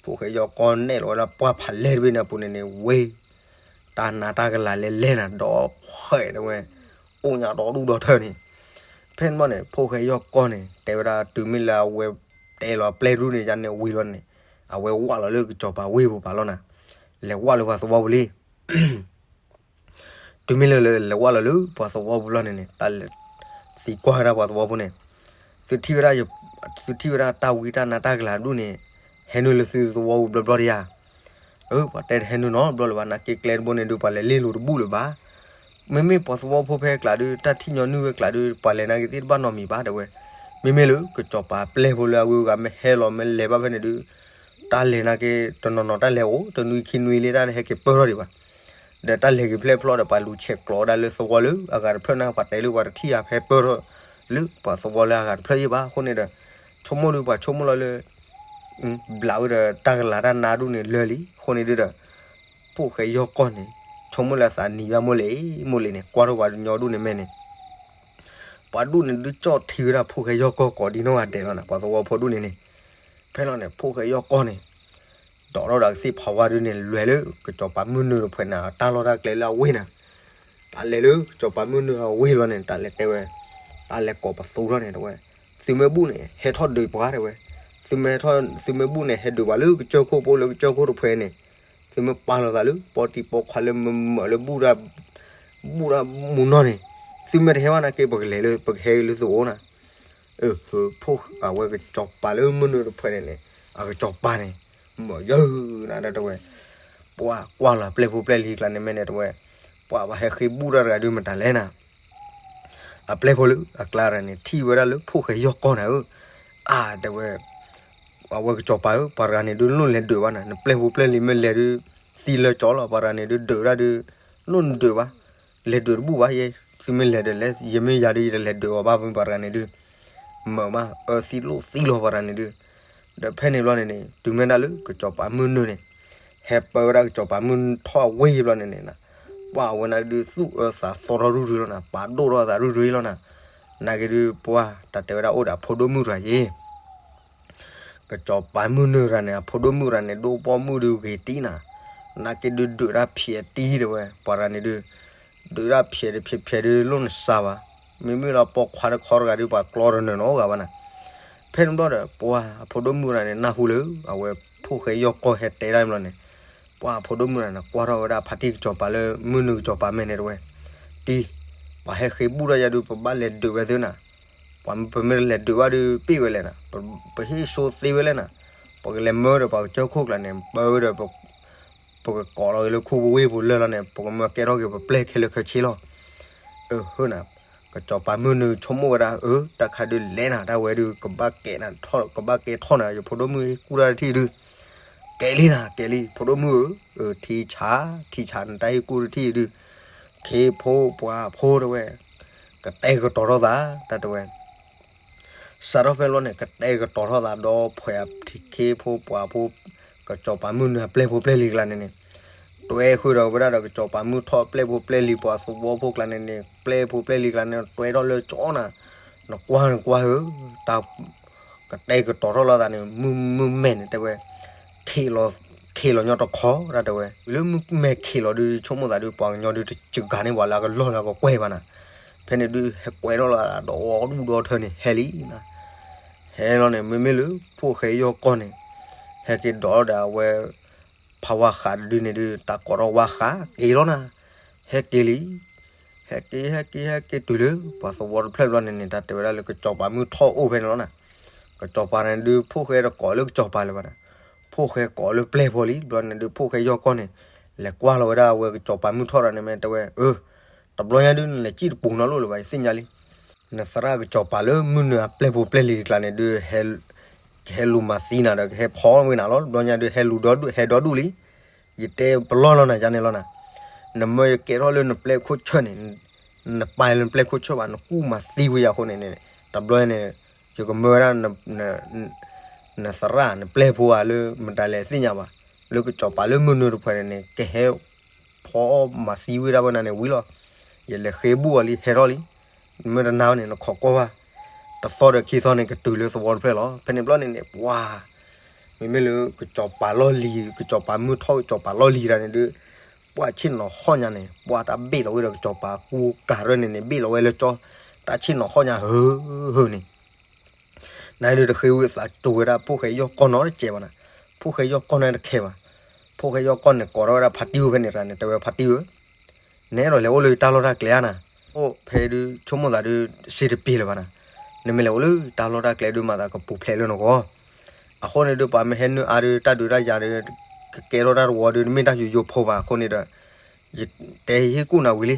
ဖိၣ်ဃဲယီၢ်ကီၢ်နဲၣ်လီၤဝဲဒၣ်ပှၢ်ဖးလဲၢ်တဘ့ၣ်န့ၣ်အပူၤန့ၣ်န့ၣ် ဝ့ တၢ်နါတၢ်ကလၤလဲၤလဲၢ်နၤ ဒီးဖှဲးတဲဝဲ အိၣ်ညါဒီဒူၣ်ဒီထၢန့ၣ် ဖဲန့ၣ်ဘျီန့ၣ် ဖိၣ်ဃဲယီၢ်ကီၢ်န့ၣ် တဲဝဲဒၣ်တုၤမ့ၢ်လၢအဝဲတဲလီၤပျဲၢ်ဒူၣ်န့ၣ် ယါန့ၣ်ဝံၤလီၤန့ၣ် အဝဲဝၢ်လီၤလၢကစီၤပၤဝ့ၢ်ပူၤပာ်လီၤနၤ လဲၤဝၢ်လၢပှၤသဝီပူၤလံ တုၤမ့ၢ်လၢလဲၤဝၢ်လီၤလၢပှၤသဝီပူၤလီၤန့ၣ်န့ၣ် တၢ်လဲၤသံကွၢ်ဝဲဒၣ်ပှၤသဝီပူၤန့ၣ် သုထံၣ်ဝဲဒၣ် သုထံၣ်ဝဲဒၣ်တၢ်ဝံတၢ်နါတၢ်ကလၤဒူၣ်န့ၣ် ဟဲနုာ်လၢသုသဝီပူၤဘျီဘျီဒံးဧါ အၢ ပှၤတဲတဟဲနုာ်နီတဘျီလၢၤဘၣ် နာ်က့ကျဲတဘိန့ၣ်ဒုး ပှၤလဲၤလ့လိာ်တဘူၣ်လၢၤဘၣ် မ့မ့ၢ်ပှၤသဝီဖိဖဲကျးဒုး တၢ်ထံၣ်ညီနုၢ်ဝဲကျးဒုး ပှၤလဲၤနာ်က့သ့ၣ်တဘၣ်နီတမံၤဘၣ် တဲဝဲ မ့မ့ၢ်လၢကစီၤပၤပျဲၢ်ဖိလၢအဂုၤအဂၤမ့ၢ်ဟဲလီၤမ့ၢ်လဲၤဘၣ်ဖဲန့ၣ်ဒုး တၢ်လဲၤနာ်က့ တနီၤနီၤတၢ်လဲၤအိၣ် တနွံခံနွံလံတၢ်ဟဲက့ၤပၢၢ်ထီၣ်ဒံးဘၣ် ဒီးတၢ်လဲၤဂ့ၤဖျဲၣ်ဖျီဒီး ပှၤလူၤဆဲးကျိးဝဲဒၣ်လၢသဝီလၢအဂၤတဖျၢၣ်န့ၣ် ပှၤတဲလၢပှၤတထံၣ်အဖဲပၢၢ်ထီၣ်လၢပှၤသဝီလၢအဂၤတဖျၢၣ်ယဲၢ်ဘၣ်အဃိန့ၣ်ဒီး ဆိကမိၣ်ဒီးပှၤဆိကမိၣ်လီၤလၢ ဘျးဝဲဒီးတၢ်ကလၤတၢ်နါဒူၣ်န့ၣ်လၢာ်လံအဃိန့ၣ်ဒီး ဖိၣ်ဃဲယီၢ်ကီၢ်န့ၣ် ဆိကမိၣ်လၢအသးနံၤဘၣ်မိၢ်လ့ၣ် မိၢ်လ့ၣ်န့ၣ် ကွၢ်ထီၣ်ပှၤကညီဒူၣ်န့ၣ်မဲာ်န့ၣ် ပှၤဒူၣ်န့ၣ်ဒုးကၠီၣ်ထံဝဲဒၣ်ဖိၣ်ဃဲယီၢ်ကီၢ်ကိးဒံနီၢ်ဂၤဒဲးလီၤနၤ ပှၤသဝီဖိဒူၣ်န့ၣ်န့ၣ် ဖဲလီၤန့ၣ် ဖိၣ်ဃဲယီၢ်ကီၢ်န့ၣ် ဒိးထီၣ်ဒီးကသ့ၣ်ဖးဝါဒုန့ၣ် လဲၤလၢကစီၤပၤမုၢ်နုာ်တဖျဲးန့ၣ် တၢ်လီၢ်တၢ်ကျဲလၢအဝ့ၢ်နၤ တၢ်လဲၤလၢကစီၤပၤမုၢ်နုာ်အဝ့ၢ်လီၤန့ၣ် တၢ်လဲၤတဲဝဲ တၢ်လဲၤကိးပသူထီၣ်န့ၣ်တဲဝဲ သုမ့ၢ်ဘူၣ်န့ၣ် ဟဲထီၣ်ဒုးပှၤတဲဝဲ သုမ့ၢ်ထီၣ် သုမ့ၢ်ဘူၣ်န့ၣ် ဟဲဒုးပှၤလၢကစၢၢ်ခိၣ်ဖိလၢကစၢၢ်ခိၣ်တဖျဲးန့ၣ် သုမ့ၢ်ပာ်လီၤသးလၢ ပီတံၤပီခွါလၢမမၢလၢဘူၣ် ဘူၣ်တၢ်မူနီၢ်န့ၣ် သုမ့ၢ်တဟဲဘၣ်နာ်က့ ပကလဲၤလၢ ပကဟဲလၢသုအိၣ်နၤ ဖိၣ်အဝဲကစီၤပၤလၢမုၢ်နုာ်တဖျဲးန့ၣ်န့ၣ် အကစီၤပၤန့ၣ် မၢယၢနၤဒီးတဲဝဲ ပှၤကွၢ်လီၤအပျဲၢ်ဖိပျဲၢ်လံၤကျါန့ၣ်မဲာ်န့ၣ်တဲဝဲ ပှၤဘၣ်ဟဲဃ့ဘူၣ်တၢ်တဂၤဒုးမတၤလဲၣ်နၤ အပျဲၢ်ဖိလၢအကျါတဂၤန့ၣ် ထံၣ်ဝဲဒၣ်လၢဖိၣ်ဃဲယီၢ်ကီၢ်နၤဧၢ အါတဲဝဲ အဝဲကစီၤပၤဧၢ ပှၤတဂၤန့ၣ်ဒုးလိၣ်လဲၤဒုးဘၣ်နၤ နပျဲၢ်ဖိပျဲၢ်လံၤမ့ၢ်လဲၤဒုး သံလၢကၠီလီၤ ပှၤတဂၤန့ၣ်ဒုးဒုးဒၣ်ဒုး လိၣ်နဒုးဘၣ် လဲၤဒုးတဘူၣ်ဘၣ်ယဲ သုမ့ၢ်လဲၤဒီးလဲၤ ယမ့ၢ်ယၤဒုးယတလဲၤဒုးအီၤဘၣ် မ့ၢ်ပှၤတဂၤန့ၣ်ဒုး မၢမး အၢသံလိၣ်သံလီၤပှၤတဂၤန့ၣ်ဒုး ဒီးဖဲန့ၣ်ဘျီန့ၣ်န့ၣ် တုၤမ့ၢ်ဒၣ်လၢကစီၤပၤမုၢ်နုာ်န့ၣ် ဟဲပၢဝဲဒၣ်ကစီၤပၤမုၢ်ထီၣ်အဝ့ၢ်ဘျီန့ၣ်န့ၣ်နၤ ပှၤအဝဲန့ၣ်ဒုးသူၣ်အၢသးသီထီၣ်ရုၢ်ရုၢ်လီၤနၤ ပာ်ဒိၣ်ထီၣ်အသးရုၢ်ရုၢ်လီၤနၤ နာ်က့ဒုးပှၤတၢ်တဲဝဲဒၣ်အိၣ်ဒီးအဖိဒိၣ်မုၣ်တဂၤယဲ ကစီၤပၤမုၢ်နုာ်တဂၤန့ၣ် အဖိဒိၣ်မုၣ်တဂၤန့ၣ် ဒိၣ်ပိာ်မုၣ်ဒုးဂ့ၤတံၢ်နၤ နာ်က့ဒုးဒုးတၢ်ဖျဲးတံၢ်တဲဝဲ ပှၤတဂၤန့ၣ်ဒုး ဒုးတၢ်ဖျဲးတဖျဲးဖျဲးဒုးလိၣ်နစါဘၣ် မ့မ့ၢ်လၢပိာ်ခွါတခီတဂၤဒုးပှၤကျီတနၢၤနီတဂၤဘၣ်နၤ ဖဲန့ၣ်ဘျီဒီး ပှၤအဖိဒိၣ်မုၣ်တဂၤန့ၣ် နၢ်ဟူလၢ အဝဲဖိၣ်ဃဲယီၢ်ကီၢ်ဟဲတဲဒၣ်ဘျီန့ၣ် ပှၤအဖိဒိၣ်မုၣ်တဂၤန့ၣ် ကွၢ်ထီၣ်ဝဲဒၣ်ဖါတံၢ်ကစီၤပၤလၢမုၢ်နုာ်ကစီၤပၤမဲာ်န့ၣ်တဲဝဲ တံၢ် ပှၤဟဲဃ့ဘူၣ်ထီၣ်ယၤဒုး ပဘၣ်လဲၤဒုးဝဲသ့နၤ ပှၤပမ့ၢ်တလဲၤဒုးဘၣ်ဒုး ပ့ၢ်ဝဲလဲၣ်နၤ ပဟ့ၣ်စိသ့ဝဲလဲၣ်နၤ ပကလဲၤမၢဒီးပှၤကစၢၢ်ခိၣ်ကျါန့ၣ် ပၢဝဲဒီး ပကကိးလီၤက့ၤလၢခူပူၤဝ့ၢ်ပူၤလၢာ်လီၤန့ၣ် ပကမၢကဲထီၣ်က့ၤပပျဲၢ်ခဲလၢာ်ခဲဆ့လီၤ အၢ ဟၢနၤ ကစီၤပၤမုၢ်နုာ်ဆိကမိၣ်ဝဲဒၣ် အၢ တၢ်ခါဒုးလဲၣ်နၤ တၢ်ဝဲဒုး ကဘၣ်ကဲနၤထီၣ် ကဘၣ်ကဲထီၣ်နၤ ယဖိဒိၣ်မုၣ်ဟ့ၣ်ကူၣ်တၢ်တထံၣ်ဒုး ကဲလံနၤ ကဲလံ ဖိဒိၣ်မုၣ်ဧၢ ထံဆး ထံဆးနတၢ်ဟ့ၣ်ကူၣ်တထံၣ်ဒုး ခ့ဖိပှၤဖိတဲဝဲ ကတဲာ်ကတီၤထီၣ်သး တၢ်တဲဝဲ စးထီၣ်ဖဲလီၤန့ၣ် ကတဲာ်ကတီၤထီၣ်သးဒီး ဖှဲးခ့ဖိပှၤဖိ ကစီၤပၤမုၢ်နုာ်အပျဲၢ်ဖိပျဲၢ်လံၤကျါန့ၣ်န့ၣ် တွဲဃုာ်ဒီးဝဲဒၣ်ဒီးကစီၤပၤမုၢ်ထီၣ်ပျဲၢ်ဖိပျဲၢ်လံၤ ပှၤသဝီဖိကျါန့ၣ်န့ၣ် ပျဲၢ်ဖိပျဲၢ်လံၤကျါန့ၣ် တွဲထီၣ်လၢကၠီနၤ နကွၢ်နကွၢ်ဧၢ တၢ် ကတဲာ်ကတီၤထီၣ်လိာ်သးန့ၣ် မုၢ်မုၢ်မဲာ်န့ၣ်တဲဝဲ ခ့လီၤ ခ့လီၤညီတခီ တၢ်တဲဝဲ လၢမုၢ်မဲာ်ခ့လီၤဒုး ဆိကမိၣ်သးဒုး ပှၤကညီဒုး တစူးကၤန့ၢ်ပှၤလၢအကလီၢ်လၢအကကွဲၢ်ဘၣ်နၤ ဖဲန့ၣ်ဒုး ဟဲကွဲထီၣ်လိာ်သးဒီးအီၤဒူၣ်ဒီထၢန့ၣ် ဟဲလံနၤ ဟဲလီၤန့ၣ် မ့မ့ၢ်လၢ ဖိၣ်ဃဲယီၢ်ကီၢ်န့ၣ် ဟဲက့ၤဒီးဒီးအဝဲ ဖးဝါဃးတဒုန့ၣ်ဒုး တၢ်ကိးထီၣ်ဝါဃး က့ၤလီၤနၤ ဟဲက့ၤလံ ဟဲက့ၤ ဟဲက့ၤ ဟဲက့ၤတုၤလၢ ပှၤသဝီတဖျၢၣ်ဘျီန့ၣ်န့ၣ် တၢ်တဲဝဲဒၣ်လၢကစီၤပၤမုၢ်ထီၣ်အိၣ်ဖဲန့ၣ်လီၤနၤ ကစီၤပၤန့ၣ်ဒုး ဖိၣ်ဃဲတကိးလၢကစီၤပၤလၢၤဘၣ်နၤ ဖိၣ်ဃဲကိးလၢပျဲၢ်ဖိလံ ဘျီန့ၣ်ဒုး ဖိၣ်ဃဲယီၢ်ကီၢ်န့ၣ် လဲၤကွၢ်လီၤဝဲဒၣ်အဝဲကစီၤပၤမုၢ်ထီၣ်တဂၤန့ၣ်မ့ၢ်တဲဝဲ အၢ တဘျီညါဒုး နလဲၤစံၣ်တပူၤနီတလိၣ်လၢၤဘၣ် ယသ့ၣ်ညါလံ နသရၣ်ကစီၤပၤလၢမုၢ်နုာ်အပျဲၢ်ဖိပျဲၢ်လံၤတကျါန့ၣ်ဒုး ကဟဲလူၤမၤသံနၤဒီး ကဟဲဖီဝဲနၤလီၤ တဘျီညါဒုး ဟဲလူၤဒီဒူၣ် ဟဲဒီဒူၣ်လံ ယတဲပလီၢ်လီၤနၤ ယၤန့ၣ်လီၤနၤ နမၢယကဲထီၣ်လၢနပျဲၢ်ခိၣ်ဆၢၣ်န့ၣ် နပာ်လၢနပျဲၢ်ခိၣ်ဆၢၣ်ဘၣ် နကူၣ်မၤသံဝဲယၤအဃိန့ၣ်န့ၣ် တဘျီန့ၣ် ယကမၢဝဲဒၣ် နသရၣ်နပျဲၢ်ဖိဧါလၢမတၤလဲၣ်သ့ၣ်ညါဘၣ် လၢကစီၤပၤလၢမုၢ်နုာ်တဖျဲးန့ၣ်န့ၣ် ကဟဲဖီမၤသံဝဲဒၣ်ဝဲနၤန့ၣ်ဝံၤလီၤ ယလဲၤဃ့ဘူၣ်အီၤလံ ဟဲထီၣ်လံ နမ့ၢ်တနာ်န့ၣ် နခိးကွၢ်ဘၣ် တသီဒီးခံသီန့ၣ် ကတုၤလၢသဝီတဖျၢၣ်လီၤ ဖဲန့ၣ်ဘျီန့ၣ်န့ၣ် ပှၤ မ့မ့ၢ်လၢကစီၤပၤလီၢ်လံၤ ကစီၤပၤမုၢ်ထီၣ် ကစီၤပၤလီၢ်လံၤတဂၤန့ၣ်ဒုး ပှၤဆ့ၣ်နီၤဟီၣ်ညါန့ၣ် ပှၤတၢ်ဘ့ၣ်လီၤဝဲဒီးကစီၤပၤကူကၤရၢၢ်န့ၣ်န့ၣ် ဘ့ၣ်လီၤဝဲလၢကၠီ တၢ်ဆ့ၣ်နီၤဟီၣ်ညါဟၢဟၢန့ၣ် နဒုးတဃ့ဝံသးစူၤဝဲဒၣ် ဖိၣ်ဃဲယီၢ်ကီၢ်နီတစဲးဘၣ်နၤ, ဖိၣ်ဃဲယီၢ်ကီၢ်န့ၣ်တခဲဘၣ်. ဖိၣ်ဃဲယီၢ်ကီၢ်န့ၣ် ကိးထီၣ်ဝဲဒၣ်ဖါတံၢ်ဧၢဖဲန့ၣ်တဂၤန့ၣ် တဲဝဲဖါတံၢ်ဧၢ, နအဲၣ်ဒိးလဲၤအိၣ်လၢယတၢ်လီၢ်တၢ်ကျဲဧါနၤ, အိၣ်ဖဲဒုး ဆိကမိၣ်သးဒုး စ့တပ့ၤလၢၤဘၣ်နၤ, နမ့ၢ်လဲၤအိၣ်လၢယတၢ်လီၢ်တၢ်ကျဲဒုး မၤသးကပူၤဖျဲးလၢနဂီၢ်. အဃိန့ၣ်ဒုး ပှၤမ့ၢ်ဟဲနုာ်အါဒုး တၢ်ဒုးတၢ်ယၤဒုး ကကဲထီၣ်တၢ်တဝီဒုး တမ့ၢ်တၢ်ယိယိဖိဘၣ်အဃိန့ၣ်ဒီး ယတဲယဟ့ၣ်ကူၣ်နၤဝံၤလံ,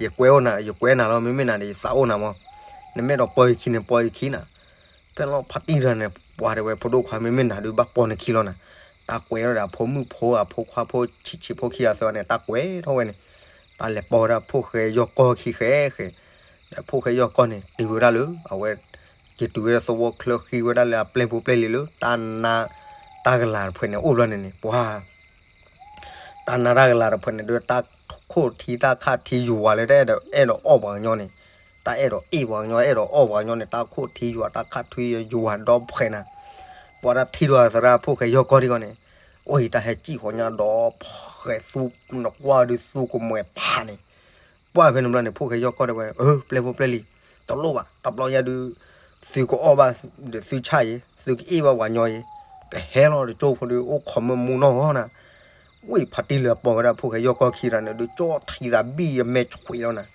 ယကွဲးအိၣ်နၤ ယကွဲးနၤလီၤ မ့မ့ၢ်နၤဒီး ယသးအိၣ်နၤမး, နမ့ၢ်အဲၣ်ဒိးပီၢ်ယခံန့ၣ် ပီၢ်ယခံနၤ. ဖဲလီၤဖါတံၢ်တဂၤန့ၣ် ပှၤတဲဝဲ ဖိဒိၣ်ခွါ မ့မ့ၢ်နၤဒုး ဘၣ်ပီၢ်နခံလီၤနၤ, တၢ် တၢ်ကွဲးထီၣ်ဒီးအဖိမုၣ်ဖိအဖိခွါဖိဆံးဆံးဖိခံဂၤသၢဂၤန့ၣ် တၢ်ကွဲးထီၣ်ဝဲန့ၣ်, တၢ်လဲၤပိာ်ဝဲဒၣ်ဖိၣ်ဃဲယီၢ်ကီၢ်ခံဃဲဃဲ, ဒီးဖိၣ်ဃဲယီၢ်ကီၢ်န့ၣ် တုၤဝဲဒၣ်လၢ အဝဲ က့ၤတုၤဝဲဒၣ်သဝီချၢဃ့ဝဲဒၣ်လၢအပျဲၢ်ဖိပျဲၢ်လံၤလၢ တၢ်နါတၢ်ကလၤတဖုန့ၣ်အိၣ်ဘျီန့ၣ်န့ၣ် ပှၤ တၢ်နါတၢ်ကလၤတဖုန့ၣ်ဒုး တၢ်ခိၣ်ထံတၢ်ခးထံယွၤလၢတၢ်အဲၣ်ဒိးအဲၣ်ဒိးအီၣ်ပှၤကညီန့ၣ်, တၢ်အဲၣ်ဒိးအ့ၣ်ပှၤကညီ အဲၣ်ဒိးအီၣ်ပှၤကညီန့ၣ် တၢ်ခိၣ်ထံယွၤ တၢ်ခးထံယွၤဒီဖုန့ၣ်, ပှၤတၢ်ထံၣ်ဒီးသရၣ်ဖိၣ်ဃဲယီၢ်ကီၢ်ဒံးဂီၢ်န့ၣ်, အိၣ်အံၤတၢ်ဟဲစံၣ်ဃီညါဒီး ဖှဲးသူနကွၢ်ဒုးသူကမဲာ်ဖးန့ၣ်, ပှၤဖဲန့ၣ်ဘျီန့ၣ် ဖိၣ်ဃဲယီၢ်ကီၢ်တဲဝဲ အၢ ပျဲၢ်ဖိပျဲၢ်လံၤ, တလိၣ်ဘၣ် တဘျီညါဒုး သုကအီၣ်ဘၣ်ဒီးသုဆၣ်ယဲ သုကအ့ၣ်ဘၣ်ပှၤကညီယဲ, ကဟဲလီၤတကၠိဖိဒုး အိၣ်ခိးမုၢ်မူနီၢ်ဂီၢ်နၤ, ဝံၤဖါတံၢ်လၢအပိာ်ဝဲဒၣ်ဖိၣ်ဃဲယီၢ်ကီၢ်ခံဂၤန့ၣ်ဒုး ကၠီထံသးဘံၣ်အမဲာ်ဆွံးလီၤနၤ,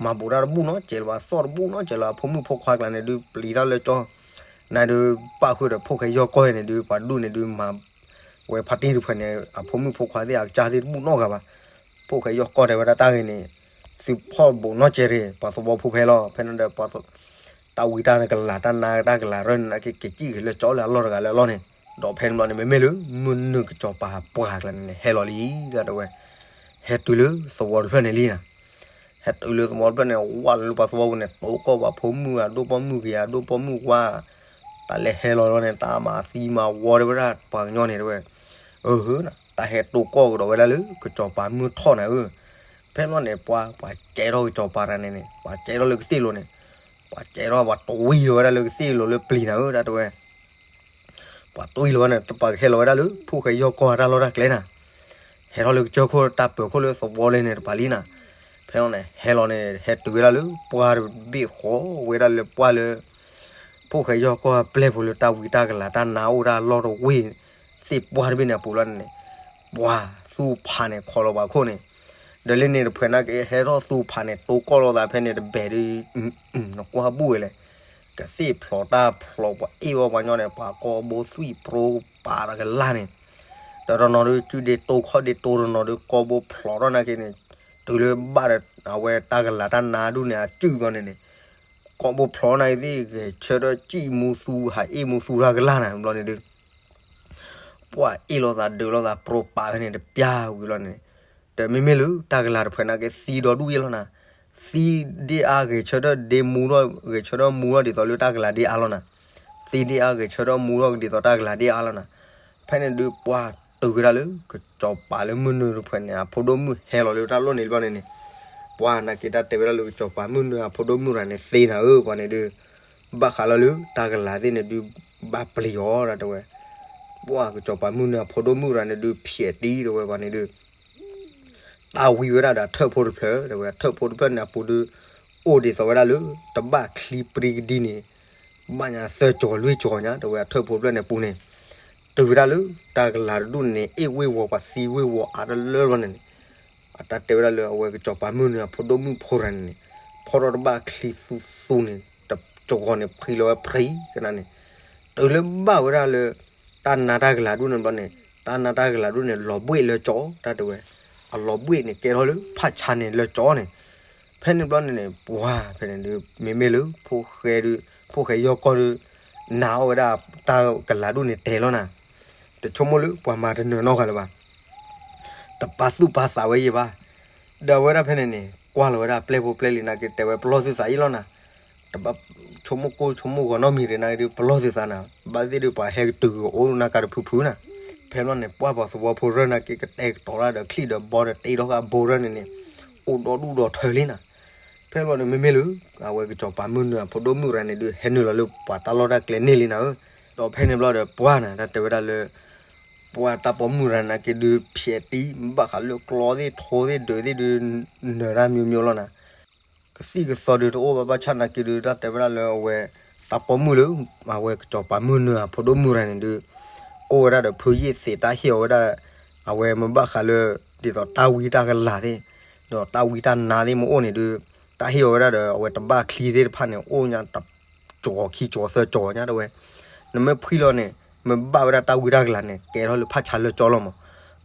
မၤဘူးတၢ်တဘူၣ်နီတစဲးလၢၤဘၣ် သီၣ်တဘူၣ်နီတစဲးလၢၤဘၣ် အဖိမုၣ်ဖိခွါကျါန့ၣ်ဒုး ပျံၤတၢ်လၢကၠီ နၤဒုး ပၣ်ဃုာ်ဒီးဖိၣ်ဃဲယီၢ်ကီၢ်န့ၣ်ဒုး ပှၤဒူၣ်န့ၣ်ဒုးမၤ ဝဲဖါတံၢ်တဖုန့ၣ် အဖိမုၣ်ဖိခွါသ့ၣ်အကစၢ်သ့ၣ်တဘူၣ်နီတဂၤဘၣ်. ဖိၣ်ဃဲယီၢ်ကီၢ်တဲဝဲဒၣ်တၢ်ဂ့ၢ်န့ၣ် သုဖီၣ်ဘူးနီတစဲးတဂ့ၤ ပှၤသဝီဖိဖဲလီၤ ဖဲန့ၣ်ဒီး တၢ်ဝံတၢ်ကလၤတၢ်နါတၢ်ကလၤရၢၢ်န့ၣ် က့ၤက့ၤစံၣ်က့ၤလၢကၠီလၢအလီၢ်တဂၤလၢအလီၢ်န့ၣ်, ဒီးဖဲန့ၣ်ဘျီန့ၣ် မ့မ့ၢ်လၢ မုၢ်နုာ်ကစီၤပၤပှၢ်ကျါန့ၣ်န့ၣ် ဟဲလီၤလံ ဒ်တဲဝဲ ဟဲတုၤလၢသဝီတဖျၢၣ်န့ၣ်လံနၤ. ဟဲတုၤလၢသဝီတဖျၢၣ်န့ၣ် ဝဲလၢပှၤသဝီပူၤန့ၣ် တိကီၢ်ပှၤဖိမုၣ် အဒိၣ်ပိာ်မုၣ်ဂ့ၤ အဒိၣ်ပိာ်မုၣ်ဝါ တၢ်လဲၤဟဲလီၤလီၤန့ၣ် တၢ်မၤသံမၤဝီတဲဝဲဒၣ်ပှၤကညီန့ၣ်တဲဝဲ, အၢ တၢ်ဟဲတိကီၢ်ကဒီးဝဲဒၣ်လၢကစီၤပၤမုၢ်ထီၣ်နၤဧၢ, ဖဲန့ၣ်ဘျီန့ၣ် ပှၤ ပှၤစဲးထီၣ်ကစီၤပၤတဂၤန့ၣ်န့ၣ် ပှၤစဲးထီၣ်လၢကသ့ၣ်လိၤန့ၣ်, ပှၤစဲးထီၣ်ပှၤတဝံၤလီၤဝဲဒၣ်လၢကသ့ၣ်လိၤလၢပျံၤနၤဧၢ ဒ်တဲဝဲ ပှၤတဝံၤလီၤဝဲန့ၣ် တပာ်ကဟဲလီၤဝဲဒၣ်လၢ ဖိၣ်ဃဲယီၢ်ကီၢ်တၢ်လီၢ်တၢ်ကျဲနၤ, ဟဲထီၣ်လၢကစၢၢ်ခိၣ်တၢ်ပၢၤခိၣ်လၢသဝီလၢန့ၣ်တပၤလံနၤ, ဖဲန့ၣ်ဘျီန့ၣ် ဟဲလီၤန့ၣ် ဟဲတုၤဝဲဒၣ်လၢပှၢ်တဘ့ၣ်ဃီဝဲဒၣ်လၢပှၢ်လၢ ဖိၣ်ဃဲယီၢ်ကီၢ်ပျဲၢ်ဖိလၢတၢ်ဝံတၢ်ကလၤတၢ်နါအိၣ်တၢ်လီၢ်တဝ့ၢ် သ့ၣ်ပှၢ်တဘ့ၣ်န့ၣ်အပူၤလီၤန့ၣ်န့ၣ်, ပှၤသူဖးန့ၣ် ခိးလီၤပှၤခိၣ်န့ၣ်, ဒီးလၢန့ၣ်တဖုန့ၣ်က့ ဟဲထီၣ်သူဖးန့ၣ် တိကီၢ်လိာ်သးဖဲန့ၣ်တဘဲၣ်ဒီး နကွၢ်ဘူၣ်ဝဲလဲၣ်, ကသ့ၣ်ဖျိးတၢ်ဖျိး ပှၤအ့ၣ်ဘၣ်ပှၤကညီန့ၣ် ပှၤကိးဘိသွံၣ်ပြိပာ်တကလၢ်န့ၣ်, ဒီးတနီၤဒုး စုဒ့တိခီၣ်ဒ့တိတနီၤဒုး ကိးဘိဖျိးထီၣ်နာ်က့န့ၣ်, တုၤလၢဘၣ်ဒီး အဝဲတၢ်ကလၤတၢ်နါဒူၣ်န့ၣ် အစုၣ်ဘျီန့ၣ်န့ၣ်, ကိးဘိဖျိးနာ်က့သ့ၣ် ဂဲၤဆၢထၢၣ်စံၣ်မူသူဟးအ့ၣ်မူသူတၢ်ကလၢ်နၤဘျီန့ၣ်ဒုး ပှၤအ့ၣ်လိာ်သးဒုးလိာ်သးပြိပာ်ဖဲန့ၣ်တပျၢ်ဝံၤလီၤန့ၣ်, ဒီးမ့မ့ၢ်လၢတၢ်ကလၤတဖုန့ၣ်က့ သံဒီဒူၣ်ယဲၢ်လီၤနၤ, သံဒ့အါဂဲၤဆၢထၢၣ်ဒ့မူထီၣ် ဂဲၤဆၢထၢၣ်မူထီၣ်ဒ်သိးလၢတၢ်ကလၤဒ့အါလီၤနၤ, သံဒ့အါဂဲၤဆၢထၢၣ်မူထီၣ်ဒ်သိးတၢ်ကလၤဒ့အါလီၤနၤ, ဖဲန့ၣ်ဒုးပှၤတုၤဝဲဒၣ်လၢ ကစီၤပၤလၢမုၢ်နုာ်တဖုန့ၣ် အဖိဒိၣ်မုၣ်ဟဲလီၤလၢတၢ်လီၢ်န့ၣ်ဘျီန့ၣ်န့ၣ်, ပှၤနာ်က့တၢ်တဲဝဲဒၣ်လၢကစီၤပၤမုၢ်နုာ်အဖိဒိၣ်မုၣ်ရၤန့ၣ်သ့နၤဧၢ ပှၤန့ၣ်ဒုး ဘၣ်ဃးလၢလၢတၢ်ကလၤသ့ၣ်န့ၣ်ဒုး ဘၣ်ပျံၤအီၤဒ်တဲဝဲ, ပှၤကစီၤပၤမုၢ်နုာ်အဖိဒိၣ်မုၣ်ရၤန့ၣ်ဒုး ဖျဲးတံၢ်တဲဝဲပှၤန့ၣ်ဒုး တၢ်ဝံဝဲဒၣ်ဒီးအထၢၣ်ဖိတဖျၢၣ်တဲဝဲ အထၢၣ်ဖိတဖျၢၣ်န့ၣ်အပူၤဒုး အိၣ်ဒ်သိးဝဲဒၣ်လၢ တဘၣ်ချံပြံကဒံန့ၣ် ဘၣ်ညါသၢကၠီၤလွံၢ်ကၠီၤညါတဲဝဲ အထၢၣ်ဖိတဖျၢၣ်န့ၣ်အပူၤန့ၣ်, တုၤဝဲဒၣ်လၢ တၢ်ကလၤတဒူၣ်န့ၣ် အ့ၣ်ဝ့ၢ်ဝီၤပှၤသံဝ့ၢ်ဝီၤအါတလၢလီၤန့ၣ်န့ၣ်, အတၢ်တဲဝဲဒၣ်လၢအဝဲကစီၤပၤမုၢ်နုာ်အဖိဒိၣ်မုၣ်ဖိရၤန့ၣ်န့ၣ်, ဖီၣ်ထီၣ်တဘၣ်ချံသူသူန့ၣ် တကၠီၤန့ၣ် ဖှံလီၤဝဲဖှံကနၣ်န့ၣ်, တုၤလၢဘၣ်ဝဲဒၣ်လၢ တၢ်နါတၢ်ကလၤဒူၣ်န့ၣ်ဘျီန့ၣ်, တၢ်နါတၢ်ကလၤဒူၣ်န့ၣ် လီၤဘှ့ၣ်လၢကၠီ တၢ်တဲဝဲ, အလီၤဘှ့ၣ်န့ၣ် ကဲထီၣ်လၢဖးဆါန့ၣ်လၢကၠီန့ၣ်, ဖဲန့ၣ်ဘျီန့ၣ်န့ၣ် ပှၤဖဲန့ၣ်ဒုး မ့မ့ၢ်လၢ ဖိၣ်ဃဲဒုး ဖိၣ်ဃဲယီၢ်ကီၢ်ဒုး နါအီၣ်ဝဲဒၣ်တၢ်ကလၤဒူၣ်န့ၣ်တဲလီၤနၤ, တဆိကမိၣ်လၢပှၤမၤတနၢၤနီတဂၤလၢၤဘၣ် တပာ်သူၣ်ပာ်သးဝဲယဲၢ်ဘၣ်, ဒီးအဝဲဒၣ်ဖဲန့ၣ်န့ၣ် ကွၢ်လီၤဝဲဒၣ်ပျဲၢ်ဖိပျဲၢ်လံၤနာ်က့ တဲဝဲပလီၢ်သုသးအံၤလီၤနၤ, တဘၣ်ဆိကမိၣ်ကိၢ်ဆိကမိၣ်ဂီၤနီတမံၤရ့ၣ်နာ်က့ဒုး ပလီၢ်သုသးနၤ, ဘၣ်သ့ၣ်ဒုးပှၤဟဲကတုၤကအိၣ်နၢ်ကါတဖုဖုနၤ, ဖဲဘျီန့ၣ် ပှၤပှၤသဝီဖိရၢၢ်နာ်က့ ကတဲာ်ကတီၤတၢ်ဒီးချံၣ်ဒီးဘီဒီးတ့ထီၣ်ဃာ်ဘိရၢၢ်န့ၣ်န့ၣ်, အိၣ်ဒီဒူၣ်ဒီထၢလံနၤ, ဖဲဘျီန့ၣ် မ့မ့ၢ်လၢ အဝဲကစီၤပၤမုၢ်နုာ်အဖိဒိၣ်မုၣ်ရၤန့ၣ်ဒုး ဟဲနုာ်လီၤလၢပှၤတၢ်လီၢ်တၢ်ကျဲန့ၣ်လံနၤဧၢ, ဒီးဖဲန့ၣ်ဘျီဒီးပှၤနၤ တၢ်တဲဝဲဒၣ်လၢ ပှၤတၢ်ပိာ်မုၣ်ရၤနာ်က့ဒုး ဖျဲးတံၢ် ဘၣ်ဃးလၢကျီသ့ၣ်ထိသ့ၣ်ဒုးသ့ၣ်ဒုး နၢၤတၢ်မံၤမံၤလီၤနၤ, ကသံၣ်ကသီဒုးတအိၣ်ဘၣ်ဘၣ်ဆၣ်နာ်က့ဒုး တၢ်တဲဝဲဒၣ်လၢအဝဲ တၢ်ပိာ်မုၣ်လၢ အဝဲကစီၤပၤမုၢ်နုာ်အဖိဒိၣ်မုၣ်ရၤန့ၣ်ဒုး အိၣ်ဝဲဒၣ်ဒီးဖုယ့ၢ်သ့းတၢ်ဟ့ၣ်အီၤဝဲဒၣ် အဝဲမ့ၢ်ဘၣ်ဃးလၢ ဒ်သိးတၢ်ဝံတၢ်ကလၤသ့ၣ် ဒီးတၢ်ဝံတၢ်နါသ့ၣ်မ့ၢ်အိၣ်န့ၣ်ဒုး တၢ်ဟ့ၣ်အီၤဝဲဒၣ်ဒီး အဝဲတဘၣ်ချံသ့ၣ်တဖၣ်န့ၣ် အိၣ်ညါတ ကၠီၤခံကၠီၤသၢကၠီၤညါတဲဝဲ, နမ့ၢ်ဖှံလီၤန့ၣ် မ့ၢ်ဘၣ်ဝဲဒၣ်တၢ်ဝံတၢ်ကလၤန့ၣ် ကဲထီၣ်လၢဖးဆါလၢကၠီလီၤမး,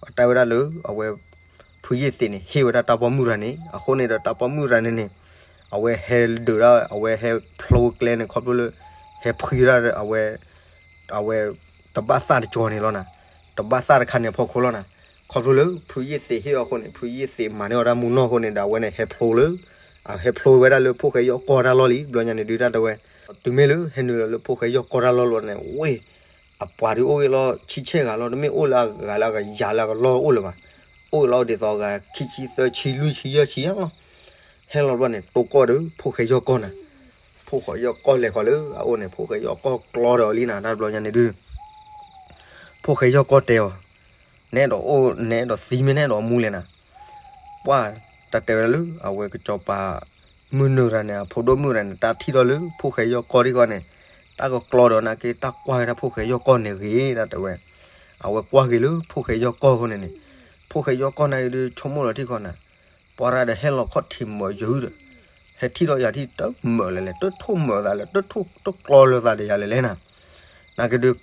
တၢ်တဲဝဲဒၣ်လၢ အဝဲ ဖုယ့ၢ်သ့းန့ၣ် ဟ့ၣ်ဝဲဒၣ်တၢ်ပိာ်မုၣ်ရၤန့ၣ် အဃိန့ၣ်ဒီးတၢ်ပိာ်မုၣ်ရၤန့ၣ်န့ၣ် အဝဲဟဲဒုးဒၣ် အဝဲဟဲဖျိကျဲန့ၣ် ခီဖျိလၢ ဟဲဖှံဒၣ်အဝဲ အဝဲ တဘၣ်သၣ်တကၠီၤန့ၣ်လီၤနၤ, တဘၣ်သၣ်တခါန့ၣ်အဖီခိၣ်လီၤနၤ. ခီဖျိလၢဖုယ့ၣ်သ့းဟ့ၣ်အီၤအဃိန့ၣ် ဖုယ့ၣ်သ့းမၤန့ၢ်အီၤတၢ်မူနီၢ်အဃိန့ၣ်ဒီး အဝဲန့ၣ်ဟဲဖျိလၢ အဟဲဖျိဝဲဒၣ်လၢဖိၣ်ဃဲယီၢ်ကီၢ်တၢ်လီၢ်လံ. ဘျီညါန့ၣ်ဒုးတၢ်တဲဝဲ တုၤမ့ၢ်လၢဟဲနုာ်လီၤလၢဖိၣ်ဃဲယီၢ်ကီၢ်တၢ်လီၢ်လီၤန့ၣ် ဝ့ၢ် အပှၤဒုးအိၣ်ဂ့ၤလီၤ ဆံဆဲၣ်ဂၤလီၤ. တမ့ၢ်အိၣ်လၢအဂၤလၢအကယၤလၢအကလီၢ်အိၣ်လၢၤဘၣ်. အိၣ်ဂ့ၤလီၤဒ်သိးအဂၤ ခံဆံ သၢဆံ လွံၢ်ဆံ ယဲၢ်ဆံယါလီၤ. ဟဲလီၤဘျီန့ၣ် တိၢ်ကီၢ်ဒီးဖိၣ်ဃဲယီၢ်ကီၢ်နၤ. ဖိၣ်ဃဲယီၢ်ကီၢ်လဲၤဃီၤလၢအအိၣ်န့ၣ် ဖိၣ်ဃဲယီၢ်ကီၢ်ကျီဒီးအီၤလံနၤ. တၢ်တဘျီညါန့ၣ်ဒုး ဖိၣ်ဃဲယီၢ်ကီၢ်တဲအီၤ, နအဲၣ်ဒိးအိၣ် နအဲၣ်ဒိးသံမ့ၢ်နအဲၣ်ဒိးမူလဲၣ်နၤ. ပှၢ် တၢ်တဲဝဲဒၣ်လၢ အဝဲကစီၤပၤမုၢ်နုာ်ရၤန့ၣ် အဖိဒိၣ်မုၢ်ရၤန့ၣ် တၢ်ထံၣ်ထီၣ်လၢဖိၣ်ဃဲယီၢ်ကီၢ်ထံၣ်ဃီန့ၣ် တၢ်ကကျီဒီးနာ်က့ တၢ်ကွၢ်ဝဲဒၣ်ဖိၣ်ဃဲယီၢ်ကီၢ်န့ၣ်ဂ့ၤ တၢ်တဲဝဲ. အဝဲကွၢ်က့ၤလၢဖိၣ်ဃဲယီၢ်ကီၢ်အဃိန့ၣ်န့ၣ် ဖိၣ်ဃဲယီၢ်ကီၢ်နာ်က့ဒုးဆိကမိၣ်လီၤထံၣ်ဃီနၤ ပှၤရၤဒီးဟဲလီၤခီၣ်ထံးမၢာ်ယုာ်ဒီး ဟဲထံၣ်ထီၣ်ယၤထံၣ်တမၢာ်လဲၣ်လဲၣ် တထိၣ်မၢာ်သးလဲၣ် တထိၣ်တကျီလၢသးဒီးယၤလဲၣ်လဲၣ်နၤ. နာ်က့ဒုး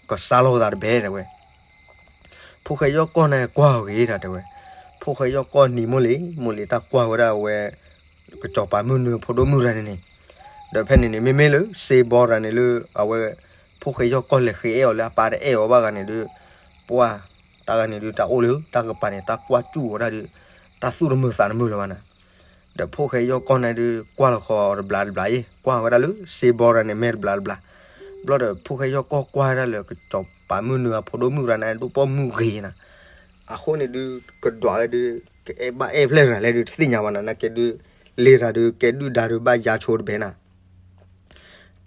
ကစၢ်လီၤသးတဘဲတဲဝဲ ဖိၣ်ဃဲယီၢ်ကီၢ်န့ၣ်ကွၢ်အီၤဂ့ၤတၢ်တဲဝဲ. ဖိၣ်ဃဲယီၢ်ကီၢ်နံၤမိၢ်လံၤ မိၢ်လံၤတၢ်ကွၢ်ဝဲဒၣ်အဝဲ ကစီၤပၤမုၢ်နုာ်ဖိဒိၣ်မုၢ်ရၤန့ၣ်န့ၣ် ဒီးဖဲန့ၣ်န့ၣ် မ့မ့ၢ်လၢစ့ဘီရၤန့ၣ်လၢ အဝဲ ဖိၣ်ဃဲယီၢ်ကီၢ်လဲၤဃ့အဲၣ်အီၤလၢအပၢ်တအဲၣ်အီၤဘၣ်ဂၤန့ၣ်ဒုး ပှၢ် တၢ်ဂၤန့ၣ်ဒုး တၢ်အိၣ်လၢတၢ်ကပၤန့ၣ် တၢ်ကွၢ်စူၣ်ဝဲဒၣ်ဒုး တၢ်သူၣ်တမုာ်သးတမုာ်လၢၤဘၣ်နၤ. ဒီးဖိၣ်ဃဲယီၢ်ကီၢ်န့ၣ်ဒုး ကွၢ်လီၤဃီတဘျီတဘျီအံၤ ကွၢ်ဝဲဒၣ်လၢစ့ဘီရၤန့ၣ် မဲာ်တဘျီတဘျီ. ဘျီဒီးဖိၣ်ဃဲယီၢ်ကီၢ်ကွၢ်ဝဲဒၣ်လၢ ကစီၤပၤမုၢ်နုာ်အဖိဒိၣ်မုၢ်ရၤန့ၣ် ဒိၣ်ပိာ်မုၣ်ဂ့ၤနၤ. အဃိန့ၣ်ဒုး ကဒွးဝဲဒုး ကအဲၣ်ဘၣ်အဲၣ်ဖျဲၣ်ရၤလဲၣ်ဒုး တသ့ၣ်ညါဘၣ်နၤ နာ်က့ဒုး လ့ရၤဒုး ကဲဒုၣ်ဒါဒုး ဘၣ်ယါဆိတဘဲနၤ.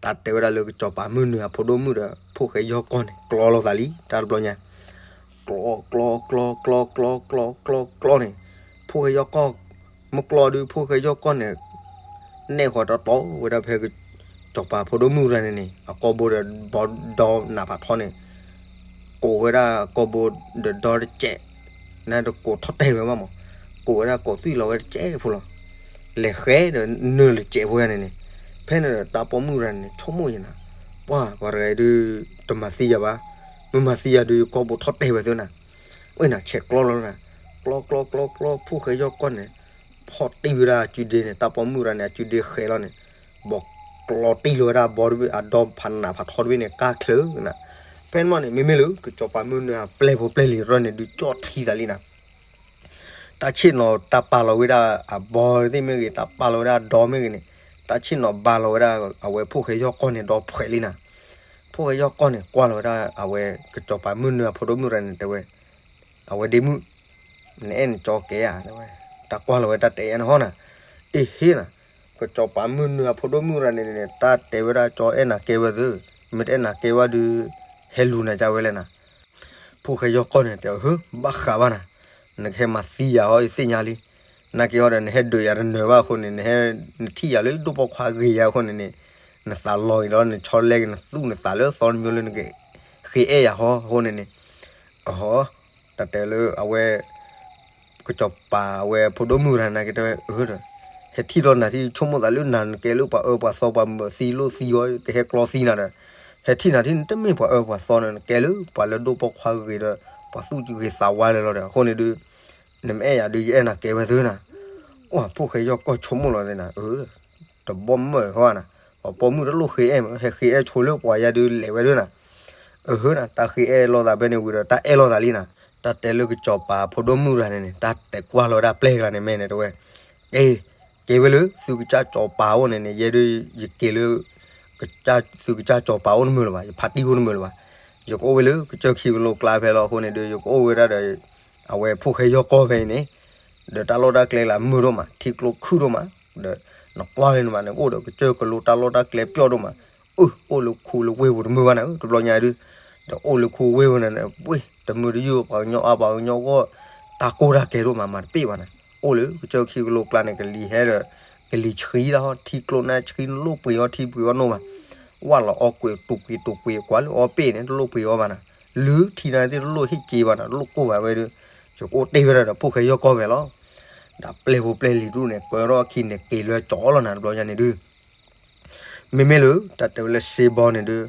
တၢ်တဲဝဲဒၣ်လၢကစီၤပၤမုၢ်နုာ်အဖိဒိၣ်မုၢ်ဒီး ဖိၣ်ဃဲယီၢ်ကီၢ်န့ၣ် ကျီလီၤသးလံ တၢ်တဘျီညါ ကျီ ကျီ ကျီ ကျီ ကျီ ကျီ ကျီ ကျီ ကျီန့ၣ် ဖိၣ်ဃဲယီၢ်ကီၢ် မ့ၢ်ကျီဒုး ဖိၣ်ဃဲယီၢ်ကီၢ်န့ၣ် နဲၣ်ဃီၤတီတီဝဲဒၣ်ဖဲ ကစီၤပၤဖိဒိၣ်မုၢ်ရၤန့ၣ်န့ၣ် အကိာ်ဘိဒီးဘီဒီနးဖးထီန့ၣ် ကိးဝဲဒၣ်ကိာ်ဘိဒီးဒီတစဲး နတကိးထီၣ်တဲာ်ဝဲဘၣ်မး ကိးဝဲဒၣ်ကိးသွံၣ်လီၤဝဲတစဲးဖိလီၤ. လဲၤဃဲဒီးနုာ်လၢစဲးဖိယါန့ၣ်န့ၣ် ဖဲန့ၣ်ဒီးတၢ်ပိာ်မုၣ်ရၤန့ၣ် ဆိကမိၣ်ယါနၤ ပှၢ် ပှၤတဂၤအံၤဒုး တမၤသံယၤဘၣ် မ့ၢ်မၤသံယၤဒုး ယကိာ်ဘိထီၣ်တဲာ်ဝဲသုနၤ. ဝဲနၤ ဆဲးကျီလီၤနၤ ကျီ ကျီ ကျီ ကျီ ဖိၣ်ဃဲယီၢ်ကီၢ်န့ၣ် ဖီၣ်တံၢ်ဝဲဒၣ်အစုဒ့န့ၣ် တၢ်ပိာ်မုၣ်ရၤန့ၣ် အစုဒ့ဃဲးလီၤန့ၣ် ဘီးကျီတံၢ်လီၤဝဲဒၣ်ဘီတဘ့ၣ် အဒီဖးနးဖးထီတဘ့ၣ်န့ၣ် ကၢ်ချၢနၤ. ဖဲန့ၣ်မးန့ၣ် မ့မ့ၢ်လၢကစီၤပၤမုၢ်နုာ်အပျဲၢ်ဖိပျဲၢ်လံၤတဖၣ်န့ၣ် ဒုးကၠီၣ်ထံသးလံနၤ. တၢ်ဆ့ၣ်နီၤတၢ်ပာ်လီၤဝဲဒၣ်အဘီသ့ၣ်မ့ၢ်ဂ့ၤ တၢ်ပာ်လီၤဝဲဒၣ်အဒီမ့ၢ်ဂ့ၤန့ၣ် တၢ်ဆ့ၣ်နီၤဘါလီၤဝဲဒၣ်အဝဲဖိၣ်ဃဲယီၢ်ကီၢ်န့ၣ် ဒီဖှဲးလံနၤ. ဖိၣ်ဃဲယီၢ်ကီၢ်န့ၣ် ကွၢ်လီၤဝဲဒၣ်အဝဲကစီၤပၤမုၢ်နုာ်အဖိဒိၣ်မုၢ်ရၤန့ၣ် တဲဝဲ အဝဲဒ့မုၣ် နအဲၣ်နကၠီကဲဧါ တဲဝဲ. တၢ်ကွၢ်လီၤဝဲတၢ်တဲအါနဟီနၤ. အ့ဟ့နၤ ကစီၤပၤမုၢ်နုာ်အဖိဒိၣ်မုၢ်ရၤန့ၣ်န့ၣ် တၢ်တဲဝဲဒၣ်ကၠီအဲၣ်နၤကဲဝဲသု, မ့ၢ်တအဲၣ်နၤကဲဝဲဒုး ဟဲလူၤနၤကဝဲလဲၣ်နၤ. ဖိၣ်ဃဲယီၢ်ကီၢ်န့ၣ် တဲဝဲ ဟၢ ဘၣ်ဃးဘၣ်နၤ, နကဟဲမၤသံယၤဟီ ယသ့ၣ်ညါလံ. နာ်က့ဟီဒီး နဟဲဒုးယၤတနၢၤဘၣ်အဃိန့ၣ် နဟဲ နထံၣ်ယၤလၢဒိၣ်ပိာ်ခွါဂ့ၤယၤအဃိန့ၣ်န့ၣ် နသးလီၤဂ့ၤလီၤ နဆီလဲက့ၤနသူၣ်နသးလၢသီတမံၤလၢနကဃ့အဲၣ်ယၤဟီအဃိန့ၣ်န့ၣ် အဟီ တၢ်တဲလၢအဝဲ ကစီၤပၤအဝဲဖိဒိၣ်မုၢ်ရၤနၤက့တဲဝဲ အၢဒီး ဟဲထံၣ်ထီၣ်နၤထံၣ်ဆိကမိၣ်သးလၢနၤ နကဲလၢပှၤအၢပှၤသီပှၤမၢးသံလိၣ်သံအီၤ ကဟဲကျီသံနၤဒီး ဟဲထံၣ်နၤထံၣ်နတမ့ၢ်ပှၤအၢပှၤသီန့ၣ် နကဲလၢပှၤလၢဒိၣ်ပိာ်ခွါဂ့ၤဒီး ပှၤသူၣ်ဂ့ၤသးဝါလၢာ်လီၤဒီး အဃိန့ၣ်ဒုး နမ့ၢ်အဲၣ်ယၤဒုး ယအဲၣ်နၤကဲဝဲသုနၤ. အိၣ် ဖိၣ်ဃဲယီၢ်ကီၢ်ဆိကမိၣ်လီၤသ့နၤ အၢ တဘီမၢၢ်ဃီနၤ, ပှၤပိာ်မုၣ်တလိၣ်ဃ့အဲၣ်မး ဟဲဃ့အဲၣ်ဆိလၢပှၤယၤဒုးလဲၤဝဲဒၣ်နၤ. အဟၢနၤ တၢ်ဃ့အဲၣ်လိာ်သးဖဲန့ၣ်ဝံၤဒီး တၢ်အဲၣ်လိာ်သးလံနၤ. တၢ်တဲလၢကစီၤပၤဖိဒိၣ်မုၢ်ရၤန့ၣ်န့ၣ် တၢ်တဲကွၢ်လီၤဝဲဒၣ်ပျဲၢ်ကျါန့ၣ်မဲာ်န့ၣ်တဲဝဲ, ကဲ ကဲဝဲလၢ သုကစၢ်စီၤပၤအိၣ်န့ၣ်န့ၣ် ယဲဒုး ယက့ၤလၢ သုကစၢ်စီၤပၤအိၣ်တမုာ်လၢၤဘၣ်, ယဖါတံၢ်အိၣ်တမုာ်လၢၤဘၣ်. ယကအိၣ်ဝဲလၢကစၢၢ်ခံကလိကျါဖဲလီၤအဃိန့ၣ်ဒီး ယကအိၣ်ဝဲဒၣ်ဒီး အဝဲဖိၣ်ဃဲယီၢ်ကီၢ်ဖဲအံၤန့ၣ် ဒီးတၢ်လီၢ်တၢ်ကျဲလၢအမုာ်ဒိၣ်မး ထံကျိခုၣ်ဒိၣ်မး, ဒီးနကွၢ်လၢနမးန့ၣ် အိၣ်ဒီးကစၢၢ်ကလိတၢ်လီၢ်တၢ်ကျဲပျီၢ်ဒိၣ်မး, အၢ အိၣ်လၢခူလၢဝ့ၢ်ပူၤတမုာ်ဘၣ်နၤ တဘျီညါဒုး, ဒီးအိၣ်လၢခူဝ့ၢ်ပူၤန့ၣ် ပှ့ၤ တမုာ်တယုၢ် ပှၤကညီအါပှၤကညီဂီၢ် တၢ်ကိၢ်တၢ်ဂီၤဒိၣ်မး မၤတပ့ၢ်ဘၣ်နၤ, အိၣ်လၢကစၢၢ်ခံကလိကျါန့ၣ် ကလံၤဟဲဒီး ကလံၤဆှံလၢဟီ ထံကျိနါဆှံတလိၣ်ပှ့ၤအီၤ ထံပှ့ၤအီၤနိၣ်ဘၣ်, ဝၣ်လီၤအီကွံာ်တူာ်ကွံာ်တူာ်ကွံာ်ကွၢ်လၢအီပ့ၢ်န့ၣ် တလိၣ်ပှ့ၤအီၤဘၣ်နၤ, လၢထံနၤသ့ၣ်တလိၣ်ဟ့ၣ်က့ဘၣ်နၤ တလိၣ်ကိၢ်ဘၣ်ဝဲဒုး, ယကအိၣ်တ့ၢ်ဝဲဒၣ်ဒီးဖိၣ်ဃဲယီၢ်ကီၢ်ဖဲလီၤ. ဒီးပျဲၢ်ဖိပျဲၢ်လံၤဒူၣ်န့ၣ် ကၢထီၣ်အခံန့ၣ် က့ၤလၢကၠီလီၤနၤ တဘျီညါန့ၣ်ဒုး မ့မ့ၢ်လၢ တၢ်တဲဝဲလၢစ့ဘီန့ၣ်ဒုး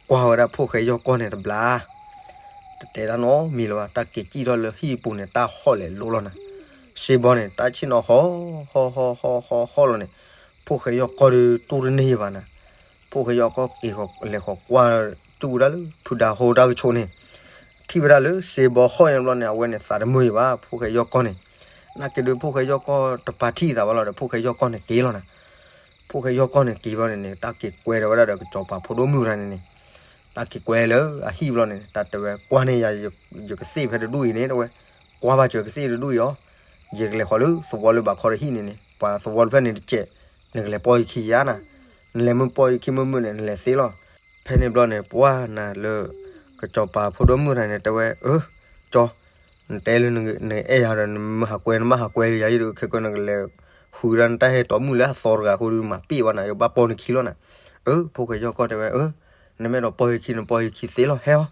ကွၢ်ဝဲဒၣ်ဖိၣ်ဃဲယီၢ်ကီၢ်န့ၣ်တဘျီ, တတဲတၢ်နီတမံၤလၢၤဘၣ်, တၢ်က့ၤစံၣ်ထီၣ်လၢဟံၣ်အပူၤန့ၣ် တၢ်ဟီၣ်လဲၤလိလီၤနၤ, စ့ဘီန့ၣ် တၢ်ဆ့ၣ်နီၤဟီၣ် ဟီၣ်ဟီၣ်ဟီၣ်ဟီၣ်ဟီၣ်လီၤန့ၣ်, ဖိၣ်ဃဲယီၢ်ကီၢ်ဒုးတူၢ်တန့ၢ်ဘၣ်နၤ, ဖိၣ်ဃဲယီၢ်ကီၢ်က့ၤလဲၤဃီၤကွၢ်စူၣ်ဝဲဒၣ်လၢ ဖုဒါဟိတၢ်ကဆိးန့ၣ်, ထံၣ်ဝဲဒၣ်လၢစ့ဘီဟီၣ်ညါဘျီန့ၣ် အဝဲန့ၣ်သးတမုာ်ဘၣ် ဖိၣ်ဃဲယီၢ်ကီၢ်န့ၣ်. နာ်က့ဒုး ဖိၣ်ဃဲယီၢ်ကီၢ်တပာ်ထံၣ်သးဘၣ်လီၤဒီး ဖိၣ်ဃဲယီၢ်ကီၢ်န့ၣ်က့ၤလီၤနၤ. ဖိၣ်ဃဲယီၢ်ကီၢ်န့ၣ်က့ၤဘျီန့ၣ်န့ၣ် တၢ်က့ၤကွဲဒီးဝဲဒၣ်ဒီး ကစီၤပၤဖိဒိၣ်မုၣ်တဂၤန့ၣ်န့ၣ်, တၢ်က့ၤကွဲလၢအဟံၣ်ဘျီန့ၣ် တၢ်တဲဝဲ ကွၢ်န့ၢ်ယၤ ယကသ့ၣ်ဖဲတဒူၣ်အံၤန့ၣ် တဲဝဲ, ကွၢ်ဘၣ်စၢၤကသ့ၣ်တဒူၣ်အံၤအီၤ, ယကလဲၤဃီၤလၢသဝီလၢဘၣ်ခီတဟံၣ်န့ၣ်န့ၣ် ပှၤသဝီတဖျၢၣ်န့ၣ်တစဲး, နကလဲၤပိာ်ယခံယါနၤ, နလဲၤမုၢ်ပိာ်ယခံမုၢ်မုၢ်န့ၣ် နလဲၤသ့လီၤ. ဖဲန့ၣ်ဘျီန့ၣ် ပှၤနၤလၢ ကစီၤပၤဖိဒိၣ်မုၣ်တဂၤန့ၣ် တဲဝဲ, အၢ, ကၠီ, နတဲလၢနအဲၣ်ယၤဒီး နမ့ၢ်ဟးကွဲ နဘၣ်ဟးကွဲလၢယၤ ယဒုးခဲကနကလဲၤ ဃုဒၣ်နတၢ်ဟဲတီမုၣ်လၢအသီတဂၤအဃိဒီး မၤပ့ၢ်ဘၣ်နၤ ယဘၣ်ပိာ်နခံလီၤနၤ. အၢ, ဖိၣ်ဃဲယီၢ်ကီၢ်တဲဝဲ, အၢ, နမ့ၢ်အဲၣ်ဒိးပိာ်ယခံ နပိာ်ယခံသ့လီၤ ဟဲအီၤ.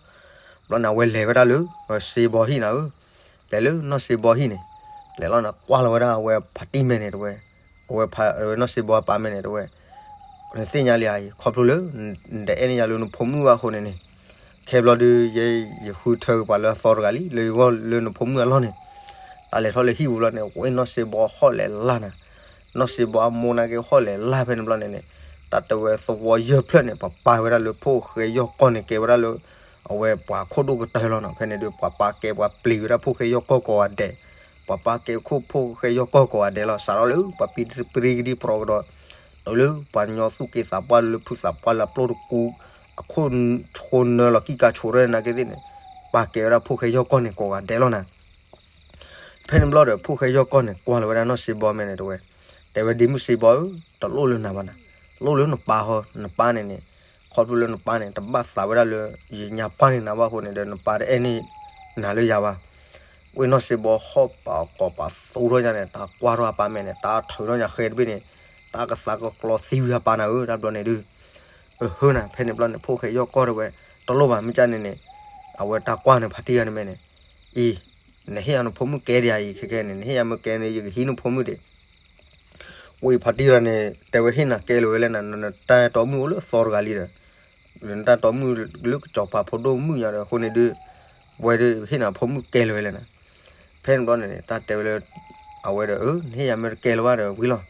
ဘျီန့ၣ် အဝဲလဲၤဝဲဒၣ်လၢ စ့ဘီဟံၣ်နၤဧၢ, လဲၤလၢနီၢ်စ့ဘီဟံၣ်န့ၣ်, လဲၤလီၤန့ၣ် ကွၢ်လီၤဝဲဒၣ်အဝဲဖါတံၢ်မဲာ်န့ၣ် တဲဝဲ, အဝဲဖါ နီၢ်စ့ဘီအပၢ်မဲာ်န့ၣ် တဲဝဲ, နသ့ၣ်ညါလံဧါအံၤ ခီဖျိလၢ နတအဲၣ်န့ၢ်ယၤလၢနဖိမုၣ်ဘၣ်အဃိန့ၣ်န့ၣ်, ခဲဘျီဒုး ယဲ ယဃုထၢက့ၤပှၤလၢအသီတဂၤလံ လၢယဂီၢ်လၢနဖိမုၣ်အလီၢ်န့ၣ်. တၢ်လဲၤထီၣ်လၢဟံၣ်ပူၤဘျီန့ၣ် ဝဲနီၢ်စ့ဘီဟီၣ်လဲၤလၢ်နၤ, နီၢ်စ့ဘီအမိၢ်နာ်က့ဟီၣ်လဲၤလၢ်ဖဲန့ၣ်ဘျီန့ၣ်န့ၣ်, တၢ်တဲဝဲသဝီယဲၢ်ဖျၢၣ်န့ၣ် ပှၤပာ်ဝဲဒၣ်လၢဖိၣ်ဃဲယီၢ်ကီၢ်န့ၣ် ကဲဝဲဒၣ်လၢ အဝဲပှၤခိၣ်ဒိၣ်ကတၢၢ်လီၤနၤ. ဖဲန့ၣ်ဒုး ပှၤပာ်ကဲပှၤပျံၤဝဲဒၣ်ဖိၣ်ဃဲယီၢ်ကီၢ်ကိးဂၤဒဲး, ပှၤပာ်ကဲခိၣ်ဖိၣ်ဃဲယီၢ်ကီၢ်ကိးဂၤဒဲးလီၤ. စးထီၣ်လၢပှၤပံတရံကဒံပရီကဒီး, တုၤလၢပှၤကညီသူၣ်က့သးပှၢ်လၢဖုသးပှၢ်လၢအပျိၢ်တကူ, အခိၣ်ဆိနၢလီၤကံၢ်ကါဆိးရဲၣ်နာ်က့သ့ၣ်န့ၣ်, ပာ်ကဲဝဲဒၣ်ဖိၣ်ဃဲယီၢ်ကီၢ်န့ၣ်ကိးဂၤဒဲးလီၤနၤ. ဖဲန့ၣ်ဘျီဒီး ဖိၣ်ဃဲယီၢ်ကီၢ်န့ၣ် ကွၢ်လီၤဝဲဒၣ်နီၢ်စ့ဘီမဲာ်န့ၣ် တဲဝဲ, တဲဝဲဒ်မုၢ်စ့ဘီဧၢ, တလိၣ်လၢနၤဘၣ်နၤ, တလိၣ်လၢနပၢ်ဟီ, နပၢ်န့ၣ်န့ၣ်, ခီဖျိလၢနပၢ်န့ၣ် တဘၣ်သးဝဲဒၣ်လၢ ယညါပှၢ်န့ၢ်နၤဘၣ်အဃိန့ၣ်ဒီး နပၢ်တအဲၣ်န့ၢ်နၤလၢယၤဘၣ်. ဝဲနီၢ်စ့ဘီဟီၣ်ပာ်ကိးပာ်သူထီၣ်ညါန့ၣ် တၢ်ကွၢ်ထီၣ်အပၢ်မဲာ်န့ၣ် တၢ်ထုးထီၣ်ညါဃဲတဘ့ၣ်န့ၣ်, တၢ်ကသးကကျီသံဝံၤအပၢ်နၤဧၢ, တၢ်ဘျီန့ၣ်ဒုး အဟၢနၤ. ဖဲန့ၣ်ဘျီန့ၣ် ဖိၣ်ဃဲယီၢ်ကီၢ်တဲဝဲ, တလိၣ်ဘၣ်မ့ၢ်ကၢ်န့ၣ်န့ၣ်, အဝဲတၢ်ကွၢ်န့ၣ်ဖါတံၢ်ဂၤန့ၣ်မဲာ်န့ၣ်, အံၤ, နဟ့ၣ်ယၤနဖိမုၣ်ကဲဒံးဧါအံၤ ခဲခဲန့ၣ် နဟ့ၣ်ယၤမ့ၢ်ကဲန့ၣ် ယကဟံးနဖိမုၣ်ဒံး. ဝံၤဖါတံၢ်ဂၤန့ၣ် တဲဝဲဟ့ၣ်နၤကဲလၢၤဝဲလဲၣ်နၤ, နတၢ်တီမုၣ်အိၣ်လၢအသီတဂၤလံဒီး, နတၢ်တီမုၣ်လၢကစီၤပၤဖိဒိၣ်မုၣ်ညါဒီး အဃိန့ၣ်ဒုး, ဝဲဒုးဟ့ၣ်နၤဖိမုၣ်ကဲလၢၤဝဲလဲၣ်နၤ. ဖဲန့ၣ်ဘျီန့ၣ် တၢ်တဲဝဲလၢ အဝဲဒီး အၢ နဟ့ၣ်ယၤမ့ၢ်တကဲလၢၤဘၣ်ဒီးဝံၤလီၤ,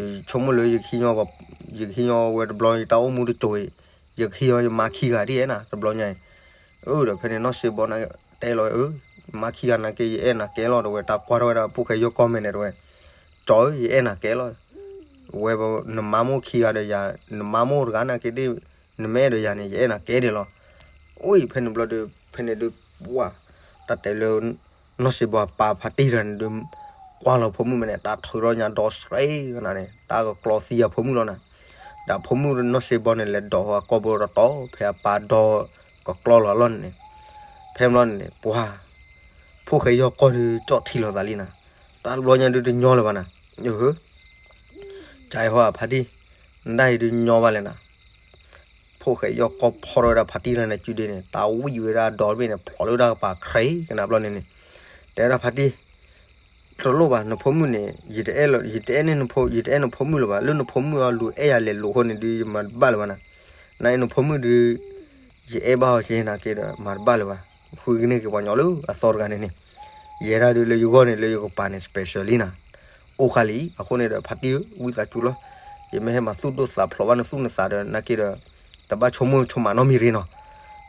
ယဆိကမိၣ်လၢ ယကဟံးညီဝဲတဘျီ ယတၢ်အိၣ်မူတစိၤအံၤ, ယကဟံးညီယမါခံဂၤဒ်အဲၣ်နၤ တဘျီညါအံၤ. အၢ ဒီးဖဲန့ၣ် နီၢ်စ့ဘီန့ၣ် တဲလီၤ အၢ မါခံဂၤနာ်က့ ယအဲၣ်နၤကဲလီၤ တဲဝဲ, တၢ်ကွၢ်ထီၣ်ဝဲဒၣ်ဖိၣ်ဃဲယီၢ်ကီၢ်မဲာ်န့ၣ် တဲဝဲ, ကၠီဧၢ ယအဲၣ်နၤကဲလီၤ, ဝဲ နမါမိၢ်ခံဂၤဒီးယၤ, နမါမိၢ်တဂၤနာ်က့ဒ် နမ့ၢ်အဲၣ်ဒီးယၤန့ၣ် ယအဲၣ်နၤကဲဒံးလီၤ. အိၣ်အံၤ ဖဲန့ၣ်ဘျီဒီး ဖဲန့ၣ်ဒုး ပှၤ တၢ်တဲလၢ နီၢ်စ့ဘီအပၢ်ဖါတံၢ်တဂၤန့ၣ်ဒုး ကွၢ်လီၤဖိမုၣ်မဲာ်န့ၣ် တၢ်ထုးထီၣ်ညါဒီးစရဲၣ်ကနၤန့ၣ် တၢ်ကကျီသံအဖိမုၣ်လီၤနၤ. ဒီးဖိမုၣ်နီၢ်စ့ဘီန့ၣ် လဲၤဒိးအကီၢ်ဘိတတီၤ ဖဲအပၢ်ဒီးကကျီလီၤအလီၢ်န့ၣ်န့ၣ်, ဖဲန့ၣ်ဘျီန့ၣ်န့ၣ် ပှၤ ဖိၣ်ဃဲယီၢ်ကီၢ်ဒုး ကၠီၣ်ထံလီၤသးလံနၤ, တၢ်တဘျီညါဒုးတညီလၢၤဘၣ်နၤ. ကၠီဟီၣ်ဖါတံၢ်, နဒၣ်အံၤဒုးညီဘၣ်လဲၣ်နၤ. ဖိၣ်ဃဲယီၢ်ကီၢ်ဖီၣ်ထီၣ်ဝဲဒၣ်ဖါတံၢ်တဂၤန့ၣ် စုဒ့န့ၣ် တၢ်ဝံၣ်ဝဲဒၣ်ဒီတဘ့ၣ်န့ၣ် ဖျိးလၢတၢ်ကပၤခရံာ်ကနၤဘျီန့ၣ်န့ၣ်, တဲဝဲဒၣ်ဖါတံၢ်, တလိၣ်ဘၣ် နဖိမုၣ်န့ၣ် ယတအဲၣ်လၢ ယတအဲၣ်နဖိ ယတအဲၣ်နဖိမုၣ်လၢၤဘၣ်, လၢနဖိမုၣ်အီၤလူၤအဲၣ်ယၤလဲၤလိာ်အဃိန့ၣ်ဒုး ယမၤတဘၣ်လၢၤဘၣ်နၤ. နအံၤနဖိမုၣ်ဒုး ယအဲၣ်ဘၣ်အီၤက့ၤနာ်က့ဒီး မၤတဘၣ်လၢၤဘၣ်, ဃုကန့ၢ်က့ၤပှၤကညီလၢအသီတဂၤန့ၣ်န့ၣ်, ယဲဒၣ်ဒုးလၢယဂီၢ်န့ၣ် လၢယကပၤန့ၣ် special လံနၤ. အိၣ်ဃာ်လံ, အဃိန့ၣ်ဒီး ဖါတံၢ်ဧၢ ဝံသးစူၤလီၤ. ယမ့ၢ်ဟဲမၤသူၣ်ဒိၣ်သးဖျိးဘၣ်နသူၣ်နသးဒီး နာ်က့ဒီး တဘၣ်ဆိကမိၣ်ဆိကမးနီတမံၤရ့နီၤ.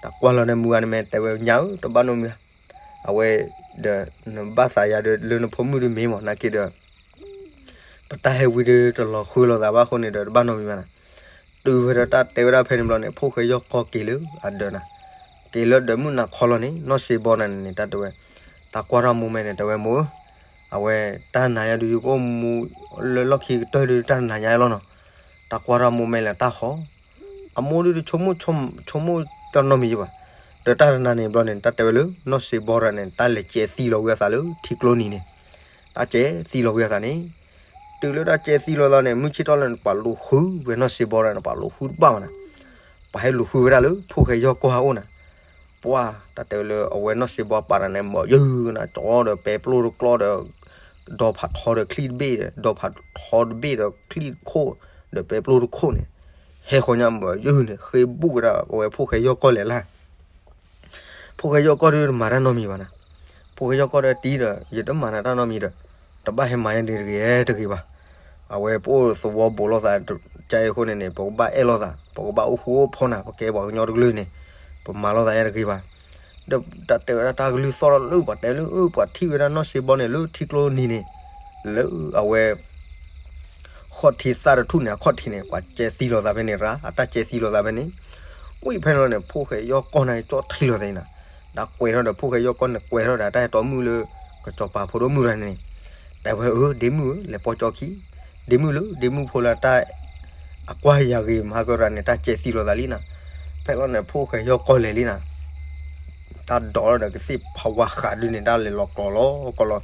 တၢ်ကွၢ်လီၤန့ၣ်မုၢ်ဂၤန့ၣ်မ့ၢ်တဲဝဲညါဧၢ တဘၣ်နီတမံၤ, အဝဲဒီး နဘၣ်သးယၤဒီး လၢနဖိမုၣ်ဒုးမ့ၢ်မး နာ်က့ဒီး ပတၢ်ဟဲဝံဒုးတလီၤဃုလိာ်သးဘၣ်အဃိန့ၣ်ဒီး တဘၣ်နီတမံၤဘၣ်နၤ. တုၤဝဲဒီးတၢ်တဲဝဲဒၣ်ဖဲန့ၣ်ဘျီန့ၣ် ဖိၣ်ဃဲယီၢ်ကီၢ်က့ၤလၢအဒၢးနၤ, က့ၤလၢဒၢးမုၢ်နၤခီလီၤန့ၣ် နီၢ်စ့ဘီနၤန့ၣ်န့ၣ် တၢ်တဲဝဲ, တၢ်ကွၢ်ထီၣ်မိၢ်မဲာ်န့ၣ် တဲဝဲမိၢ်ဧၢ, အဝဲတၢ်နာ်ယၤဒုး ယကအိၣ်မူလၢလီၢ်ခံကတၢၢ်ဒုး တၢ်နာ်ယၤလီၤနီၤ. တၢ်ကွၢ်ထီၣ်မိၢ်မဲာ်လဲၤတၢ်ဃီ အမိၢ်ဒုးတဆိကမိၣ် ဆိကမိၣ်တၢ်နီတမံၤယဘၣ်. ဒီးတၢ်တနၤန့ၣ်ဘျီန့ၣ် တၢ်တဲဝဲလၢ နီၢ်စ့ဘီရၤန့ၣ် တၢ်လဲၤကဲသံလီၤဝံအသးလၢထံကျိနံၤန့ၣ်, တၢ်ကဲသံလီၤဝံအသးန့ၣ်, တုၤလၢတၢ်ကဲသံလီၤသးန့ၣ် မုၢ်ဆ့ၣ်ထီၣ်လၢန့ၣ် ပှၤလူၤဃုဝဲနီၢ်စ့ဘီရၤန့ၣ် ပှၤလူၤဃုတဘၣ်ဘၣ်နၤ, ပှၤဟဲလူၤဃုဝဲဒၣ်လၢဖိၣ်ဃဲယီၢ်ကီၢ်ဟးအိၣ်နၤ. ပှၤ တၢ်တဲဝဲလၢအဝဲနီၢ်စ့ဘီပာ်တၢ်န့ၣ် မၤယုၢ်နၤ ကၠီဒီးပဲပျိတကျီဒီး ဒီဖးထီဒီးချံတဘ့ၣ်ဒီး ဒီဖးထီတဘ့ၣ်ဒီးချံတခိၣ် ဒီးပဲပျိတခိၣ်န့ၣ် ဟဲဃီညါမၤယုၢ်န့ၣ် ဃ့ဘူၣ်ဝဲဒၣ်အဝဲဖိၣ်ဃဲယီၢ်ကီၢ်လဲၤလၢ် ဖိၣ်ဃဲယီၢ်ကီၢ်ဒုးတမၤတၢ်နီတမံၤဘၣ်နၤ. ဖိၣ်ဃဲယီၢ်ကီၢ်ဒီးတံၤဒီး ယတမၤနၤတၢ်နီတမံၤဒီး တဘၣ်ဟဲမၤယဲဒ်တဂ့ၤတဂ့ၤဘၣ်. အဝဲပအိၣ်သဝီဘူးလိာ်သး ကအံၤအဃိန့ၣ်န့ၣ် ပကဘၣ်အဲၣ်လိာ်သး ပကဘၣ်အိၣ်ဃူအိၣ်ဖိးနၤ ပကဲပှၤကညီတကလုာ်န့ၣ် ပမၤလိာ်သးယဲတဂ့ၤဘၣ်. ဒီးတၢ်တဲဝဲဒၣ်တၢ်ကလုၢ်သီၣ်ထီၣ်လၢပှၤတဲလၢ ပှၤထံၣ်ဝဲဒၣ်နီၢ်စ့ဘီန့ၣ်လၢထံကျိနံၤန့ၣ်, လၢအဝဲ ဃီၣ်ထံသၣ်တထူၣ်န့ၣ် အခီၣ်ထံးန့ၣ် ပှၤကဲသံလိာ်သးဖဲန့ၣ်ရၣ်, အတၢ်ကဲသံလိာ်သးဖဲန့ၣ်, ဝံၤဖဲန့ၣ်လီၤန့ၣ် ဖိၣ်ဃဲယီၢ်ကီၢ်န့ၣ်ကၠီၣ်ထံလိာ်သးန့ၣ်, ဒီးကွဲးထီၣ်ဒီး ဖိၣ်ဃဲယီၢ်ကီၢ်န့ၣ် ကွဲးထီၣ်ဒီးတၢ်ဟဲတီမုၣ်လၢ ကစီၤပၤဖိဒိၣ်မုၣ်ရၣ်န့ၣ်, တဲဝဲဧၢ ဒ့မုၣ်ဧၢ လဲၤပိာ်ကၠီခံ, ဒ့မုၣ်လၢ ဒ့မုၣ်ဖိလၢတၢ် အကွၢ်ယၤဂ့ၤမဟါကရၣ်န့ၣ် တၢ်ကဲသံလိာ်သးလံနၤ, ဖဲလီၤန့ၣ် ဖိၣ်ဃဲယီၢ်ကီၢ်လဲၤလံနၤ တၢ်ဒိးလီၤဒီးကသ့ၣ်ဖးဝါဃးဒုန့ၣ် တၢ်လဲၤလီၤကျိးလီၤကီလီၤ,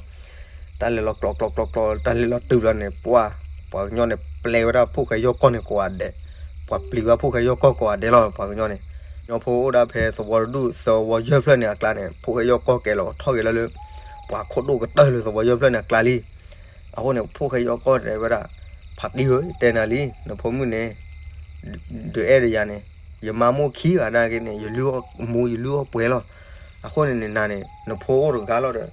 တၢ်လဲၤလီၤကျိးကျိးကျိးကျိး တၢ်လဲၤလီၤတုၤလီၤန့ၣ် ပှၤ ပှၤကညီန့ၣ် ပျဲဝဲဒၣ်ဖိၣ်ဃဲယီၢ်ကီၢ်န့ၣ်ကိးဂၤဒဲး, ပှၤပျံၤဝဲဖိၣ်ဃဲယီၢ်ကီၢ်ကိးဂၤဒဲးလီၤ ပှၤကညီန့ၣ်, ကညီဖိအိၣ်ဒၣ်ဖဲသဝီတဒူၣ် သဝီယဲၢ်ဖျၢၣ်န့ၣ်အကျါန့ၣ် ဖိၣ်ဃဲယီၢ်ကီၢ်ကဲလီၤထီၣ်က့ၤလၢလၢ ပှၤခိၣ်ဒိၣ်ကတၢၢ်လၢသဝီယဲၢ်ဖျၢၣ်န့ၣ်အကျါလံ, အဃိန့ၣ် ဖိၣ်ဃဲယီၢ်ကီၢ်တဲဝဲဒၣ်, ဖါတံၢ်ဧၢ တဲနၤလံ, နဖိမုၣ်န့ၣ် ဒုးအဲၣ်ဒီးယၤန့ၣ်, ယမါမိၢ်ခံဂၤဒၣ်က့န့ၣ် ယလုၢ်အီၣ်မူ ယလုၢ်အီၣ်ပှဲၤလီၤ, အဃိန့ၣ်န့ၣ် နၤန့ၣ် နဖိအိၣ်တဂၤလီၤဒီး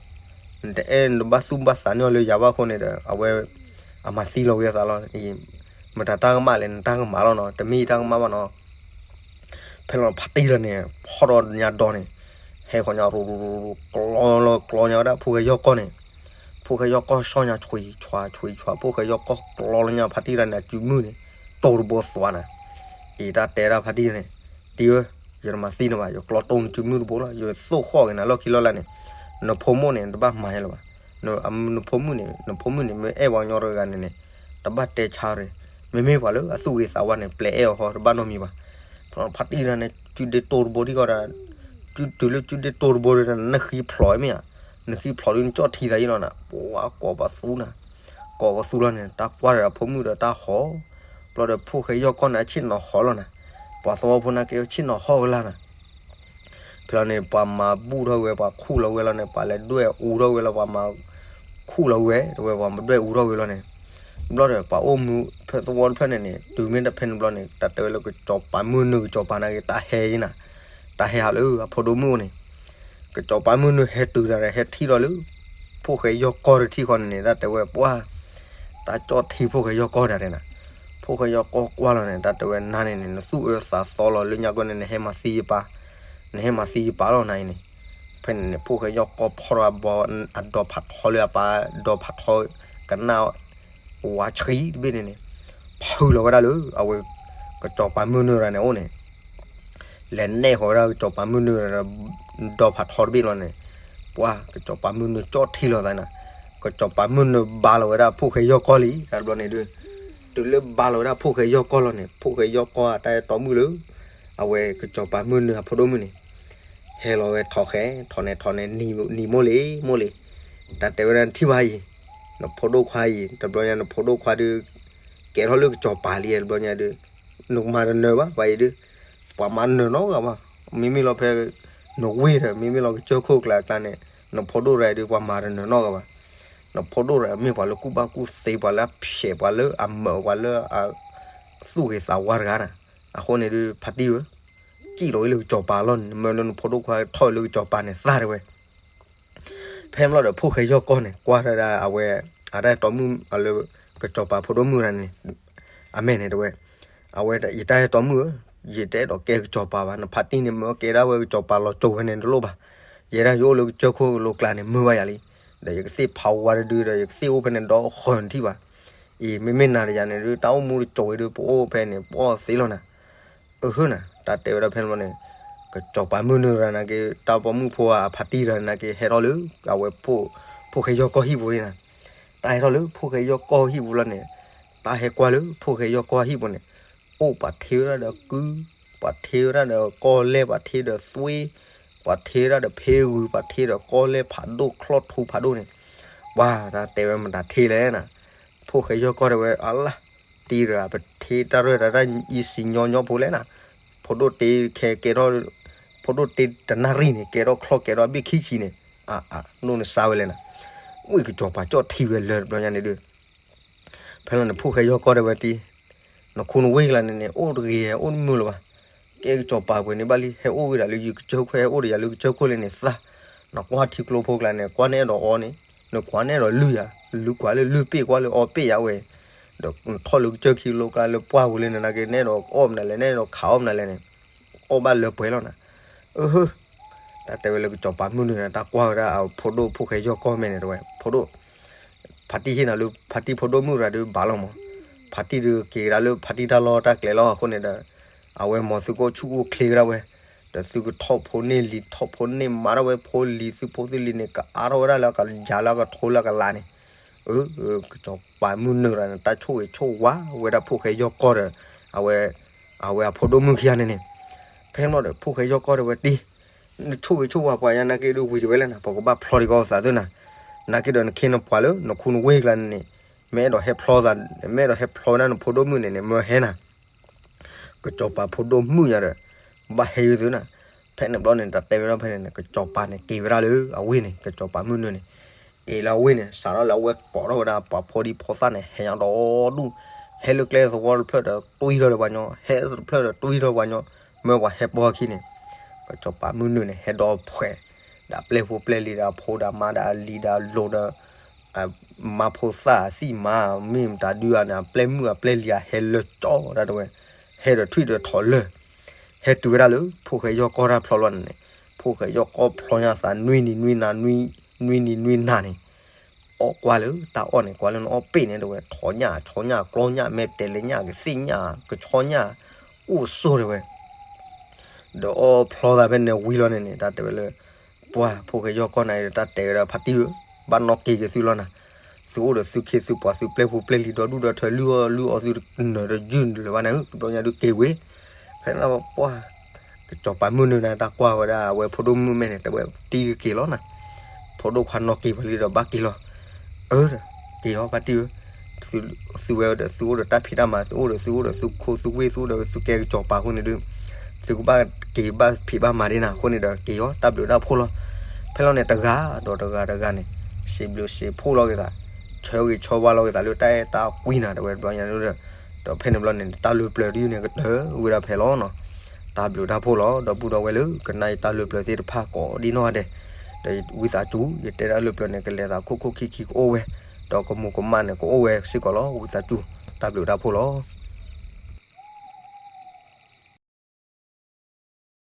နတအဲၣ်နတဘၣ်သူၣ်ဘၣ်သးန့ၢ်အီၤလၢယၤဘၣ်အဃိန့ၣ်ဒီး အဝဲ အမၤသံလီၤဝဲအသးလီၤ, မတၤတၢ်ကမၣ်လဲၣ် နတၢ်ကမၣ်လီၤနီၤ တမ့ၢ်ယတၢ်ကမၣ်ဘၣ်နီၤ ဖဲလီၤဖါတံၢ်လီၤန့ၣ် ဖီၣ်ဒီးညါဒီးန့ၣ်, ဟဲဃီၤညါရူၤရူၤရူၤ ကျီလီၤကျီညါဝဲဒၣ် ဖိၣ်ဃဲယီၢ်ကီၢ်န့ၣ်, ဖိၣ်ဃဲယီၢ်ကီၢ်ဆီညါဆွံဆွါဆွံဆွါ ဖိၣ်ဃဲယီၢ်ကီၢ်ကျီလီၤညါဖါတံၢ်လီၤန့ၣ် အစုမုၢ်န့ၣ် တိၢ်တဘိသွးနၤ, အံၤတၢ်တဲဒၣ်ဖါတံၢ်န့ၣ်, တံၢ်ဧၢ, ယတမၤသံနဘၣ် ယကျီတိၢ်နစုမုၢ်တဘိလီၤ ယသိၣ်ဃီၣ်က့ၤနၤလီၢ်ခံလီၢ်လၢ်န့ၣ်, နဖိမိၢ်န့ၣ် တဘၣ်မၤဟဲလၢၤဘၣ်, နဖိမုၣ်န့ၣ် နဖိမုၣ်န့ၣ် မ့ၢ်အဲၣ်ပှၤကညီတဂၤန့ၣ်န့ၣ်, တဘၣ်တဲဆါရ့ၣ်, မ့မ့ၢ်ပှၤလၢအသူၣ်ဂ့ၤသးဝါန့ၣ် ပျဲအဲၣ်အီၤဃီ တဘၣ်နီတမံၤဘၣ်, ဖါတံၢ်လီၤန့ၣ် စုဒ့တိၢ်တဘိဒံးဃီဒီး, စုတုၤလၢစုဒ့တိၢ်တဘိဒီး နဃံဖျိးမ့ၢ်ဧါ, နဃံဖျိးဒုးနကၠီၣ်ထံသးယံလီၤနၤ ပှၤကိးပသူနၤ, ကိးပသူလီၤန့ၣ် တၢ်ကွၢ်ဒီးအဖိမုၣ်ဒီးတၢ်ဟီၣ်, ဘျီဒီးဖိၣ်ဃဲယီၢ်ကီၢ်န့ၣ် အဆ့ၣ်နီၤဟီၣ်လီၤနၤ, ပှၤသဝီဖိန့ၣ်က့ အဆ့ၣ်နီၤဟီၣ်ကလၢ်နၤ ဖဲလီၤန့ၣ် ပှၤမၤဘူၣ်ထီၣ်ဝဲ ပှၤခူၣ်လီၤဝဲလီၤန့ၣ် ပှၤလဲၤဒွဲၣ်အူထီၣ်ဝဲလီၤ ပှၤမၤခူၣ်လီၤဝဲ တဝဲပှၤမၤဒွဲၣ်အူထီၣ်ဝဲလီၤန့ၣ်, ဘျီဒီး ပှၤအိၣ်မူဖဲသဝီတဖျၢၣ်န့ၣ်န့ၣ် တုၤမ့ၢ်တဖဲန့ၣ်ဘျီန့ၣ် တၢ်တဲဝဲလၢကစီၤပၤမုၢ်နုာ် ကစီၤပၤန့ၣ်က့ တၢ်ဟဲယံနၤ, တၢ်ဟဲဟးလၢအဖိဒိၣ်မုၣ်အအိၣ်န့ၣ်, ကစီၤပၤမုၢ်နုာ်ဟဲတုၤတၢ်ဒီး ဟဲထံၣ်လီၤလၢ ဖိၣ်ဃဲယီၢ်ကီၢ်တထံၣ်ဃီန့ၣ်န့ၣ် တၢ်တဲဝဲပှၤ တၢ်ကၠီၣ်ထံဖိၣ်ဃဲယီၢ်ကီၢ်တၢ်တဲနၤ, ဖိၣ်ဃဲယီၢ်ကီၢ်ကွၢ်လီၤန့ၣ် တၢ်တဲဝဲနၤန့ၣ်န့ၣ် နသူၣ်အၢသးသီလီၤ လၢညါကီၢ်န့ၣ် နဟဲမၤသံယပၢ်, နဟဲမၤသံယပၢ်လီၤနၤအံၤန့ၣ်, ဖဲန့ၣ်န့ၣ် ဖိၣ်ဃဲယီၢ်ကီၢ်ဖီၣ်ထီၣ်အဘီ အဒိဖးထီလၢအပၢ် ဒိဖးထီ ကနၣ် ဝါဆှံတဘ့ၣ်န့ၣ်န့ၣ်, ဖုးလီၤဝဲဒၣ်လၢ အဝဲ ကစီၤပၤမုၢ်နုာ်တၢ်န့ၣ်အအိၣ်န့ၣ် လဲၤနဲၣ်ဃီၤဝဲဒၣ်ကစီၤပၤမုၢ်နုာ် ဒီဖးထီတဘ့ၣ်လီၤန့ၣ်, ပှၤကစီၤပၤမုၢ်နုာ်ကၠီၣ်ထံလီၤသးနၤ, ကစီၤပၤမုၢ်နုာ်ဘါလီၤဝဲဒၣ်ဖိၣ်ဃဲယီၢ်ကီၢ်လံ တဘျီန့ၣ်ဒုး, တုၤလၢဘါလီၤဝဲဒၣ်ဖိၣ်ဃဲယီၢ်ကီၢ်လီၤန့ၣ် ဖိၣ်ဃဲယီၢ်ကီၢ်အတၢ်အဲၣ်တီမုၣ်လၢ အဝဲကစီၤပၤမုၢ်နုာ်အဖိဒိၣ်မုၣ်န့ၣ် ဟဲလီၤဝဲထီၣ်ဃဲ ထီၣ်န့ၣ်ထီၣ်န့ၣ် နံၤမိၢ်လံ မိၢ်လံ, တၢ်တဲဝဲဒၣ်နထံၣ်ဘၣ်အံၤ, နဖိဒိၣ်ခွါအံၤ တဘျီညါနဖိဒိၣ်ခွါဒုး ကဲထီၣ်လၢကစီၤပၤလံ တဘျီညါဒုး, နမၤတနၢၤဘၣ် ပှၤအံၤဒုး, ပှၤမၤတနၢၤနီတဂၤဘၣ်, မ့မ့ၢ်လီၤဖဲ နဝ့ၢ်ဒီး မ့မ့ၢ်လီၤကစၢၢ်ခိၣ်ကျါအကျါန့ၣ် နဖိဒိၣ်ရၢဒုး ပှၤမၤတနၢၤနီတဂၤဘၣ်, နဖိဒိၣ်ရၢမ့ၢ်ပှၤလၢကူၣ်ဘၣ်ကူၣ်သ့ ပှၤလၢအဖျဲး ပှၤလၢအမၢး ပှၤလၢအသူၣ်ဂ့ၤသးဝါတဂၤနၤ, အဃိန့ၣ်ဒုး ဖါတံၢ်ဧၢ ကံၣ်လီၤဝဲလၢကစီၤပၤလီၤန့ၣ် မၢလၢနဖိဒိၣ်ခွါထီၣ်လၢကစီၤပၤန့ၣ်သၣ်တဲဝဲ ဖဲမ့ၢ်လီၤဒီး ဖိၣ်ဃဲယီၢ်ကီၢ်န့ၣ် ကွၢ်ထီၣ်ဒၣ်အဝဲ အတၢ်အဲၣ်တီမုၣ်လၢ ကစီၤပၤဖိဒိၣ်မုၣ်တဂၤန့ၣ် အမဲာ်န့ၣ်တဲဝဲ, အဝဲ ယတၢ်အဲၣ်တီမုၣ်ဧၢ, ယတအဲၣ်ဒိးကဲကစီၤပၤဘၣ်, နဖါတံၢ်န့ၣ် မၢကဲဒၣ်ဝဲကစီၤပၤလီၤစိၤဖဲန့ၣ်တလိၣ်ဘၣ်, ယဲဒၣ်ယအိၣ်လၢကစၢၢ်ခိၣ်ကလိကျါန့ၣ် မုာ်ဘၣ်ယၤလံ, ဒီးယကသ့ၣ်ဖးဝါတဒု ဒီးယကသ့ၣ်အိၣ်ဖဲန့ၣ်ဒီးဃၢၤနထံၣ်ဘၣ်, အံၤ မ့မ့ၢ်နၤဒီးယၤန့ၣ်ဒုး တၢ်အိၣ်မူတစိၤဝဲဒုး ပအိၣ်ဖဲန့ၣ် ပအီၣ်သ့လီၤနၤ အဟၢနၤ တၢ်တဲဝဲဒၣ်ဖဲန့ၣ်ဘျီန့ၣ်, ကစီၤပၤမုၢ်နုာ်ရၢနၤက့ တၢ်ပိာ်မုၣ်ဖိအဖါတံၢ်ရၢနၤက့ ဟဲထီၣ်လၢ အဝဲ ဖိၣ်ဃဲယီၢ်ကီၢ်ဟံၣ်ပူၤန့ၣ်နၤ, တၢ်ဟဲထီၣ်လၢဖိၣ်ဃဲယီၢ်ကီၢ်ဟံၣ်ပူၤလီၤန့ၣ်, တၢ်ဟဲကွၢ်လၢဖိၣ်ဃဲယီၢ်ကီၢ်ဟံၣ်ပူၤန့ၣ်, အိၣ်ပှၤထ့ဝဲဒၣ်ဒီးကု, ပှၤထ့ဝဲဒၣ်ဒီးကီၢ်လဲၢ် ပှၤထ့ဒီးသွ့, ပှၤထ့ဝဲဒၣ်ဒီးဖ့ဂုၤ ပှၤထ့ဒီးကီၢ်လဲၢ်ဖးဒိၣ်ချီၣ်ထူဖးဒိၣ်န့ၣ်, ပှၤတၢ်တဲဝဲမတၤထ့လဲၣ်နၤ, ဖိၣ်ဃဲယီၢ်ကီၢ်တဲဝဲ အလၢ် တံၢ်တဂၤ ပထ့တၢ်ရဲၣ်တၢ်တၢ်အံၤစံၣ်ညီညီဖိလဲၣ်နၤ, ဖိဒိၣ်တ့ခဲကဲထီၣ်, ဖိဒိၣ်တ့တနၣ်ရံၣ်န့ၣ် ကဲထီၣ်ချီၣ်ကဲထီၣ်အဘ့ၣ်ခံဆံန့ၣ်, အၢ အၢ ဒိၣ်နစါဝဲလဲၣ်နၤ, ဝံၣ်ကစီၤပၤကၠီၣ်ထံဝဲလၢတဘျီညါန့ၣ်ဒုး, ဖဲလီၤန့ၣ် ဖိၣ်ဃဲယီၢ်ကီၢ်တဲဝဲတံၢ်, နခူနဝ့ၢ်ကျါန့ၣ်န့ၣ် အိၣ်တဂ့ၤ အိၣ်တမုာ်လၢၤဘၣ်, ကဲကစီၤပၤပှဲၤန့ၣ်ဘၣ်လံ ဟဲအိၣ်ဝဲဒၣ်လၢယကစၢၢ်ခိၣ် ဟဲအိၣ်ဒီးယၤလၢကစၢၢ်ခိၣ်လဲၣ်န့ၣ်သၣ်, နကွၢ်ထံကျိဖိကျါန့ၣ် ကွၢ်နအဲၣ်ဒိးအီန့ၣ်, နကွၢ်နအဲၣ်ဒိးလုၢ်ယၤ, လုၢ်ကွၢ်လၢလုၢ်ပ့ၢ်ကွၢ်လၢအီပ့ၢ်ယၤဝဲ, ဒီးနထီၣ်လၢကစၢၢ်ခံလိကျါလၢပှၢ်ပူၤလၢနနာ်က့ နအဲၣ်ဒိးအီၣ်မနုၤလဲၣ် နအဲၣ်ဒိးခးအီၣ်မနုၤလဲၣ်န့ၣ်, အီၣ်ဘၣ်လၢပှဲၤလီၤနၤ, အဟၢ တၢ်တဲဝဲလၢကစီၤပၤမုၢ်နုာ်န့ၣ် တၢ်ကွၢ်ဝဲဒၣ်အဖိဒိၣ်ဖိၣ်ဃဲယီၢ်ကီၢ်မဲာ်န့ၣ် တဲဝဲ ဖိဒိၣ် ဖါတံၢ်ဟ့ၣ်နၤလၢဖါတံၢ်ဖိဒိၣ်မုၣ်ရၤဒုးဘၣ်လီၤမး, ဖါတံၢ်ဒုးက့ၤကဒါလၢဖါတံၢ်တၢ်လီၢ်တၢ်ကျဲလီၤအဃိန့ၣ်ဒီး အဝဲမ်သုကအိၣ်ဆူၣ်အိၣ်ချ့ကဒါဝဲ, ဒီးသုကထီၣ်ဖိန့ၢ်လံၤထီၣ်ဖိန့ၢ်မးဒၣ်ဝဲဖိလံၤသုဖိသုလံၤန့ၣ် ကအါထီၣ်ဝဲဒၣ်လၢအကယၤလၢအကထိလၢအကလးန့ၣ်, အ ကစီၤပၤမုၢ်နုာ်ရၤန့ၣ် တၢ်ဆိၣ်ဂ့ၤဆိၣ်ဝါဝဲဒၣ်ဖိၣ်ဃဲယီၢ်ကီၢ်ဒီး အဝဲ အဝဲအဖိဒိၣ်မုၣ်ခံဂၤန့ၣ်န့ၣ်, ဖဲန့ၣ်ဘျီဒီး ဖိၣ်ဃဲယီၢ်ကီၢ်တဲဝဲတံၢ် နဆိၣ်ဂ့ၤဆိၣ်ဝါပှၤယါနာ်က့ဒုးဝံၤတဝဲလဲၣ်နၤ ပကဘၣ်ဖျီဒံးကီးသးသုနၤ, နာ်က့ဒီးနခ့နပှၤလၢနခူနဝ့ၢ်ကျါန့ၣ်န့ၣ် မ့ၢ်အဲၣ်ဒိးဟဲဖျီသး မ့ၢ်အဲၣ်ဒိးဟဲဖျီဝဲဒၣ်နဖိဒိၣ်မုၣ်န့ၣ်န့ၣ် မၢဟဲနၤ ကစီၤပၤဖိဒိၣ်မုၣ်ညါဒီး ဘၣ်ဟဲယုာ်သုနၤ, ဖဲန့ၣ်ဘျီန့ၣ် တၢ်တဲဝဲဒၣ်ဖဲန့ၣ်န့ၣ် ကစီၤပၤန့ၣ်က့ၤဝဲဒၣ်လၢအဝ့ၢ်န့ၣ် ကစီၤပၤမုၢ်နုာ်န့ၣ် က့ၤလၢအဝ့ၢ်န့ၣ် စးထီၣ်လၢအဝဲကိးထီၣ်ဝဲဒၣ်ပှၤဖိဒံဖိသၣ်န့ၣ် ဟဲညါဒီဒူၣ်, ဟဲလၢကျဲသဝီတဖျၢၣ်ဒီးတွံၢ်ထီၣ်ဒီးပှၤညီ, ဟဲတဖျၢၣ်ဒီးတွံၢ်ထီၣ်ပှၤညီ, မၢပှၤဟဲပိာ်အခံန့ၣ်, ကစီၤပၤမုၢ်နုာ်န့ၣ် ဟဲဒီးဖှဲး, ဒီးပျဲၢ်ဖိပျဲၢ်လံၤဒီးအဖိဒီးအမါဒီးအလံၤဒီးအလိၤဒီး မါဖိသၣ်သံၣ်မါ မ့ၢ်မတၤဒုဧါန့ၣ် အပျဲၢ်မုၣ်အပျဲၢ်လံၤအဟဲလၢကၠီဒၣ်တဝဲ, ဟဲဒီးထွံၣ်ဒီးထိးလၢာ်, ဟဲတုၤဝဲဒၣ်လၢ ဖိၣ်ဃဲယီၢ်ကီၢ်တၢ်ဖျီလီၤန့ၣ်န့ၣ်, ဖိၣ်ဃဲယီၢ်ကီၢ်ဖျီညါသးနွံနံၤနွံနၤ, နွံနံၤနွံနၤန့ၣ်, အီၣ်ကွၢ်လၢတၢ်အီၣ်န့ၣ် ကွၢ်လၢနအီၣ်ပ့ၣ်န့ၣ်တဝဲ ထိးညၣ်ဆီညၣ်ကျီညၣ် မဲာ်တဲးလဲညၣ် ကသ့ၣ်ညၣ် ကဆီညၣ် အိၣ်ဆိၣ်တဝဲ ဒီးအီၣ်ဖျီသးဖဲန့ၣ်ဝံၤလီၤန့ၣ်န့ၣ် တၢ်တဲဝဲလၢ ပှၤဖိၣ်ဃဲယီၢ်ကီၢ်န့ၣ် တၢ်တဲဝဲဒၣ်ဖါတံၢ်ဧၢ, ဘၣ်နီၣ်က့ၤက့ၤသုလီၤနၤ, သုအိၣ်ဒီးသုခ့သုပှၤသုပျဲၢ်ဖိပျဲၢ်လံၤဒီဒူၣ်ဒီထၢ လုၢ်အီၣ်လုၢ်အီသုတနၢၤတယုၢ်လၢၤဘၣ်န့ၣ် တဘျီညါဒုးက့ၤဝံၤ, ဖဲန့ၣ်ပှၤ ကစီၤပၤမုၢ်နုာ်န့ၣ် တၢ်ကွၢ်ဝဲဒၣ်အဝဲဖိဒိၣ်မုၣ်မဲာ်န့ၣ် တဲဝဲတံၢ်က့ၤလီၤနၤ, ဖိဒိၣ်ခွါနီၣ်က့ၤပှၤလံဒီးဘၣ်က့ၤလီၤ, အၢ က့ၤအီၤဖါတံၢ်ဧၢ သုဝဲဒီးသုအိၣ်ဒီးတၢ်ဖံးတၢ်မၤ သုအိၣ်ဒီးသုအိၣ်ဒီးသုခိၣ်သုဝ့ၢ် သုအိၣ်ဒီးသုကဲကစီၤပၤအဃိန့ၣ်ဒုး သုကဘၣ်က့ၤဘၣ်ဖံးဘၣ်မၤဒ်နၤအဃိန့ၣ်ဒီး က့ၤအီၤတၢ်ဘျုးတၢ်ဖှိၣ်လီၤ. ဖဲလီၤန့ၣ် တဂၤဒီးတဂၤတဂၤန့ၣ် စံးဘျုးစံးဖှိၣ်လီၤက့ၤသး ဆၢဂ့ၤဆၢဝါလီၤက့ၤသးလၢတၢ်အဲၣ်တၢ်ကွံနၤ တဲဝဲတဘျီညါဒုး ဒီးဖဲန့ၣ်ဘျီန့ၣ် တၢ်လၢပျၢၤတယုၢ်န့ၣ် ကတၢၢ်ဝဲဒၣ်ဖဲလီၤနီၤ. တၢ်ဘျုးတၢ်ဖှိၣ်လီၤ ဒီပုၢ်ဒီဝဲၢ်လၢကနၣ်ယတၢ်လၢပျၢၤသ့ၣ်တဖၣ်ကိးဒ်နီၢ်ဂၤဒဲး, ဒီးဝံသးစူၤ ယတဲတၢ်လၢပျၢၤန့ၣ် ကလဲၤသးခိၣ်ခိၣ်ခံခံကအိၣ်ဝဲ, ဒီးကမူးကမၣ်န့ၣ် ကအိၣ်ဝဲစ့ၢ်ကီးလီၤ. ဝံသးစူၤ တၢ်ဘျုးတၢ်ဖှိၣ်လီၤ.